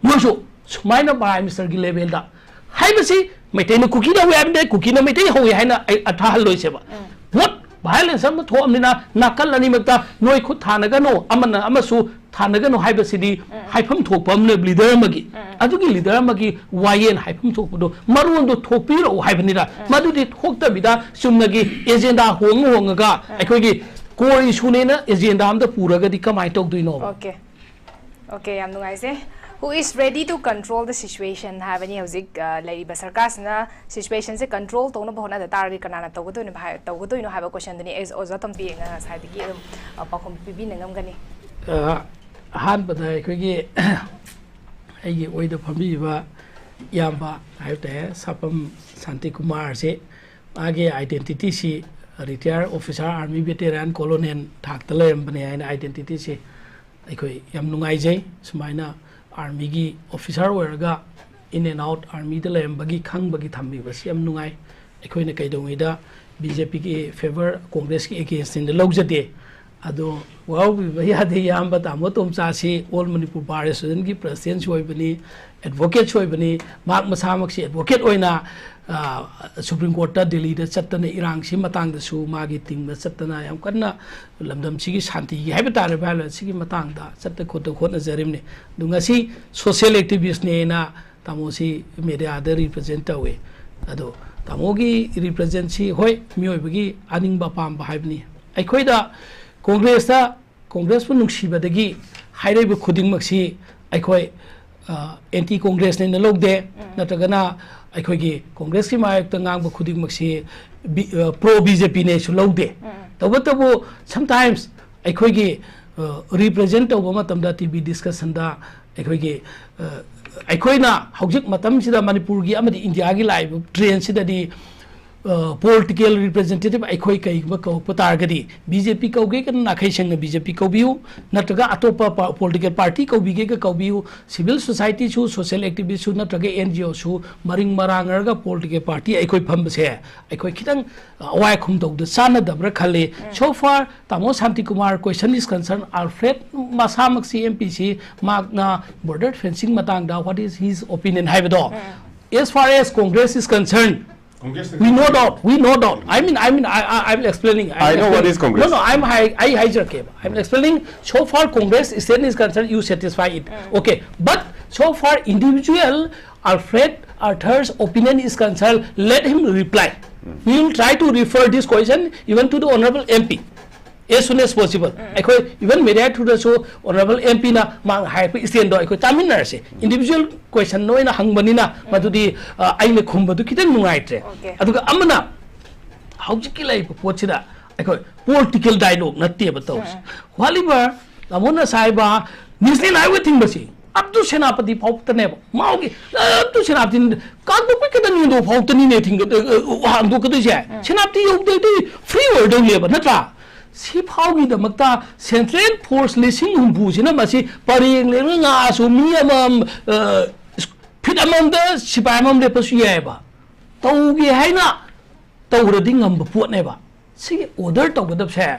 ꯃꯣꯏꯁꯨ ꯁꯨꯃꯥꯏꯅ Prime Minister ꯒꯤ level ꯗ ꯍꯥꯏꯕꯁꯤ, ꯃꯩꯇꯩꯅ ꯀꯨꯀꯤꯗ ꯍꯧꯋꯤ ꯍꯥꯏꯕ ꯅꯠꯇꯦ, ꯀꯨꯀꯤꯅ ꯃꯩꯇꯩ ꯍꯧꯋꯤ ꯍꯥꯏꯅ ꯑꯩ ꯑꯊꯥꯍꯜꯂꯣꯏꯁꯦꯕ꯫ What violence ꯑꯃ ꯊꯣꯛꯑꯕꯅꯤꯅ ꯅꯥꯀꯜ ꯑꯅꯤꯃꯛꯇ ꯅꯣꯏ ꯈꯨꯠ ꯊꯥꯅꯒꯅꯨ, ꯑꯃꯅ ꯑꯃꯁꯨ ꯊꯥꯅꯒꯅꯨ ꯍꯥꯏꯕꯁꯤꯗꯤ ꯍꯥꯏꯐꯝ ꯊꯣꯛꯄ ꯑꯃꯅ leader ꯑꯃꯒꯤ, ꯑꯗꯨꯒꯤ leader ꯑꯃꯒꯤ ꯋꯥꯌꯦꯜ ꯍꯥꯏꯐꯝ ꯊꯣꯛꯄꯗꯣ ꯃꯔꯣꯟꯗꯣ ꯊꯣꯛꯄꯤꯔꯛꯎ ꯍꯥꯏꯕꯅꯤꯗ꯫ ꯃꯗꯨꯗꯤ ꯊꯣꯛꯇꯕꯤꯗ ꯆꯨꯝꯅꯒꯤ agenda ꯍꯣꯡꯉ ꯍꯣꯡꯉꯒ ꯑꯩꯈꯣꯏꯒꯤ core issue ꯅꯦꯅ agenda ꯑꯝꯗ ꯄꯨꯔꯒꯗꯤ ꯀꯃꯥꯏꯅ ꯇꯧꯗꯣꯏꯅꯣ? Okay. Okay, ꯌꯥꯝ ꯅꯨꯡꯉꯥꯏꯖꯩ꯫ Who is ready to control the situation ꯍꯥꯏꯕꯅꯤ꯫ ꯍꯧꯖꯤꯛ, ꯑ, ꯂꯩꯔꯤꯕ ꯁꯔꯀꯥꯔꯁꯤꯅ situation ꯁꯦ control ꯇꯧꯅꯕ ꯍꯣꯠꯅꯗ ꯇꯥꯔꯒꯗꯤ ꯀꯅꯥꯅ ꯇꯧꯒꯗꯣꯏꯅꯣ ꯍꯥꯏ-, ꯇꯧꯒꯗꯣꯏꯅꯣ ꯍꯥꯏꯕ question ꯗꯨꯅꯤ꯫ ꯑꯩ ꯑꯣꯖꯥ ꯇꯣꯝꯕꯤꯅ ꯉꯁꯥꯏꯗꯒꯤ ꯑꯗꯨꯝ, ꯑ, ꯄꯥꯎꯈꯨꯝ ꯄꯤꯕꯤꯅ ꯉꯝꯒꯅꯤ꯫ ꯑ, ꯑꯍꯥꯟꯕꯗ ꯑꯩꯈꯣꯏꯒꯤ ꯑꯩꯒꯤ ꯑꯣꯏꯗ ꯐꯝꯕꯤꯕ ꯏꯌꯥꯝꯕ ꯍꯥꯏꯕ ꯇꯥꯔꯦ, ꯁꯥꯄꯝ ꯁꯥꯟꯇꯤꯀꯨꯃꯥꯔꯁꯦ, ꯃꯥꯒꯤ identity ꯁꯤ retire officer, army veteran, colonel ꯊꯥꯛꯇ ꯂꯩꯔꯝꯕꯅꯦ ꯍꯥꯏꯅ identity ꯁꯤ ꯑꯩꯈꯣꯏ ꯌꯥꯝ ꯅꯨꯡꯉꯥꯏꯖꯩ꯫ ꯁꯨꯃꯥꯏꯅ army ꯒꯤ officer ꯑꯣꯏꯔꯒ in and out army ꯗ ꯂꯩꯔꯝꯕꯒꯤ ꯈꯪꯕꯒꯤ ꯊꯝꯕꯤꯕꯁꯤ ꯌꯥꯝ ꯅꯨꯡꯉꯥꯏ꯫ ꯑꯩꯈꯣꯏꯅ ꯀꯩꯗꯧꯉꯩꯗ B J P ꯒꯤ favour, Congress ꯀꯤ against ꯅꯦꯅ ꯂꯧꯖꯗꯦ꯫ ꯑꯗꯣ ꯋꯥꯔꯧꯕꯤꯕ ꯌꯥꯗꯦ, ꯏꯌꯥꯝꯕ ꯇꯥꯃꯣ ꯇꯣꯝꯆꯥꯁꯤ All Manipur Bar Association ꯒꯤ president ꯁꯨ ꯑꯣꯏꯕꯅꯤ, advocate ꯁꯨ ꯑꯣꯏꯕꯅꯤ꯫ ꯃꯍꯥꯛ ꯃꯁꯥꯃꯛꯁꯤ advocate ꯑꯣꯏꯅ, ꯑ, Supreme Court ꯇ ꯗꯤꯜꯂꯤꯗ ꯆꯠꯇꯅ ꯏꯔꯥꯡꯁꯤ ꯃꯇꯥꯡꯗꯁꯨ ꯃꯥꯒꯤ team ꯗ ꯆꯠꯇꯅ ꯌꯥꯝ ꯀꯟꯅ ꯂꯝꯗꯝꯁꯤꯒꯤ ꯁꯥꯟꯇꯤꯒꯤ ꯍꯥꯏꯕ ꯇꯥꯔꯦ, violence ꯁꯤꯒꯤ ꯃꯇꯥꯡꯗ ꯆꯠꯇ ꯈꯣꯠꯇ ꯍꯣꯠꯅꯖꯔꯤꯕꯅꯤ꯫ ꯑꯗꯨ ꯉꯁꯤ social activist ꯅꯦꯅ ꯇꯥꯃꯣꯁꯤ media ꯗ represent ꯇꯧꯏ꯫ ꯑꯗꯣ ꯇꯥꯃꯣꯒꯤ represent ꯁꯤ, ꯍꯣꯏ, ꯃꯤꯑꯣꯏꯕꯒꯤ ꯑꯅꯤꯡꯕ ꯑꯄꯥꯝꯕ ꯍꯥꯏꯕꯅꯤ꯫ ꯑꯩꯈꯣꯏꯗ Congress ꯇ, Congress ꯄꯨ ꯅꯨꯡꯁꯤꯕꯗꯒꯤ ꯍꯥꯏꯔꯛꯏꯕ ꯈꯨꯗꯤꯡꯃꯛꯁꯤ ꯑꯩꯈꯣꯏ, ꯑ, anti Congress ꯅꯦꯅ ꯂꯧꯗꯦ, ꯎꯝ꯫ ꯅꯠꯇ꯭ꯔꯒꯅ ꯑꯩꯈꯣꯏꯒꯤ Congress ꯀꯤ ꯃꯥꯌꯣꯛꯇ ꯉꯥꯡꯕ ꯈꯨꯗꯤꯡꯃꯛꯁꯤ ꯕꯤ-, ꯑ, pro B J P ꯅꯦꯁꯨ ꯂꯧꯗꯦ꯫ ꯎꯝ꯫ ꯇꯧꯕꯇꯕꯨ sometimes ꯑꯩꯈꯣꯏꯒꯤ, ꯑ, represent ꯇꯧꯕ ꯃꯇꯝꯗ T V discussion ꯗ ꯑꯩꯈꯣꯏꯒꯤ ꯑ, ꯑꯩꯈꯣꯏꯅ ꯍꯧꯖꯤꯛ ꯃꯇꯝꯁꯤꯗ ꯃꯅꯤꯄꯨꯔꯒꯤ ꯑꯃꯗꯤ ꯏꯟꯗꯤꯌꯥꯒꯤ ꯂꯥꯛꯏꯕ ꯇ꯭ꯔꯦꯟꯁꯤꯗꯗꯤ ꯄꯣꯂꯤꯇꯤꯀꯦꯜ ꯔꯤꯄ꯭ꯔꯖꯦꯟꯇꯦꯇꯤꯚ ꯑꯩꯈꯣꯏ ꯀꯩꯒꯨꯝꯕ ꯀꯧꯔꯛꯄ ꯇꯥꯔꯒꯗꯤ, ꯕꯤ ꯖꯦ ꯄꯤ ꯀꯧꯒꯦꯒꯅ ꯅꯥꯈꯩ ꯁꯦꯡꯅ ꯕꯤ ꯖꯦ ꯄꯤ ꯀꯧꯕꯤꯌꯨ, ꯅꯠꯇ꯭ꯔꯒ ꯑꯇꯣꯞꯄ ꯄꯣꯂꯤꯇꯤꯀꯦꯜ ꯄꯥꯔꯇꯤ ꯀꯧꯕꯤꯒꯦꯒ ꯀꯧꯕꯤꯌꯨ, ꯁꯤꯚꯤꯜ ꯁꯣꯁꯥꯏꯇꯤꯁꯨ, ꯁꯣꯁꯤꯌꯦꯜ ꯑꯦꯛꯇꯤꯚꯤꯁꯁꯨ, ꯅꯠꯇ꯭ꯔꯒ ꯑꯦꯟ ꯖꯤ ꯑꯣꯁꯨ ꯃꯔꯤꯡ ꯃꯔꯥꯡꯅꯔꯒ ꯄꯣꯂꯤꯇꯤꯀꯦꯜ ꯄꯥꯔꯇꯤ ꯑꯩꯈꯣꯏ ꯐꯝꯕꯁꯦ ꯑꯩꯈꯣꯏ ꯈꯤꯇꯪ ꯑꯋꯥꯏ ꯈꯨꯝꯗꯧꯗ ꯆꯥꯟꯅꯗꯕ꯭ꯔꯥ ꯈꯜꯂꯤ꯫ So far, ꯇꯥꯃꯣ Shanti Kumar, question is concerned, already ꯃꯁꯥꯃꯛꯁꯤ ꯑꯦꯝ ꯄꯤꯁꯤ ꯃꯍꯥꯛꯅ ꯕꯣꯔꯗꯔ ꯐꯦꯟꯁꯤꯡ ꯃꯇꯥꯡꯗ what is his opinion ꯍꯥꯏꯕꯗꯣ, as far as Congress is concerned, Congress we know that, we know that. I mean, I mean, I, I, I'm explaining. I'm I know what explaining. Is Congress. No, no, I'm high, I hijack it. I'm explaining. So far, Congress stand is concerned, you satisfy it. Okay, but so far, individual Alfred Arthur's opinion is concerned, let him reply. We will try to refer this question even to the Honorable M P as soon as possible. ꯑꯩꯈꯣꯏ even media through ꯗꯁꯨ Honorable M P ꯅ ꯃꯥꯅ ꯍꯥꯏꯔꯛꯄ ꯏꯁꯇꯦꯟꯗꯣ ꯑꯩꯈꯣꯏ ꯇꯥꯃꯤꯟꯅꯔꯁꯦ꯫ Individual question ꯅ ꯑꯣꯏꯅ ꯍꯪꯕꯅꯤꯅ ꯃꯗꯨꯗꯤ ꯑ, ꯑꯩꯅ ꯈꯨꯝꯕꯗꯨ ꯈꯤꯇꯪ ꯅꯨꯡꯉꯥꯏꯇ꯭ꯔꯦ꯫ Okay. ꯑꯗꯨꯒ ꯑꯃꯅ ꯍꯧꯖꯤꯛꯀꯤ ꯂꯩꯔꯤꯕ ꯄꯣꯠꯁꯤꯗ ꯑꯩꯈꯣꯏ political dialogue ꯅꯠꯇꯦꯕ ꯇꯧꯔꯤꯁꯦ꯫ ꯋꯥꯠꯂꯤꯕ ꯇꯥꯃꯣꯅ ꯁꯥꯏꯕ National Highway ꯊꯤꯡꯕꯁꯤ ꯑꯞ ꯇꯨ ꯁꯦꯅꯥꯄꯇꯤ ꯐꯥꯎꯕꯇꯅꯦꯕ꯫ ꯃꯥꯒꯤ ꯑꯞ ꯇꯨ ꯁꯦꯅꯥꯄꯇꯤ, ꯀꯥꯡꯄꯣꯛꯄꯤ ꯈꯛꯇ ꯅꯤꯡꯗꯣ ꯐꯥꯎꯕꯇꯅꯤꯅꯦ ꯊꯤꯡꯒ-, ꯑ, ꯑ, ꯍꯥꯡꯗꯣꯛꯀꯗꯣꯏꯁꯦ꯫ ꯁꯦꯅꯥꯄꯇꯤ ꯌꯧꯗ꯭ꯔꯗꯤ free ꯑꯣꯏꯔꯗꯧꯅꯦꯕ, ꯅꯠꯇ꯭ꯔꯥ? ꯁꯤ ꯐꯥꯎꯒꯤꯗꯃꯛꯇ central force ꯂꯤꯁꯤꯡ ꯍꯨꯝꯐꯨꯁꯤꯅ ꯃꯁꯤ ꯄꯔꯦꯡ ꯂꯦꯡꯅ ꯉꯥꯛꯑꯁꯨ ꯃꯤ ꯑꯃꯃꯝ, ꯑ, feet ꯑꯃꯃꯝꯗ ꯁꯤꯐꯥꯏ ꯑꯃꯃꯝ ꯂꯦꯞꯄꯁꯨ ꯌꯥꯏꯑꯕ꯫ ꯇꯧꯒꯦ ꯍꯥꯏꯅ ꯇꯧꯔꯗꯤ ꯉꯝꯕ ꯄꯣꯠꯅꯦꯕ꯫ ꯁꯤꯒꯤ order ꯇꯧꯒꯗꯕꯁꯦ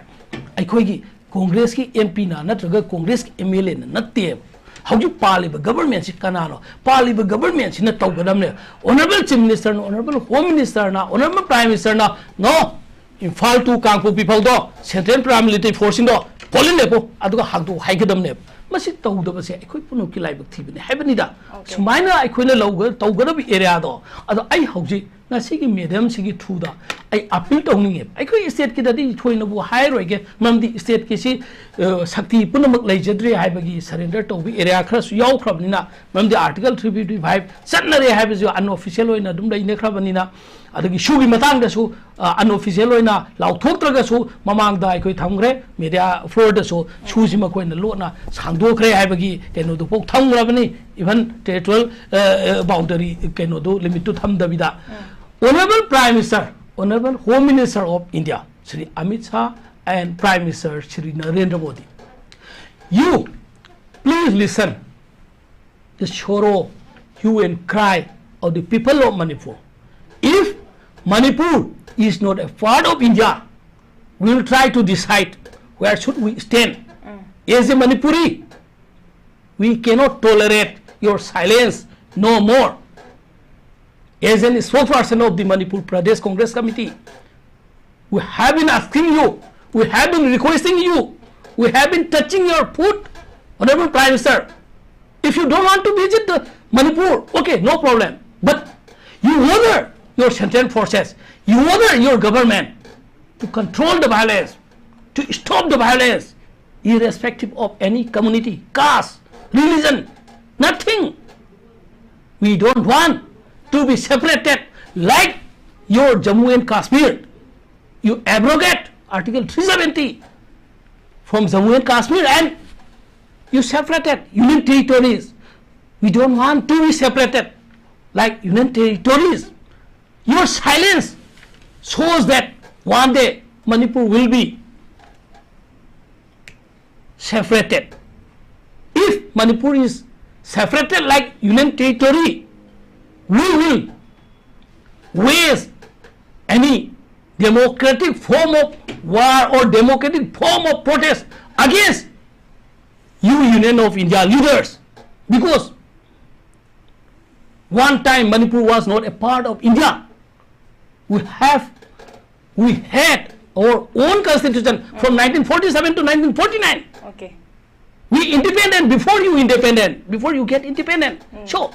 ꯑꯩꯈꯣꯏꯒꯤ Congress ꯀꯤ M P ꯅ ꯅꯠꯇ꯭ꯔꯒ Congress ꯀꯤ M L A ꯅ ꯅꯠꯇꯦꯕ꯫ ꯍꯧꯖꯤꯛ ꯄꯥꯜꯂꯤꯕ government ꯁꯤ ꯀꯅꯥꯅꯣ? ꯄꯥꯜꯂꯤꯕ government ꯁꯤꯅ ꯇꯧꯒꯗꯕꯅꯦ꯫ Honorable Chief Minister ꯅ, Honorable Home Minister ꯅ, Honorable Prime Minister ꯅ, "No, ꯏꯝꯐꯥꯜ to ꯀꯥꯡꯄꯣꯛꯄꯤ ꯐꯥꯎꯗꯣ central paramilitary force ꯁꯤꯡꯗꯣ ꯄꯣꯂꯤꯡ ꯂꯦꯞꯄꯣ, ꯑꯗꯨꯒ ꯍꯥꯡꯗꯣꯛꯑꯣ" ꯍꯥꯏꯒꯗꯕꯅꯦꯕ꯫ ꯃꯁꯤ ꯇꯧꯗꯕꯁꯦ ꯑꯩꯈꯣꯏ ꯄꯨꯝꯅꯃꯛꯀꯤ ꯂꯥꯏꯕꯛ ꯊꯤꯕꯅꯦ ꯍꯥꯏꯕꯅꯤꯗ꯫ Okay. ꯁꯨꯃꯥꯏꯅ ꯑꯩꯈꯣꯏꯅ ꯂꯧꯒ-, ꯇꯧꯒꯗꯕ area ꯗꯣ, ꯑꯗꯣ ꯑꯩ ꯍꯧꯖꯤꯛ ꯉꯁꯤꯒꯤ madam ꯁꯤꯒꯤ through ꯗ ꯑꯩ ꯑꯄꯤꯜ ꯇꯧꯅꯤꯡꯉꯦꯕ꯫ ꯑꯩꯈꯣꯏ ꯁ꯭ꯇꯦꯠꯀꯤꯗꯗꯤ ꯊꯣꯏꯅꯕꯨ ꯍꯥꯏꯔꯣꯏꯒꯦ, ꯃꯔꯝꯗꯤ ꯁ꯭ꯇꯦꯠꯀꯤꯁꯤ, ꯑ, ꯁꯛꯇꯤ ꯄꯨꯝꯅꯃꯛ ꯂꯩꯖꯗ꯭ꯔꯦ ꯍꯥꯏꯕꯒꯤ ꯁꯔꯦꯟꯗꯔ ꯇꯧꯕ ꯑꯦꯔꯤꯌꯥ ꯈꯔꯁꯨ ꯌꯥꯎꯈ꯭ꯔꯕꯅꯤꯅ, ꯃꯔꯝꯗꯤ ꯑꯥꯔꯇꯤꯀꯜ ꯊ꯭ꯔꯤ ꯐꯤꯐꯇꯤ ꯐꯥꯏꯚ ꯆꯠꯅꯔꯦ ꯍꯥꯏꯕꯁꯨ ꯑꯟꯑꯣꯐꯤꯁꯤꯌꯦꯜ ꯑꯣꯏꯅ ꯑꯗꯨꯝ ꯂꯩꯅꯈ꯭ꯔꯕꯅꯤꯅ, ꯑꯗꯒꯤ ꯁꯨꯒꯤ ꯃꯇꯥꯡꯗꯁꯨ, ꯑ, ꯑꯟꯑꯣꯐꯤꯁꯤꯌꯦꯜ ꯑꯣꯏꯅ ꯂꯥꯎꯊꯣꯛꯇ꯭ꯔꯒꯁꯨ ꯃꯃꯥꯡꯗ ꯑꯩꯈꯣꯏ ꯊꯝꯈ꯭ꯔꯦ, ꯃꯦꯗꯤꯌꯥ ꯐ꯭ꯂꯣꯔꯗꯁꯨ ꯁꯨꯁꯤ ꯃꯈꯣꯏꯅ ꯂꯣꯠꯅ ꯁꯥꯡꯗꯣꯛꯈ꯭ꯔꯦ ꯍꯥꯏꯕꯒꯤ ꯀꯩꯅꯣꯗꯨꯐꯥꯎ ꯊꯝꯈ꯭ꯔꯕꯅꯤ, ꯏꯚꯟ ꯇꯦꯔꯤꯇꯣꯔꯤꯌꯦꯜ, ꯑ, ꯑ, ꯕꯥꯎꯟꯗꯔꯤ ꯀꯩꯅꯣꯗꯨ, ꯂꯤꯃꯤꯠꯇꯨ ꯊꯝꯗꯕꯤꯗ꯫ Honorable Prime Minister, Honorable Home Minister of India, Shri Amit Shah and Prime Minister Shri Narendra Modi, you please listen the sorrow, hue and cry of the people of Manipur. If Manipur is not a part of India, we will try to decide where should we stand. As a Manipuri, we cannot tolerate your silence no more. As a spokesperson of the Manipur Pradesh Congress Committee, we have been asking you, we have been requesting you, we have been touching your foot, Honorable Prime Minister. If you don't want to visit the Manipur, okay, no problem. But you order your central forces, you order your government to control the violence, to stop the violence, irrespective of any community, caste, religion, nothing. We don't want to be separated like your Jammu and Kashmir. You abrogate Article three seventy from Jammu and Kashmir and you separated Union Territories. We don't want to be separated like Union Territories. Your silence shows that one day Manipur will be separated. If Manipur is separated like Union Territory, we will wage any democratic form of war or democratic form of protest against you, Union of India leaders, because one time Manipur was not a part of India. We have, we had our own constitution from nineteen forty-seven to nineteen forty-nine. Okay. We independent before you independent, before you get independent. So,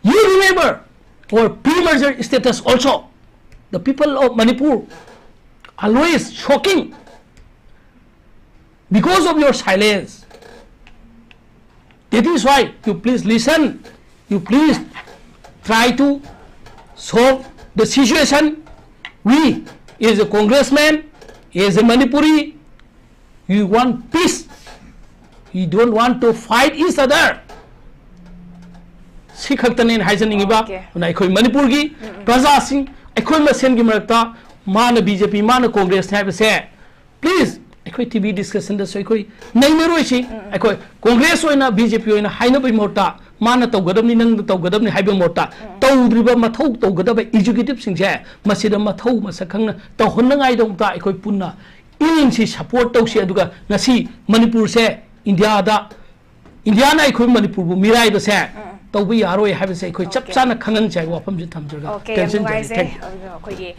you remember our pre-merger status also. the people of Manipur always shocking because of your silence. That is why you please listen, you please try to solve the situation. We, as a congressman, as a Manipuri, we want peace. We don't want to fight each other. ꯁꯤ ꯈꯛꯇꯅꯦ ꯑꯩꯅ ꯍꯥꯏꯖꯅꯤꯡꯉꯤꯕ꯫ Okay. ꯑꯗꯨꯅ ꯑꯩꯈꯣꯏ ꯃꯅꯤꯄꯨꯔꯒꯤ ꯄ꯭ꯔꯖꯥꯁꯤꯡ, ꯑꯩꯈꯣꯏ ꯃꯁꯦꯟꯒꯤ ꯃꯔꯛꯇ ꯃꯥꯅ ꯕꯤ ꯖꯦ ꯄꯤ, ꯃꯥꯅ ꯀꯣꯡꯒ꯭ꯔꯦꯁꯅꯤ ꯍꯥꯏꯕꯁꯦ, please, ꯑꯩꯈꯣꯏ ꯇꯤ ꯚꯤ ꯗꯤꯁꯀꯁꯟꯗꯁꯨ ꯑꯩꯈꯣꯏ ꯅꯩꯅꯔꯣꯏꯁꯤ꯫ ꯑꯩꯈꯣꯏ ꯀꯣꯡꯒ꯭ꯔꯦꯁ ꯑꯣꯏꯅ ꯕꯤ ꯖꯦ ꯄꯤ ꯑꯣꯏꯅ ꯍꯥꯏꯅꯕꯒꯤ ꯃꯍꯨꯠꯇ, ꯃꯥꯅ ꯇꯧꯒꯗꯕꯅꯤ, ꯅꯪꯅ ꯇꯧꯒꯗꯕꯅꯤ ꯍꯥꯏꯕꯒꯤ ꯃꯍꯨꯠꯇ, ꯇꯧꯗ꯭ꯔꯤꯕ ꯃꯊꯧ ꯇꯧꯒꯗꯕ ꯑꯦꯛꯖꯤꯀ꯭ꯌꯨꯇꯤꯕꯁꯤꯡꯁꯦ ꯃꯁꯤꯗ ꯃꯊꯧ ꯃꯁꯛ ꯈꯪꯅ ꯇꯧꯍꯟꯅꯉꯥꯏꯗꯃꯛꯇ ꯑꯩꯈꯣꯏ ꯄꯨꯟꯅ ꯏꯟꯁꯤ ꯁꯄꯣꯔꯠ ꯇꯧꯁꯤ꯫ ꯑꯗꯨꯒ ꯉꯁꯤ ꯃꯅꯤꯄꯨꯔꯁꯦ ꯏꯟꯗꯤꯌꯥꯗ, ꯏꯟꯗꯤꯌꯥꯅ ꯑꯩꯈꯣꯏ ꯃꯅꯤꯄꯨꯔꯕꯨ ꯃꯤꯔꯥꯏꯕꯁꯦ ꯇꯧꯕ ꯌꯥꯔꯣꯏ ꯍꯥꯏꯕꯁꯦ ꯑꯩꯈꯣꯏ ꯆꯞ Okay. ꯆꯥꯅ ꯈꯪꯍꯟꯁꯤ ꯍꯥꯏꯕ ꯋꯥꯐꯝꯁꯤ ꯊꯝꯖꯔꯒ Okay, ꯌꯥꯝ cancel ꯖꯔꯒꯦ꯫ ꯅꯨꯡꯉꯥꯏꯖꯩ꯫ Thank you. ꯑꯗꯨꯒ ꯑꯩꯈꯣꯏꯒꯤ